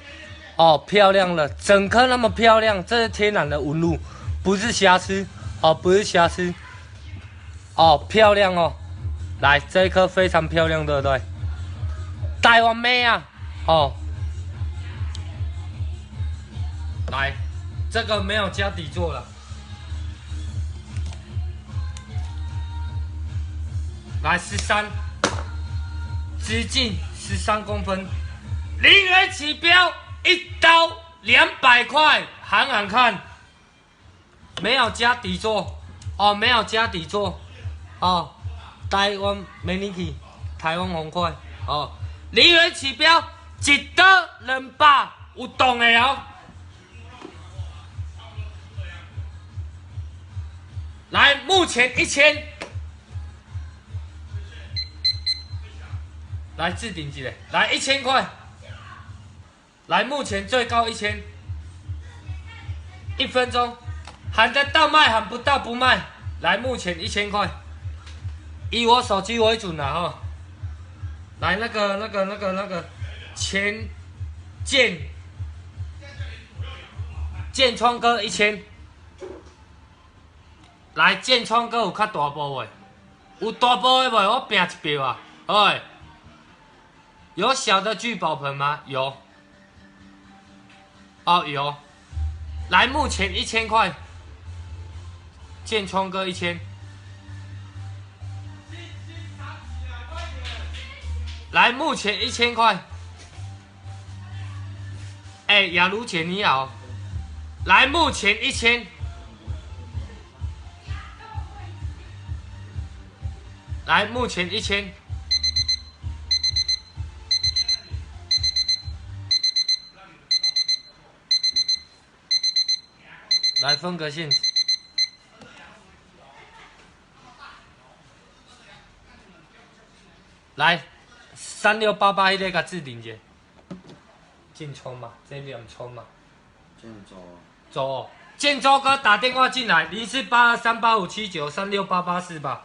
哦，漂亮的，整颗那么漂亮，这是天然的纹路，不是瑕疵，哦，不是瑕疵，哦，漂亮哦，来，这一颗非常漂亮，对不对？台湾妹啊，哦。来，这个没有加底座了。来13，直径13公分，零元起标，一刀200块，喊喊看。没有加底座，哦，没有加底座，哦，台湾美女体，台湾红块，哦，零元起标，一刀200，有动的哦。来，目前1000，来置顶一个，来1000块，来目前最高1000，一分钟，喊得到卖，喊不到不卖。来，目前1000块，以我手机为准啦哈。来，那个前建建川哥1000。来，建聪哥有较大步的，有大步的无？我拼一票啊！哎，有小的聚宝盆吗？有。哦，有。来，目前1000块，建聪哥1000。来，目前1000块。哎，雅茹姐你好。来，目前一千。来，目前一千。来分个线。来，3688，彼个共置顶者。进冲嘛，这两冲嘛。
建州。
走，建州哥打电话进来，04823857936884吧。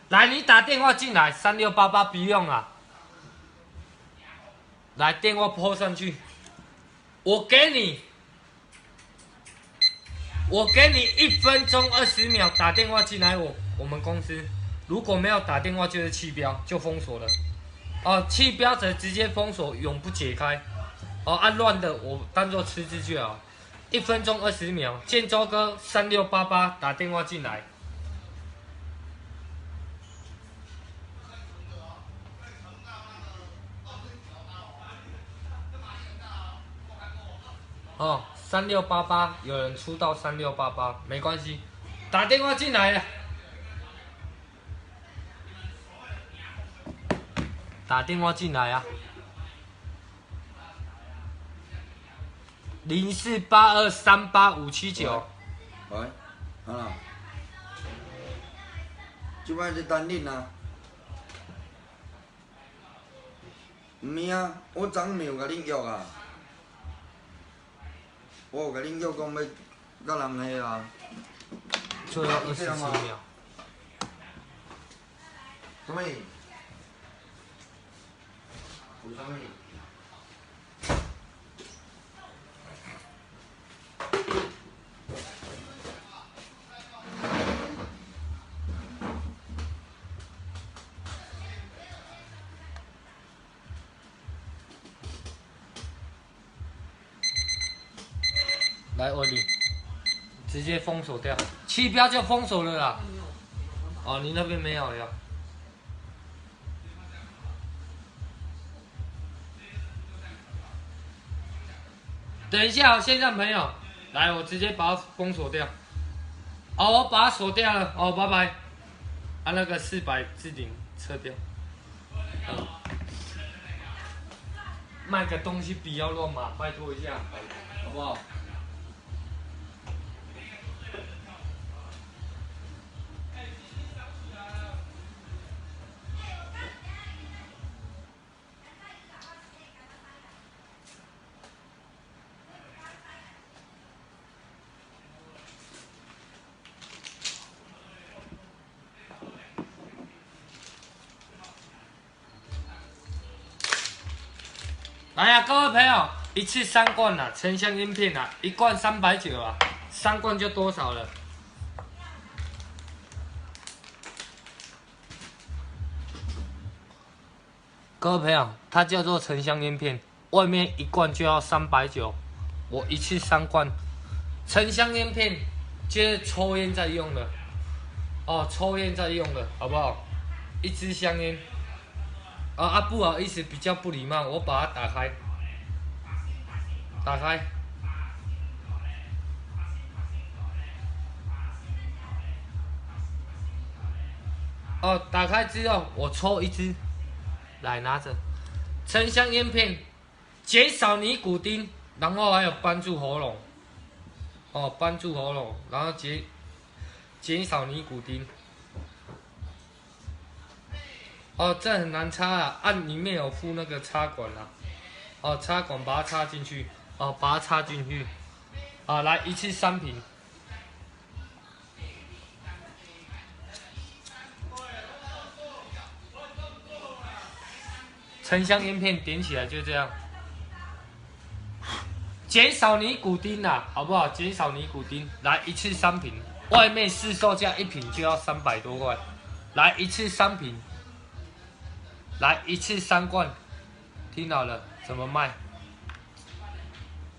来，你打电话进来，3688不用啊。来，电话拨上去，我给你1分钟20秒打电话进来我们公司，如果没有打电话就是弃标，就封锁了。哦，弃标则直接封锁，永不解开。哦，按乱的我当做吃字就好。1分钟20秒，建州哥3688打电话进来。哦，3688，有人出到3688，没关系，打电话进来了。打电话进来啊！04823857。
喂，好啦，这摆在等恁啊。毋是啊，我昨昏有共恁约啊。我有共恁约讲欲佮人彼啊。
最后27秒。
啥物？有啥物？
来，欧弟，直接封锁掉，弃标就封锁了啦。哦，你那边没有呀？等一下，线上朋友，来，我直接把它封锁掉。哦，我把它锁掉了。哦，拜拜。啊，那个400置顶撤掉。卖个东西不要乱码，拜托一下，好不好？来呀，各位朋友，一次3罐啦，沉香烟片啦，1罐390啊，3罐就多少了？各位朋友，它叫做沉香烟片，外面1罐就要390，我一次3罐。沉香烟片就是抽烟在用的，哦，抽烟在用的，好不好？一支香烟。不好意思，比较不礼貌，我把它打开，打开。哦，打开之后我抽一支，来拿着，沉香烟片，减少尼古丁，然后还有帮助喉咙，哦，帮助喉咙，然后减少尼古丁。哦，这很难插啊！按里面有附那个插管啊，哦，插管把它插进去，哦，把它插进去，啊，来一次3瓶。沉香烟片点起来就这样，减少尼古丁啊，好不好？减少尼古丁，来一次3瓶。外面市售价一瓶就要300多块，来一次三瓶，来一次三罐，听好了，怎么卖？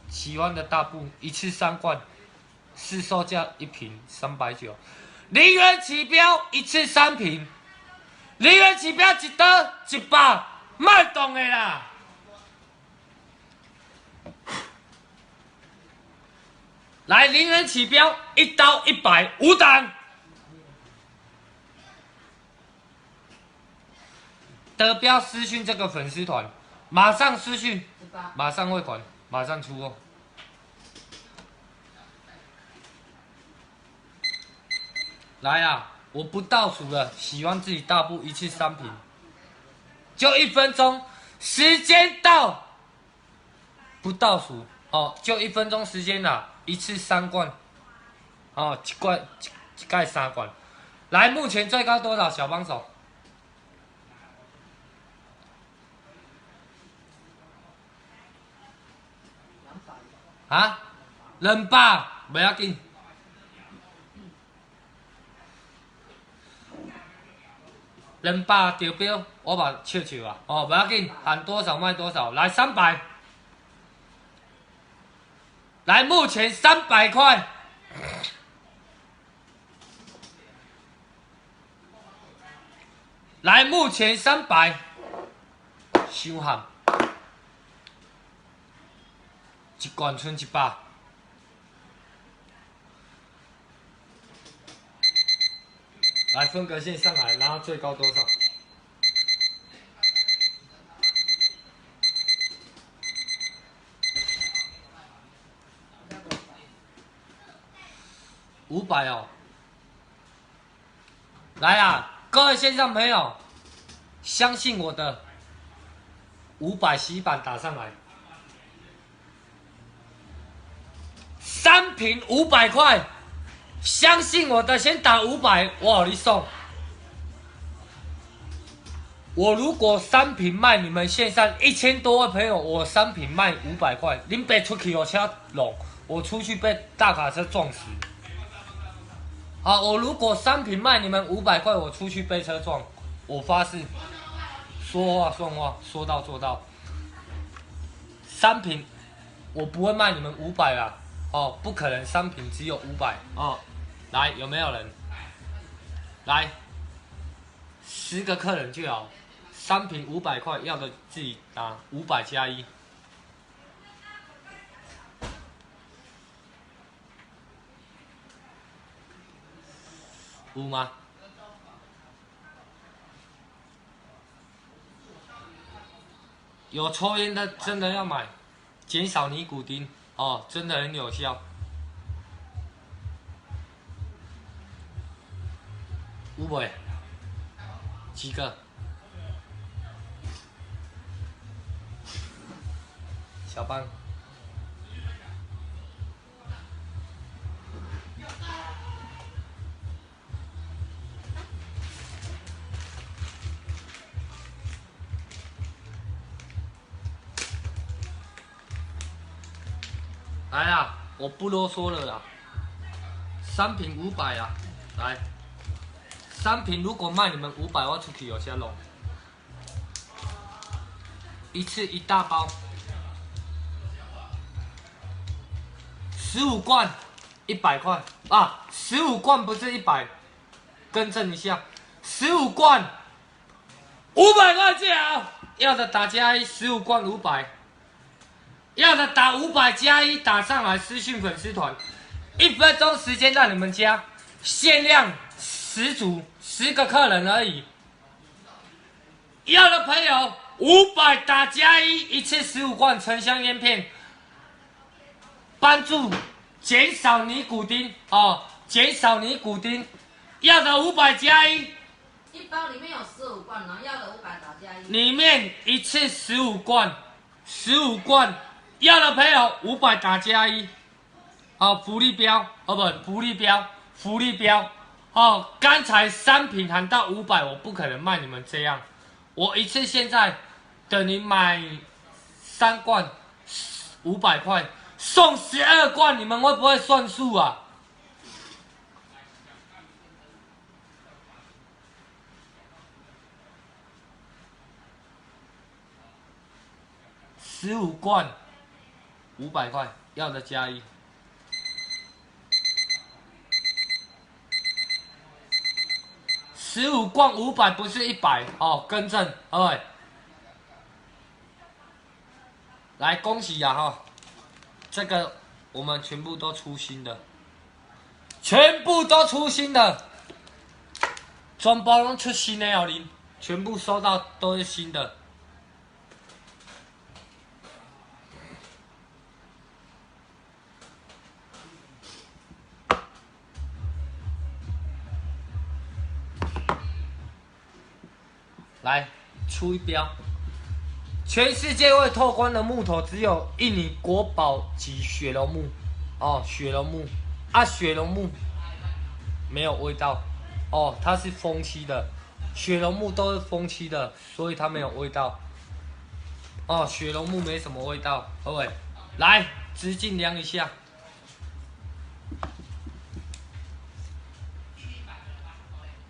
喜欢的大布一次三罐，市售价一瓶390，0元起标一次三瓶，0元起标一刀100，卖动的啦。来，0元起标，一刀100，五档。得标私讯这个粉丝团，马上私讯，马上汇款，马上出货。来啊，我不倒数了，喜欢自己大步一次三瓶，就1分钟，时间到，不倒数哦，就1分钟时间啦。一次三罐，哦，一罐一盖三罐。来，目前最高多少？小帮手，啊，200，不要紧。200中标，我嘛笑笑啊，哦，不要紧，喊多少卖多少。来，300。来，目前300块。来，目前300，伤喊，一罐剩100。来，分隔线上来，然后最高多少？500哦，来啊，各位线上朋友，相信我的，500洗版打上来，三瓶500块，相信我的，先打500，我给你送。我如果三瓶卖你们线上1000多位朋友，我三瓶卖500块，恁别出去我车弄，我出去被大卡车撞死。好，我如果三瓶卖你们500块，我出去被车撞，我发誓，说话算话，说到做到。三瓶，我不会卖你们500啦，哦，不可能，三瓶只有500哦。来，有没有人？来，10个客人就好，三瓶500块，要的自己拿500加1。有吗？有抽烟的真的要买，减少尼古丁哦，真的很有效。有没？几个？小班。来啊，我不啰嗦了啦。三瓶500啊，来，三瓶如果卖你们500，我出去有些弄。一次一大包，15罐100块啊，15罐不是100，更正一下，15罐500块钱啊，要的打加一，15罐500。要的打500加1打上来私讯粉丝团，1分钟时间让你们加，限量10组10个客人而已。要的朋友500打加1，一次15罐沉香烟片，帮助减少尼古丁哦，减少尼古丁。要的500加1，
一包里面有15罐，然后要的500打加1，
里面一次15罐，15罐。要的朋友500打加1，好，福利标哦不，福利标，福利标，哦，刚才三瓶喊到500，我不可能卖你们这样，我一次现在等你买3罐500块，送12罐，你们会不会算数啊？ 15罐，500块，要的加一。15罐500不是100哦，更正，各位。来，恭喜呀哈！这个我们全部都出新的，全部都出新的，全部拢出新的哦，恁全部收到都是新的。来，出一标。全世界会透光的木头只有印尼国宝级雪龙木，哦，雪龙木，啊，雪龙木没有味道，哦，它是封漆的，雪龙木都是封漆的，所以它没有味道。哦，雪龙木没什么味道，各位，来，直径量一下，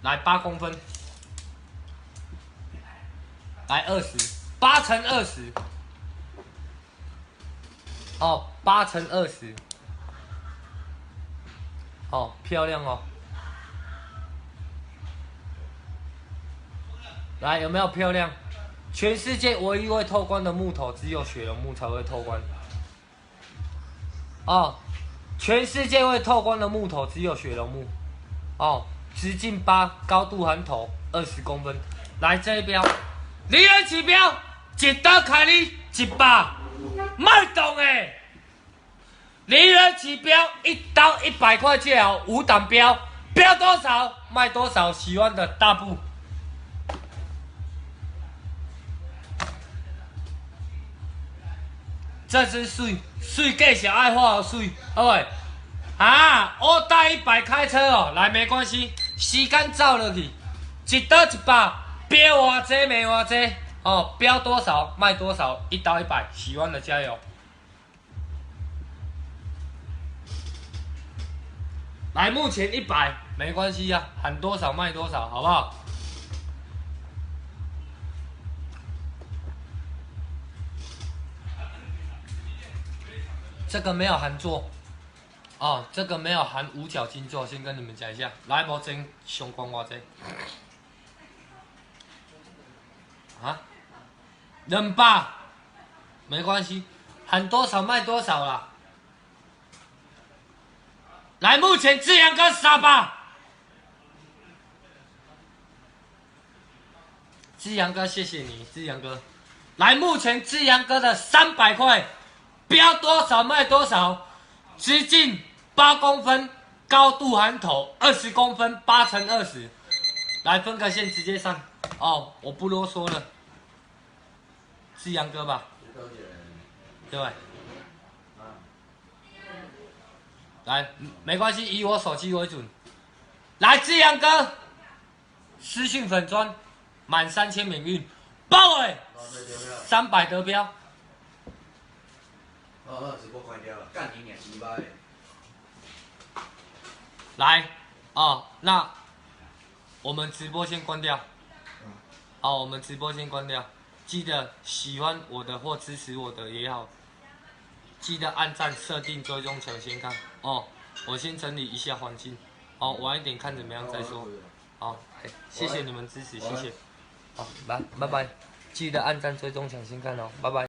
来8公分，来20。8乘20，哦，8乘20，哦，漂亮哦。来，有没有漂亮？全世界唯一会透光的木头，只有雪龙木才会透光。哦，全世界会透光的木头只有雪龙木。哦，直径8，高度含头20公分。来这一标，离人起标。一刀开你100，莫动的。离人起标，一刀100块就好，5档标，标多少卖多少，喜欢的大步。这只水水继续爱画水，好未？啊，我带100开车哦，来没关系，时间走落去，一刀100，标偌济卖偌济。哦，标多少卖多少，一刀100，喜欢的加油！来，目前100没关系啊，喊多少卖多少，好不好？这个没有含座，哦，这个没有含五角金座，先跟你们讲一下。来，目前上悬偌济？啊？200，没关系，喊多少卖多少啦。来，目前志阳哥300，志阳哥谢谢你，志阳哥。来，目前志阳哥的300块，标多少卖多少，直径8公分，高度含头20公分，8乘20。来，分个线直接上哦，我不啰嗦了。志阳哥吧，对吧？来，没关系，以我手机为准。来，志阳哥，私讯粉专，满3000免运，报哎，300得标。
哦，直播关掉了，干你娘鸡巴！
来，哦，那我们直播先关掉。好，我们直播先关掉。记得喜欢我的或支持我的也好，记得按赞、设定、追踪、抢先看哦。我先整理一下环境，哦，晚一点看怎么样再说。好，谢谢你们支持，谢谢。好，来，拜拜。记得按赞、追踪、抢先看哦，拜拜。